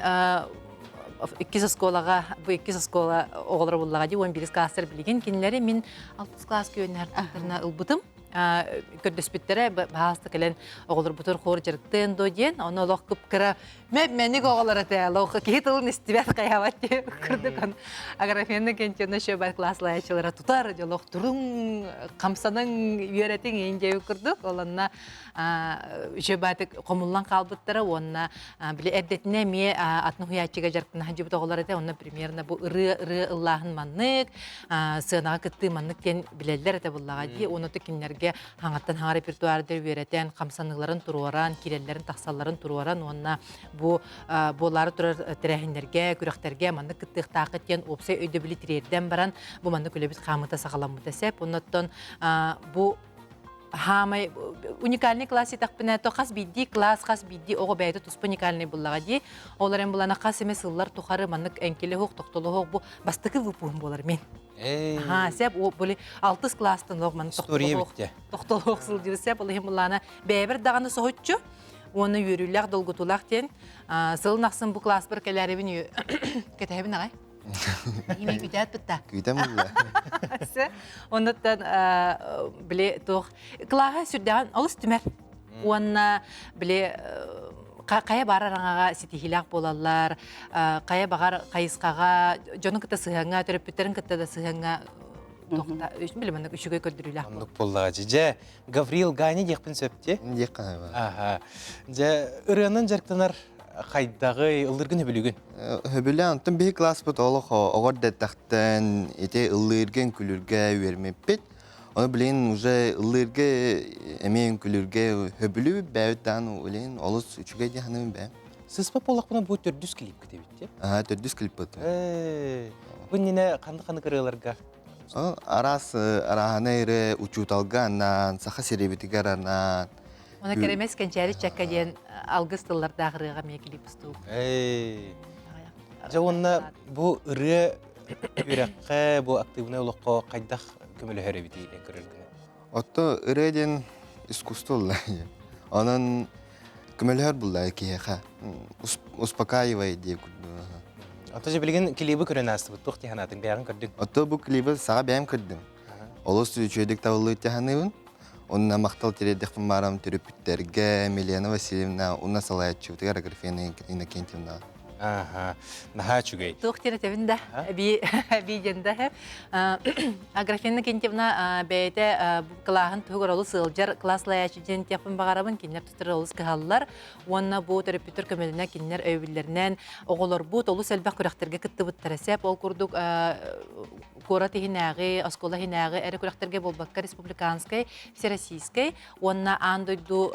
иккис оскуолаҕа, бу иккис оскуола оҕолоро буллаҕа дии, 11 класстар билигин кинилэри мин алтыс класска үөрэнэр ылбытым. Көрдөспүттэрэ баһаалыста кэлэн оҕолорбутугар хор дьарыктыан дуо диэн, ону олох кып-кыра мэник оҕолор этэ, олох киһи тылын истибэт хайаабат диye курдук Аграфена Кентьевна шөбай класс лаячылара тутар дьолох туруҥ хамсаныҥ үөрэтиҥ иин диэбит курдук олонна үчүгэй хомуллан хаалбыттара уонна били эрдэтинэ эмиэ атын уһуйааччыга дьарыктана сылдьыбыт оҕолор этэ онно примерно бу ырыа ырыа ыллааһын маннык сыанаҕа кыттыы маннык диэн билэллэр этэ буллаҕа дии уонна кинилэргэ хаҥаттан хаҥа репертуарды үөрэтэн хамсаныыларын туруоран киирэллэрин тахсалларын туруоран уонна бу буолаары турар тэрээһиннэргэ күрэхтэргэ маннык кыттыахтааххыт диэн уопсай өйдөбүлү тириэрдэн баран бу маннык үлэбит хаамыта саҕаламмыта сөп оннуттан бу хаамай уникальный класс итэхпинэ то хас биирдии класс хас биирдии оҕо бэйэтэ туспа уникальный буллаҕа дии ол эрэн булана хас эмэ сыллар тухары маннык эҥкилэ суох тохтоло суох бу бастакы выпуһум буолар мин Аха, сеп були алтыс класстан олох маннык тохтолуох сылдьыбыт сеп ол иһин буллаана бэйэбэр даҕаны соһуччу уонна үөрүүлээх долгутуулаах диэн сылын ахсын бу класспар кэлээрибин кэтэһэбин аҕай Имей күтээт бытта. Күүтэн булла. Оннуттан били туох кылааһа сүрдэҕин олус түмэр. Уонна били хайа баар араҥаҕа ситиһиилээх буолаллар, хайа баҕар хайысхаҕа дьону кытта сыһыаҥҥа, төрөппүттэрин кытта да сыһыаҥҥа били маннык үчүгэй көрдөрүүлээх Оннук буоллаҕа дьэ Гаврил Ганя диэхпин сөп дии. Диэххэ Аха. Дьэ ырыанан дьарыктанар хайдаҕый, ыллыыргын сөбүлүүгүн? Сөбүлээн, онтон биһи класспыт олох оҕор дэтэхтэн ити ыллыырга, үҥкүлүүргэ үөрэммиппит. Ону билигин уже ыллыырга эмиэ үҥкүлүүргэ сөбүлүүбүт бэйэбит даҕаны билигин олус үчүгэй дии саныыбын бэйэм. Сыспа буоллахпына бу төрдүс клипкит эбит дии. Аа, төрдүс клиппыт. Ээ, бу иннинэ ханнык-ханнык ырыаларга? Араас арааһынай ырыа учууталга анаан, саха сирибитигэр анаан, Оны Кэрэмэс Кэнчээри Чакка диэн алгыс тыллардаах ырыаҕа эмиэ клип устуу. Дьэ уонна бу ырыа үөрэххэ, бу актыыбынай олоххо хайдах көмөлөһөр эбитий эн көрөргүнэн? Отто ырыа диэн искусство буолла. Онон көмөлөһөр булла киһиэхэ. Успокаивай диye Ото же билигин клибы көрөн аастыбыт. Туох дии санаатыҥ? Бэйэҕин көрдүҥ? Отто бу клибы саҕа бэйэм көрдүм. Олус үчүгэйдик табыллыбыт дьаһаныыбын. Онно махтал тириэрдиэхпин баарам төрөппүттэргэ Милена Васильевна уонна салайааччыбытыгар Аграфена Иннокентьевна. Аха, наһаа үчүгэй. Туох диэн этэбин да, эбии эбии диэн да. Аграфена Иннокентьевна бэйэтэ кылааһын туһугар олус ыалдьар класс салайааччы диэн этиэхпин баҕарабын. Кинилэр тутар олус кыһаллар. Уонна бу төрөппүттэр көмөлөрүнэн кинилэр өйөбүллэринэн оҕолорбут олус элбэх күрэхтэргэ кыттыбыттара сөп. Ол курдук куорат иһинээҕи, оскуола иһинээҕи эрэ күрэхтэргэ буолбакка республиканскай, всероссийскай уонна аан дойду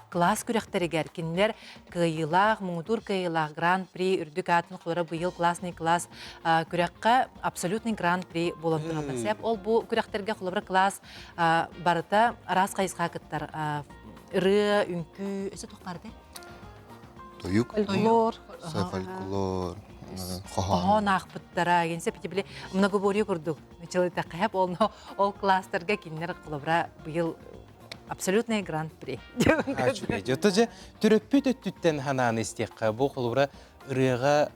кылаас күрэхтэригэр кинилэр кыайыылаах, муҥутуур кыайыылаах гран-при. Гран-при үрдүк аатын холобура быйыл классный класс күрэххэ абсолютный гран-при буолан тураллар. Сеп ол бу күрэхтэргэ холобура класс барыта араас хайысха кыттар. Ырыа, үҥкүү, өссө туох баар этэй? Тойук. Фольклор. Фольклор. Хоһоон аахпыттара, генсе били многоборье курдук. Чылытаххэп ол ол класстарга кинилэр холобура быйыл абсолютный гран-при. Үчүгэй. Же төрөппүт өттүттэн ханааны истиэххэ бу холобура ырыаҕа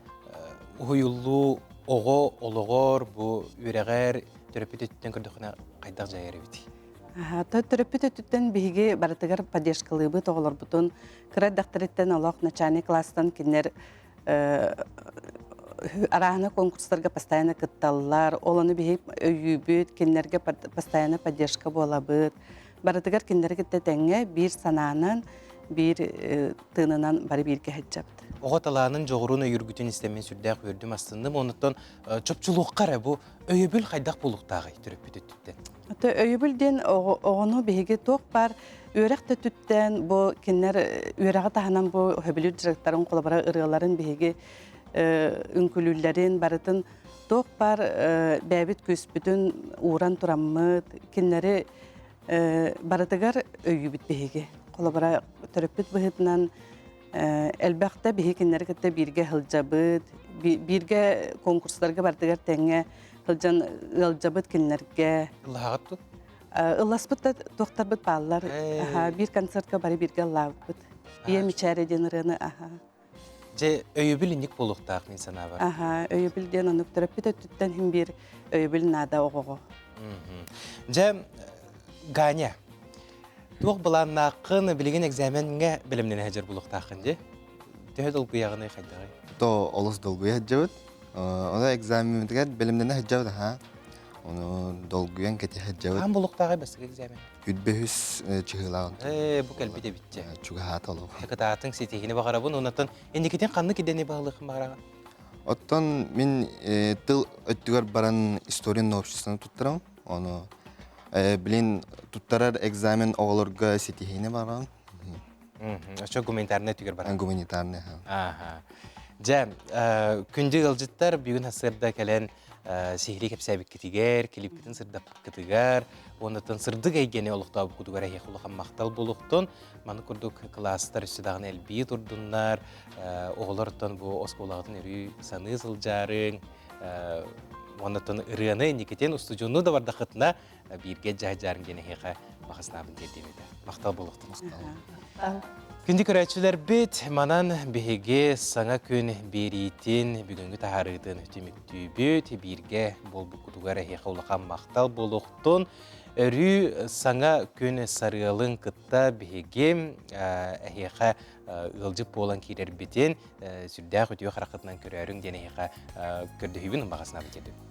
уһуйуллуу оҕо олоҕор бу үөрэҕэр төрөппүт өттүттэн көрдөххүнэ хайдах дьайар эбитий? Төрөппүт өттүттэн биһиги барытыгар поддержкалыыбыт оҕолорбутун кыра эрдэхтэриттэн олох начальный класстан кинилэр арааһына конкурстарга постоянно кытталлар, ол ону биһи өйүүбүт, кинилэргэ постоянно поддержка буолабыт. Барытыгар кинилэри кытта тэҥҥэ биир санаанан, биир тыынынан бары бииргэ сылдьабыт. Оҕо талаанын, дьоҕурун өйүүргүтүн истэммин сүрдээх үөрдүм, астынным. Онуттан чопчулуохха эрэ бу өйөбүл хайдах буолуохтааҕый төрөппүт өттүттэн? Өйөбүл диэн оҕону биһиги туох баар үөрэх да өттүттэн бу кинилэр үөрэҕи таһынан бу сөбүлүүр дьарыктарын холобура ырыаларын биһиги үҥкүлүүллэрин барытын туох баар бэйэбит күүспүтүн ууран тураммыт кинилэри барытыгар өйүүбүт биһиги. Холобура төрөппүт быһыытынан элбэхтэ биһи кинилэри кытта бииргэ сылдьабыт, бииргэ конкурстарга барытыгар тэҥҥэ сылдьан ыалдьабыт кинилэргэ. Ыллаһаҕыт дуо? Ылласпыт да туохтарбыт бааллар. Биир концертка бары бииргэ ыллаабыппыт. Ийэ мичээрэ диэн ырыаны аха. Дьэ, өйөбүл инник буолуохтаах мин санаабар. Аха, өйөбүл диэн оннук төрөппүт өттүттэн иһин биир өйөбүл наада оҕоҕо. Дьэ, Ганя, туох былааннааххын билигин экзамеҥҥэ бэлэмнэнэ сылдьар буолуохтааххын дии? Төһө долгуйаҕыный хайдаҕый? То олус долгуйа сылдьабыт. Ону экзамеммытыгар бэлэмнэнэ сылдьабыт аха. Ону долгуйан кэтиһэ сылдьабыт. Хаан буолуохтааҕый бастакы экзамен? Үтбөһүс чыһыылааҕын. Ээ, бу кэлбит эбитчэ. Чугаһаата олох. Кытаатыҥ ситиһиини баҕарабын. Онтон инникитин ханнык идэни баһылыаххын баҕараҕын? Оттон мин тыл өттүгэр баран история обществоны туттарам. Ону билин туттарар экзамен оҕолорго ситиһиини баҕарабын. Очо гуманитарнай өттүгэр баран. Гуманитарный. Аха. Дьэ, күндү ыалдьыттар бүгүн сарсыарда кэлэн сиһилии кэпсээбиккитигэр, клипкитин сырдаппыккытыгар, уоннаттан сырдык эйгэни олохтообуккутугар эһиэхэ улахан махтал буолуохтун. Маны курдук кылаастар өссө даҕаны элбии турдуннар, оҕолортон бу оскуолаҕытын өрүү саныы сылдьаарыҥ, уоннаттан ырыаны инникитин устудьуоннуу да бардаххытына бииргэ дьаһдьаарыҥ диэн эһиэхэ баҕа санаабын тиэрдиэм этэ. Махтал буолуохтун. Махтал. Күндү көрөөччүлэрбит, манан биһиги саҥа күн биэриитин бүгүҥҥү таһаарыытын түмүктүүбүт. Бииргэ буолбуккутугар эһиэхэ улахан махтал буолуохтун. Өрүү саҥа күн сарыалын кытта биһиги эһиэхэ ыалдьыт буолан киирэрбитин сүрдээх үтүө хараххытынан көрөөрүҥ диэн эһиэхэ көрдөһүүбүн баҕа санаабын тиэрдэбин.